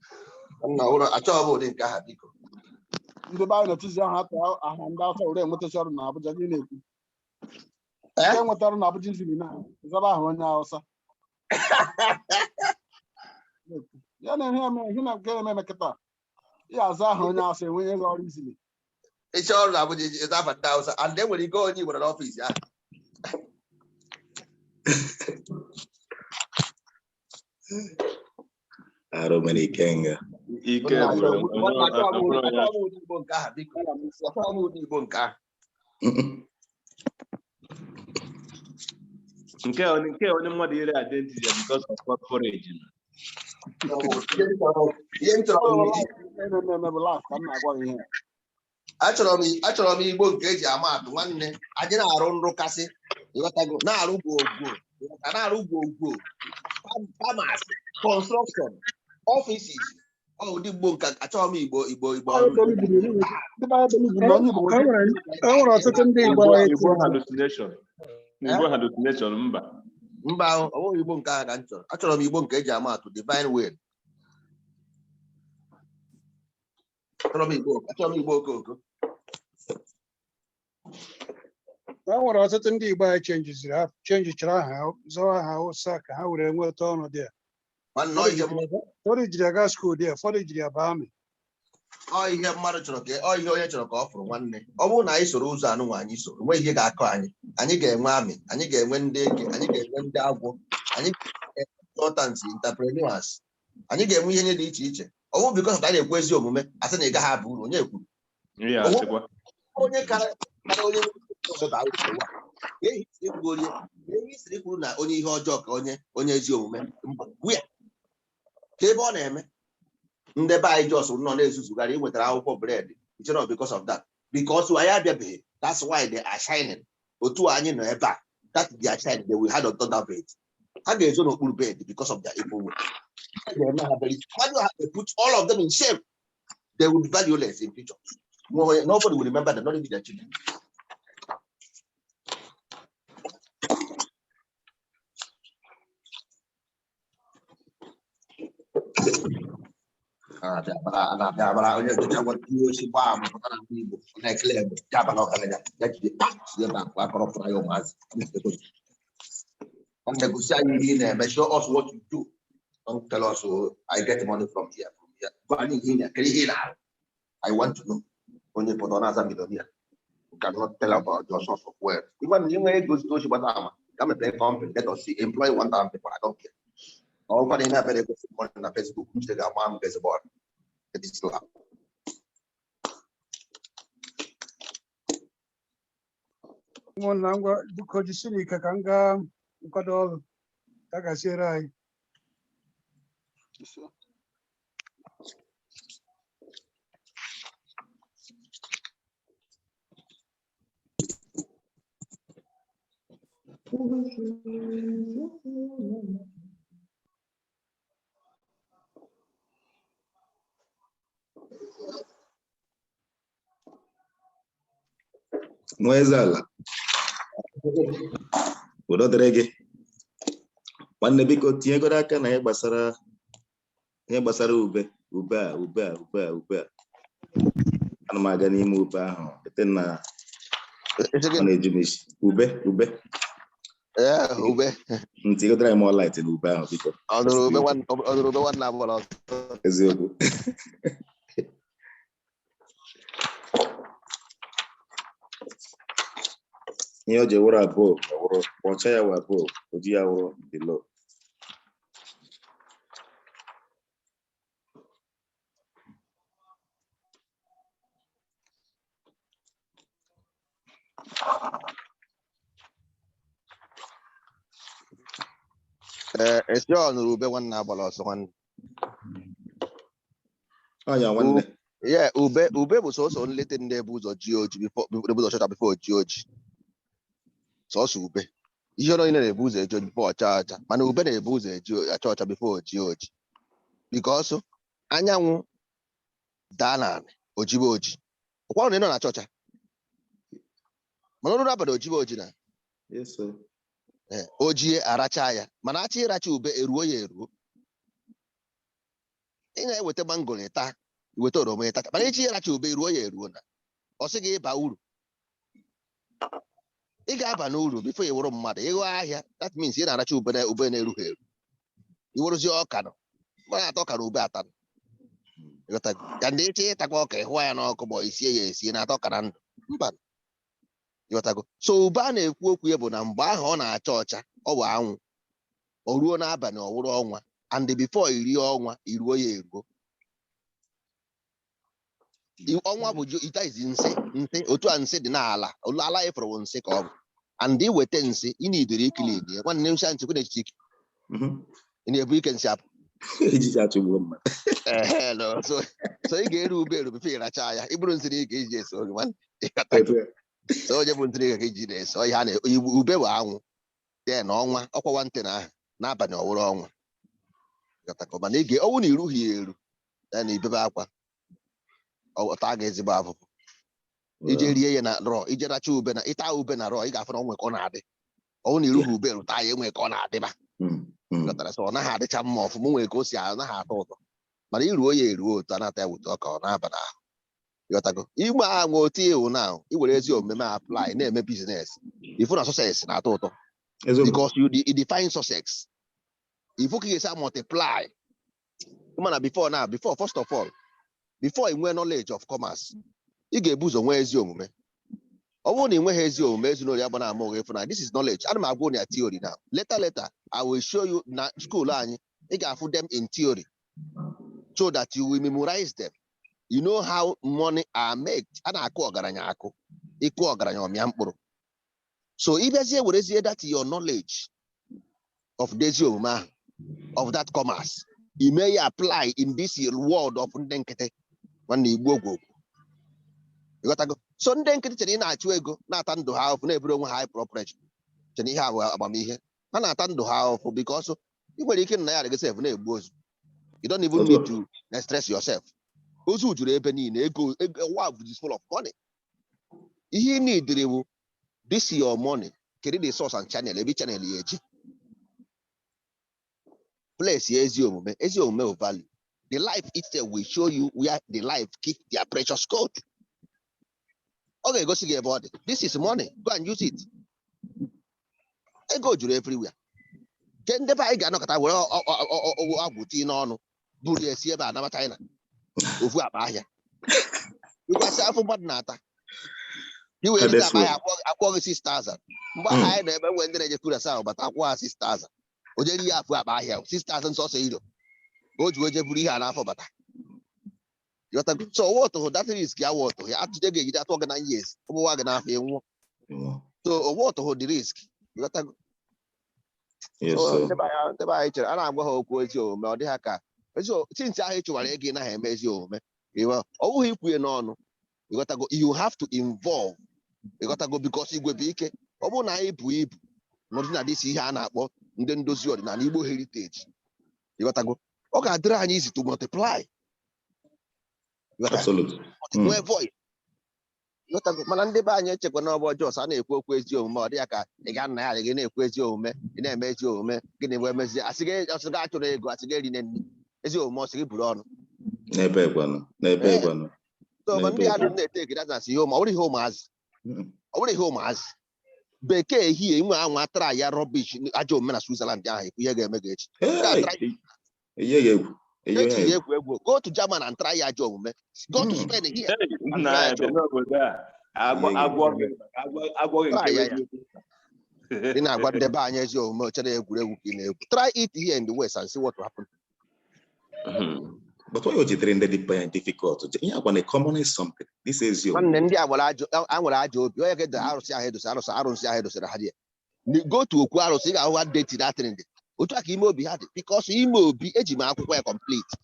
Nna ụlọ achọghị m ụdị nke aha, biko. Ndị be anyị na-etizi aha atọ aha ndị Awụsa were enwetachi ọrụ na Abuja. Gị na-ekwu Eh? nke nweta ọrụ na Abuja izili na zaba aha onye Awụsa ya na ihe eme, ihe na nke na-eme eme kịta, ya aza aha onye Awụsa, enwenye gị ọrụ izili. Ịchọ ọrụ na Abuja, ịza afa ndị Awụsa, and e nwere ike onye Igbo nọ n'ọfịs ahụ. Arụ mere ikenga. Ike Nna, gwụrụ. achọghị m enwere onye achọghị m ụdị Igbo nke ahụ, biko. Achọghị m ụdị Igbo nke ahụ. Nke onye mmadụ ire identity ya because of corporate. Ihe m chọrọ bụ Ihe na-eme eme bụ life ka m na-agwa gị ihe a. Achọrọ m Igbo nke eji ama atụ, nwanne. Anyị na-arụ nrụkasị, ịghọtago, na-arụ gwogwo, ịghọta, na-arụ gwogwo, farmers, construction, offices. Ọ ụdị Igbo nke achọghị m Igbo Igbo Igbo ọrụ. Ndị be anyị believe na onye Igbo E nwere ọtụtụ ndị Igbo Igbo anyị Igbo hallucination. Igbo hallucination, mba. Mba, ọ bụghị Igbo nke ahụ ka m chọrọ. Achọrọ m Igbo nke eji ama atụ, divine will. Achọrọ m Igbo okoko. E nwere ọtụtụ ndị Igbo anyị changeziri ha, changechichara aha ha, zọwa aha Hausa ka ha were nweta ọrụ dị ya. Nwanne, ọ ihe m Ụfọdụ jiri ya gaa school dị ya, ụfọdụ jiri ya baa amị. Ọ ihe mmadụ chọrọ ka ọ ihe onye chọrọ ka ọ fụrụ nwanne. Ọ bụrụ na anyị soro ụzọ anụnwa anyị soro, enweghị ihe ga-akọ anyị. Anyị ga-enwe amị, anyị ga-enwe ndị eke, anyị ga-enwe ndị agwọ, anyị ga-enwe consultants, entrepreneurs, anyị ga-enwe ihe dị iche iche. Ọ bụrụ because anyị na-ekwu ezi omume, asị na ị gaghị aba uru, onye kwuru? Ya Onwe asịkwa. Onye kara kara onye ọzọ bara uru n'ụwa. Ka ehi siri kwuru onye ka ehi siri kwuru na onye ihe ọjọọ ka onye ezi omume mba wia ka ebe ọ na-eme ndị be anyị just nọ na-ezuzugharị. Ị nwetara akwụkwọ bread instead of because of that, because anyị abịabeghị. That's why they are shining. Otu anyị nọ ebe a, that they are shining, they will hide on under bed. Ha ga-ezo n'okpuru bed because of their evil way. Ha ga-eme ha very mmadụ ha they put all of them in shame. They will be valueless in future. Nobody will remember them, not even their children. A na-abịa abara onye nchọcha gwara ihe osi gbaa ama pụta na ndị Igbo ọ na-ekele egbe ya abala ọgaranya ya jide si ebe akụ akọrọpụtara ya ụmụazị. Nwanne, gosi anyị ihe ị na-eme. Show us what you do. Don't tell us, "Oh, I get money from here, from here." Gwa anyị ihe ị na-ekere, ihe ị na-arụ. I want to know. Onye pụta ọ na-aza millionaire. You cannot tell about your source of wealth. Even inwe ego zite ochi gbata ama ka mepee company, let us see. Employ 1000 people, I don't care. Ọ bụkwa na ị na-abịa egosi money na Facebook m jide ga-ama m ezigbo ọrụ. It is slap. Ụmụnna, ngwa, biko jisiri ike ka m gaa nkwado ọrụ ka gaziere anyị. Ise. Nwa eze ala, udo dịrị gị nwanne. Biko tinyegoro aka na ihe gbasara ube, ube a, ube a, ube a, ube a. Ana m aga n'ime ube ahụ ete na ọ na-eju m isi. Ube, ube. Ee, ube. Ntigodara anyị more light na ube ahụ, biko. Ọ nụrụ ube nwanne, ọ nụrụ ube nwanne abụọ ọsọ. Eziokwu. Ihe o ji wụrụ abụọ wụrụ ọcha ya wụ abụọ, oji ya wụrụ below. Ee, esi ọ nụrụ ube nwanne agbara ọsọ nwanne. Ọnya nwanne. Yeah, ube, ube bụ sọsọ nlete ndị ebu ụzọ ji oji before ebu ụzọ chọcha before ji oji. Sọsọ ube. Ihe ọnọ niile na-ebu ụzọ eji oji before ọcha ọcha, mana ube na-ebu ụzọ eji acha ọcha before oji oji. Because anyanwụ daa n'anị ojibe oji. Ọkwa na ị nọ na-acha ọcha. Mana ọrụ n'abalị ojibe oji na. Yes, sir. Ee, ojie aracha ya, mana achọ ịracha ube eruo ya eruo. Ị na-eweta mangoro ịta, iweta oroma ịta, mana ịchọ ịracha ube eruo ya eruo na ọ sị gị ịba uru. Ị ga-aba n'uru before ị wụrụ mmadụ ịghọ ahịa. That means ị na-aracha ube na ube na-erughị eru. Iwerezie ọka nọ mmadụ atọ ọka na ube ata ịghọtago ya ndị ịchọ ịtakwa ọka ịhụ ya n'ọkụ ma isie ya esie na-ata ọka na ndụ mba, ịghọtago. So ube a na-ekwu okwu ya bụ na mgbe ahụ ọ na-acha ọcha ọ bụ anwụ, o ruo n'abalị ọ wụrụ ọnwa, and before irie ọnwa iruo ya eruo. Ọnwa bụ ite izi nsị nsị otu a nsị dị n'ala ala ịfụrụ bụ nsị ka ọ bụ, and iweta nsị ị na-idoro ikili ya nwanne m nsị ntị na echiche ike ị na-ebu ike nsị apụ. Ejiji achụgbuo mmadụ. Ehe, no. So ị ga-eru ube eru before ịracha ya ịbụrụ nsị na ị ga-eji eso oge nwanne. Ịghọtago? So onye bụ nsị na ị ga-eji na-eso ihe a na ube bụ anwụ, then ọnwa ọkwa nwantị na ahụ n'abalị ọwụrụ ọnwa. Ịghọtago? Mana ị ga ọnwụ na irughị ya eru ya na ibebe akwa ọ taa gị ezigbo afụfụ ije rie ya na rọ ije racha ube na ịta ube na rọ ị ga-afụ na onwe ka ọ na-adị ọnwụ na irughị ube eru taa ya enwe ka ọ na-adịba. Ghọtara? So ọ naghị adịcha mma ọfụma nwere ka o si anaghị atọ ụtọ, mana iruo ya eruo otu a na-ata ya wute ọka ọ na-aba n'ahụ. Ịghọtago? Ime anwa otu iwu na i were ezi omume apply na-eme business, ifu na success na-atọ ụtọ because you define success. Ifu ka ị ga-esi multiply mana before now, before, first of all, Before ị nwee knowledge of commerce, ị ga-ebu ụzọ nwee ezi omume. Ọ bụrụ na ị nweghị ezi omume, ezinụlọ ya gbana ama ụgha ịfụ na this is knowledge. Ana m agwa unu ya theory now. Later, later, I will show you na school anyị, ị ga-afụ them in theory so that you will memorize them. You know how money are made. A na-akụ ọgaranya akụ, ịkụ ọgaranya ọmịa mkpụrụ. So ị bịazie werezie that your knowledge of ezi omume ahụ, of that commerce, you may apply in this world of ndị nkịtị. Nwanne, igbu ogwogwo, ịghọtago? So ndị nkịtị chere ị na-achụ ego, na-ata ndụ ha ahụfụ, na-eburu onwe ha high blood pressure, chere ihe a bụ amamihe. Ha na-ata ndụ ha ahụfụ because ị nwere ike na ya adịghị sef na-egbu ozu. You don't even need to stress yourself. Ozu juru ebe niile. Ego, ego, ụwa is full of money. Ihe ị need bụ this your money. Kedu the source and channel ebe channel ya eji place ya? Ezi omume, ezi omume will value the life itself, will show you where the life keep their precious code. Ọ ga-egosi gị ebe ọ dị. This is money, go and use it. Ego juru everywhere. Ke ndị be anyị ga-anọkọta were agwụ tinye n'ọnụ, buru ya esi ebe a naba China, ofu akpa ahịa ịkwasị afọ mmadụ na-ata iwere rite akpa ahịa akwụọ gị 6,000. Mgbe ahụ anyị nọ ebe nwee ndị na-eje Curaçao bata, akwụọ ha 6,000. O jere ihe afụ akpa ahịa 6,000 sọsọ iro ka o ji wee je buru ihe a n'afọ bata. Ịghọtago? So ọwụ that risk ya wọtụ ya atụje ga-ejide atụọ gị na years ụmụnwa gị n'afọ ịnwụọ. So ọwụ ọtụhụ the risk. Ịghọtago? Yes, So, sir. ndị be anyị chere a na-agwa ha okwu ezi omume, ọ dị ha ka since ahụ ị chụwara ego, ị naghị eme ezi omume. Ọ bụghị ikwuye n'ọnụ. Ịghọtago? You have to involve. Ịghọtago? Because igwe bụ ike. Ọ bụrụ na anyị bụ ibu nọdụ na dịsi ihe a na-akpọ ndị ndozi ọdịnala Igbo heritage, ịghọtago, ọ ga-adịrị anyị easy to multiply. Ịghọtago? Absolutely. Nwee voice. Ịghọtago? Mana ndị be anyị echekwa na ọ bụ ọjọọ a na-ekwu okwu ezi omume, ọ dị ya ka ị ga nna ya gị na-ekwu ezi omume, ị na-eme ezi omume, gịnị bụ emezie? Asị gị, ọsị gị achụrụ ego, asị gị erine nri. Ezi omume, ọsị gị buru ọnụ. N'ebe ekwanụ, n'ebe ekwanụ. So ma N'ebe ndị adị ekwanụ. na-ete ekiri asị ihe ụmụ, ọ bụrụ ihe ụmụazị, ọ bụrụ ihe ụmụazị bekee ehihie inwe anwa tara ya rubbish, ajọ omume na Switzerland ahụ, ekwu ihe ga-eme gị echi. Hey, eyi ya egwu. Eyi Echi ya ya egwu. Egwu egwu. Go to German and try ya ajọ omume. Go to Spain here and Nna try ya ajọ bịa omume. n'obodo a, agwọ Ihe agwọ gị agwọ gị nke Try bụ ya ya. eziokwu. Ị na-agwa ndị be anyị ezi omume, chere egwuregwu ka ị na-egwu. Try it here in the West and see what will happen. But why o jidere ndị dị difficult? Ihe agwa na common is something. This is you. Nwanne, ndị a nwere ajọ, a nwere ajọ obi. Onye ga-edo arụsị ahụ edosa, arụsị, arụsị ahụ edosara ha dị ya. Go to okwu arụsị, ị ga-ahụ ha dirty that thing dị otu a ka ime obi ha dị, because ime obi eji m akwụkwọ ya complete.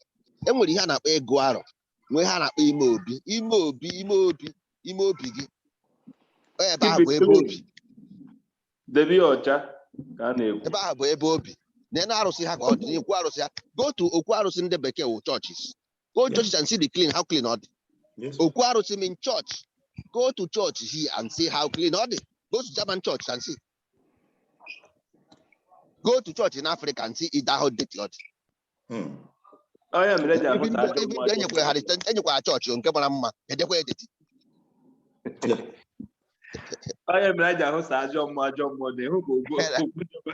E nwere ihe a na-akpọ ịgụ arọ, nwee ihe a na-akpọ ime obi, ime obi, ime obi, ime obi gị. Ọ ebe ahụ bụ ebe obi. Debe ya ọcha ka a na-ekwu. Ebe ahụ bụ ebe obi na na arụsị ha ka ọ dị n'okwu arụsị ha. Go to okwu arụsị ndị bekee wụ churches. Go churches and see the clean, how clean ọ dị. Okwu arụsị mean church. Go to church here and see how clean ọ dị. Go to German church and see. Go to church in Africa and see it, how dirty ọ dị. Ọ ya mere eji Even ahụta though ajọ even mmụọ. though enyekwara ha enyekwara chọọchị nke mara mma, edekwa ya dirty. Ọ ya mere eji ahụsa ajọ mmụọ, ajọ mmụọ dị hụ ka ogbu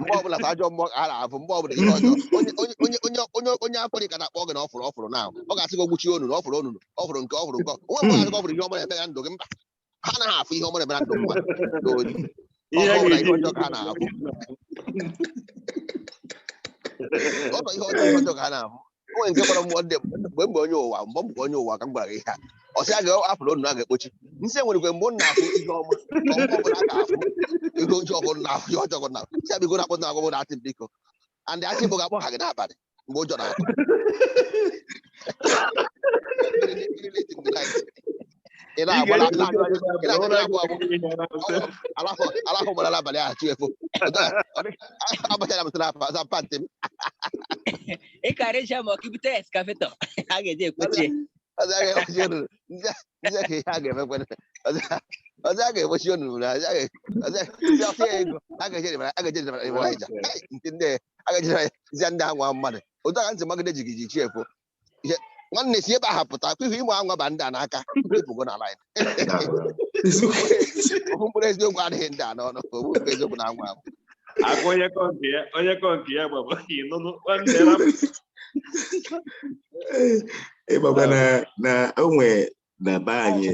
Mgbe ọbụla ka ajọ mmụọ a na-afụ, mgbe ọbụla ihe ọjọọ, onye onye onye onye onye onye Afrịka na-akpọ gị na ọ fụrụ, ọ fụrụ na ọ ga-asị gị ogbuchi onunu, ọ fụrụ onunu, ọ fụrụ nke, ọ fụrụ nke onwe mgbe ọ fụrụ ihe ọma na-eme na ndụ gị. Mba, ha anaghị afụ ihe ọma na-eme na ndụ mmadụ n'oyi. Ihe Ọ bụla ihe ga-eji ọjọọ ka ha na-afụ. Ọsọ ihe ọjọọ, ihe ọjọọ ka ha na-afụ. O nwere nke kpọrọ mmụọ ndị mgbe mgbe onye ụwa, mgbe m bụkwa onye ụwa, ka m gwara gị ihe a. Ọ sị a ga-afụrụ onunu, a ga-ekpochi nsị. Enwerekwe mgbe m na-afụ ihe ọma, ọma ọbụla a ga-afụ ihe ọjọọ ọbụla na-afụ ihe ọjọọ na sị biko na-akpọ na agwọ na-atị m biko and asị bụ ga-akpọ ha gị n'abalị mgbe ụjọ na-atụ. Late in the night. Ị na-agba ị na-agba na-agbụ agbụ alahụ alahụ gbara n'abalị ahụ chi efo abatara m sara asa pantị m. Ị kara ịcha ma ọ ka ibute excavator a ga-eji ekpochie. Ọzọ a ga-ekpochi onunu ndị ndị ka ihe a ga-emekwe, ọzọ a ga-ekpochi onunu na ọzọ ọzọ ọfịa ego a ga-eje a ga-eje Naija nke ndị a ga-eje Naija ndị anwa mmadụ otu aka ntị magide jigiji chi efo ihe. Nwanne, si ebe ahụ pụta kwa ihu ịmụ anwa ba ndị a n'aka ịpụgo na line. Ofu mkpụrụ eziokwu adịghị ndị a n'ọnụ, ofu mkpụrụ eziokwu na anwa anwụ. Agwa onye kọ nke ya, onye kọ nke ya gbaba ịnụnụ nwanne rapụ. Ịgbakwa na onwe na be anyị.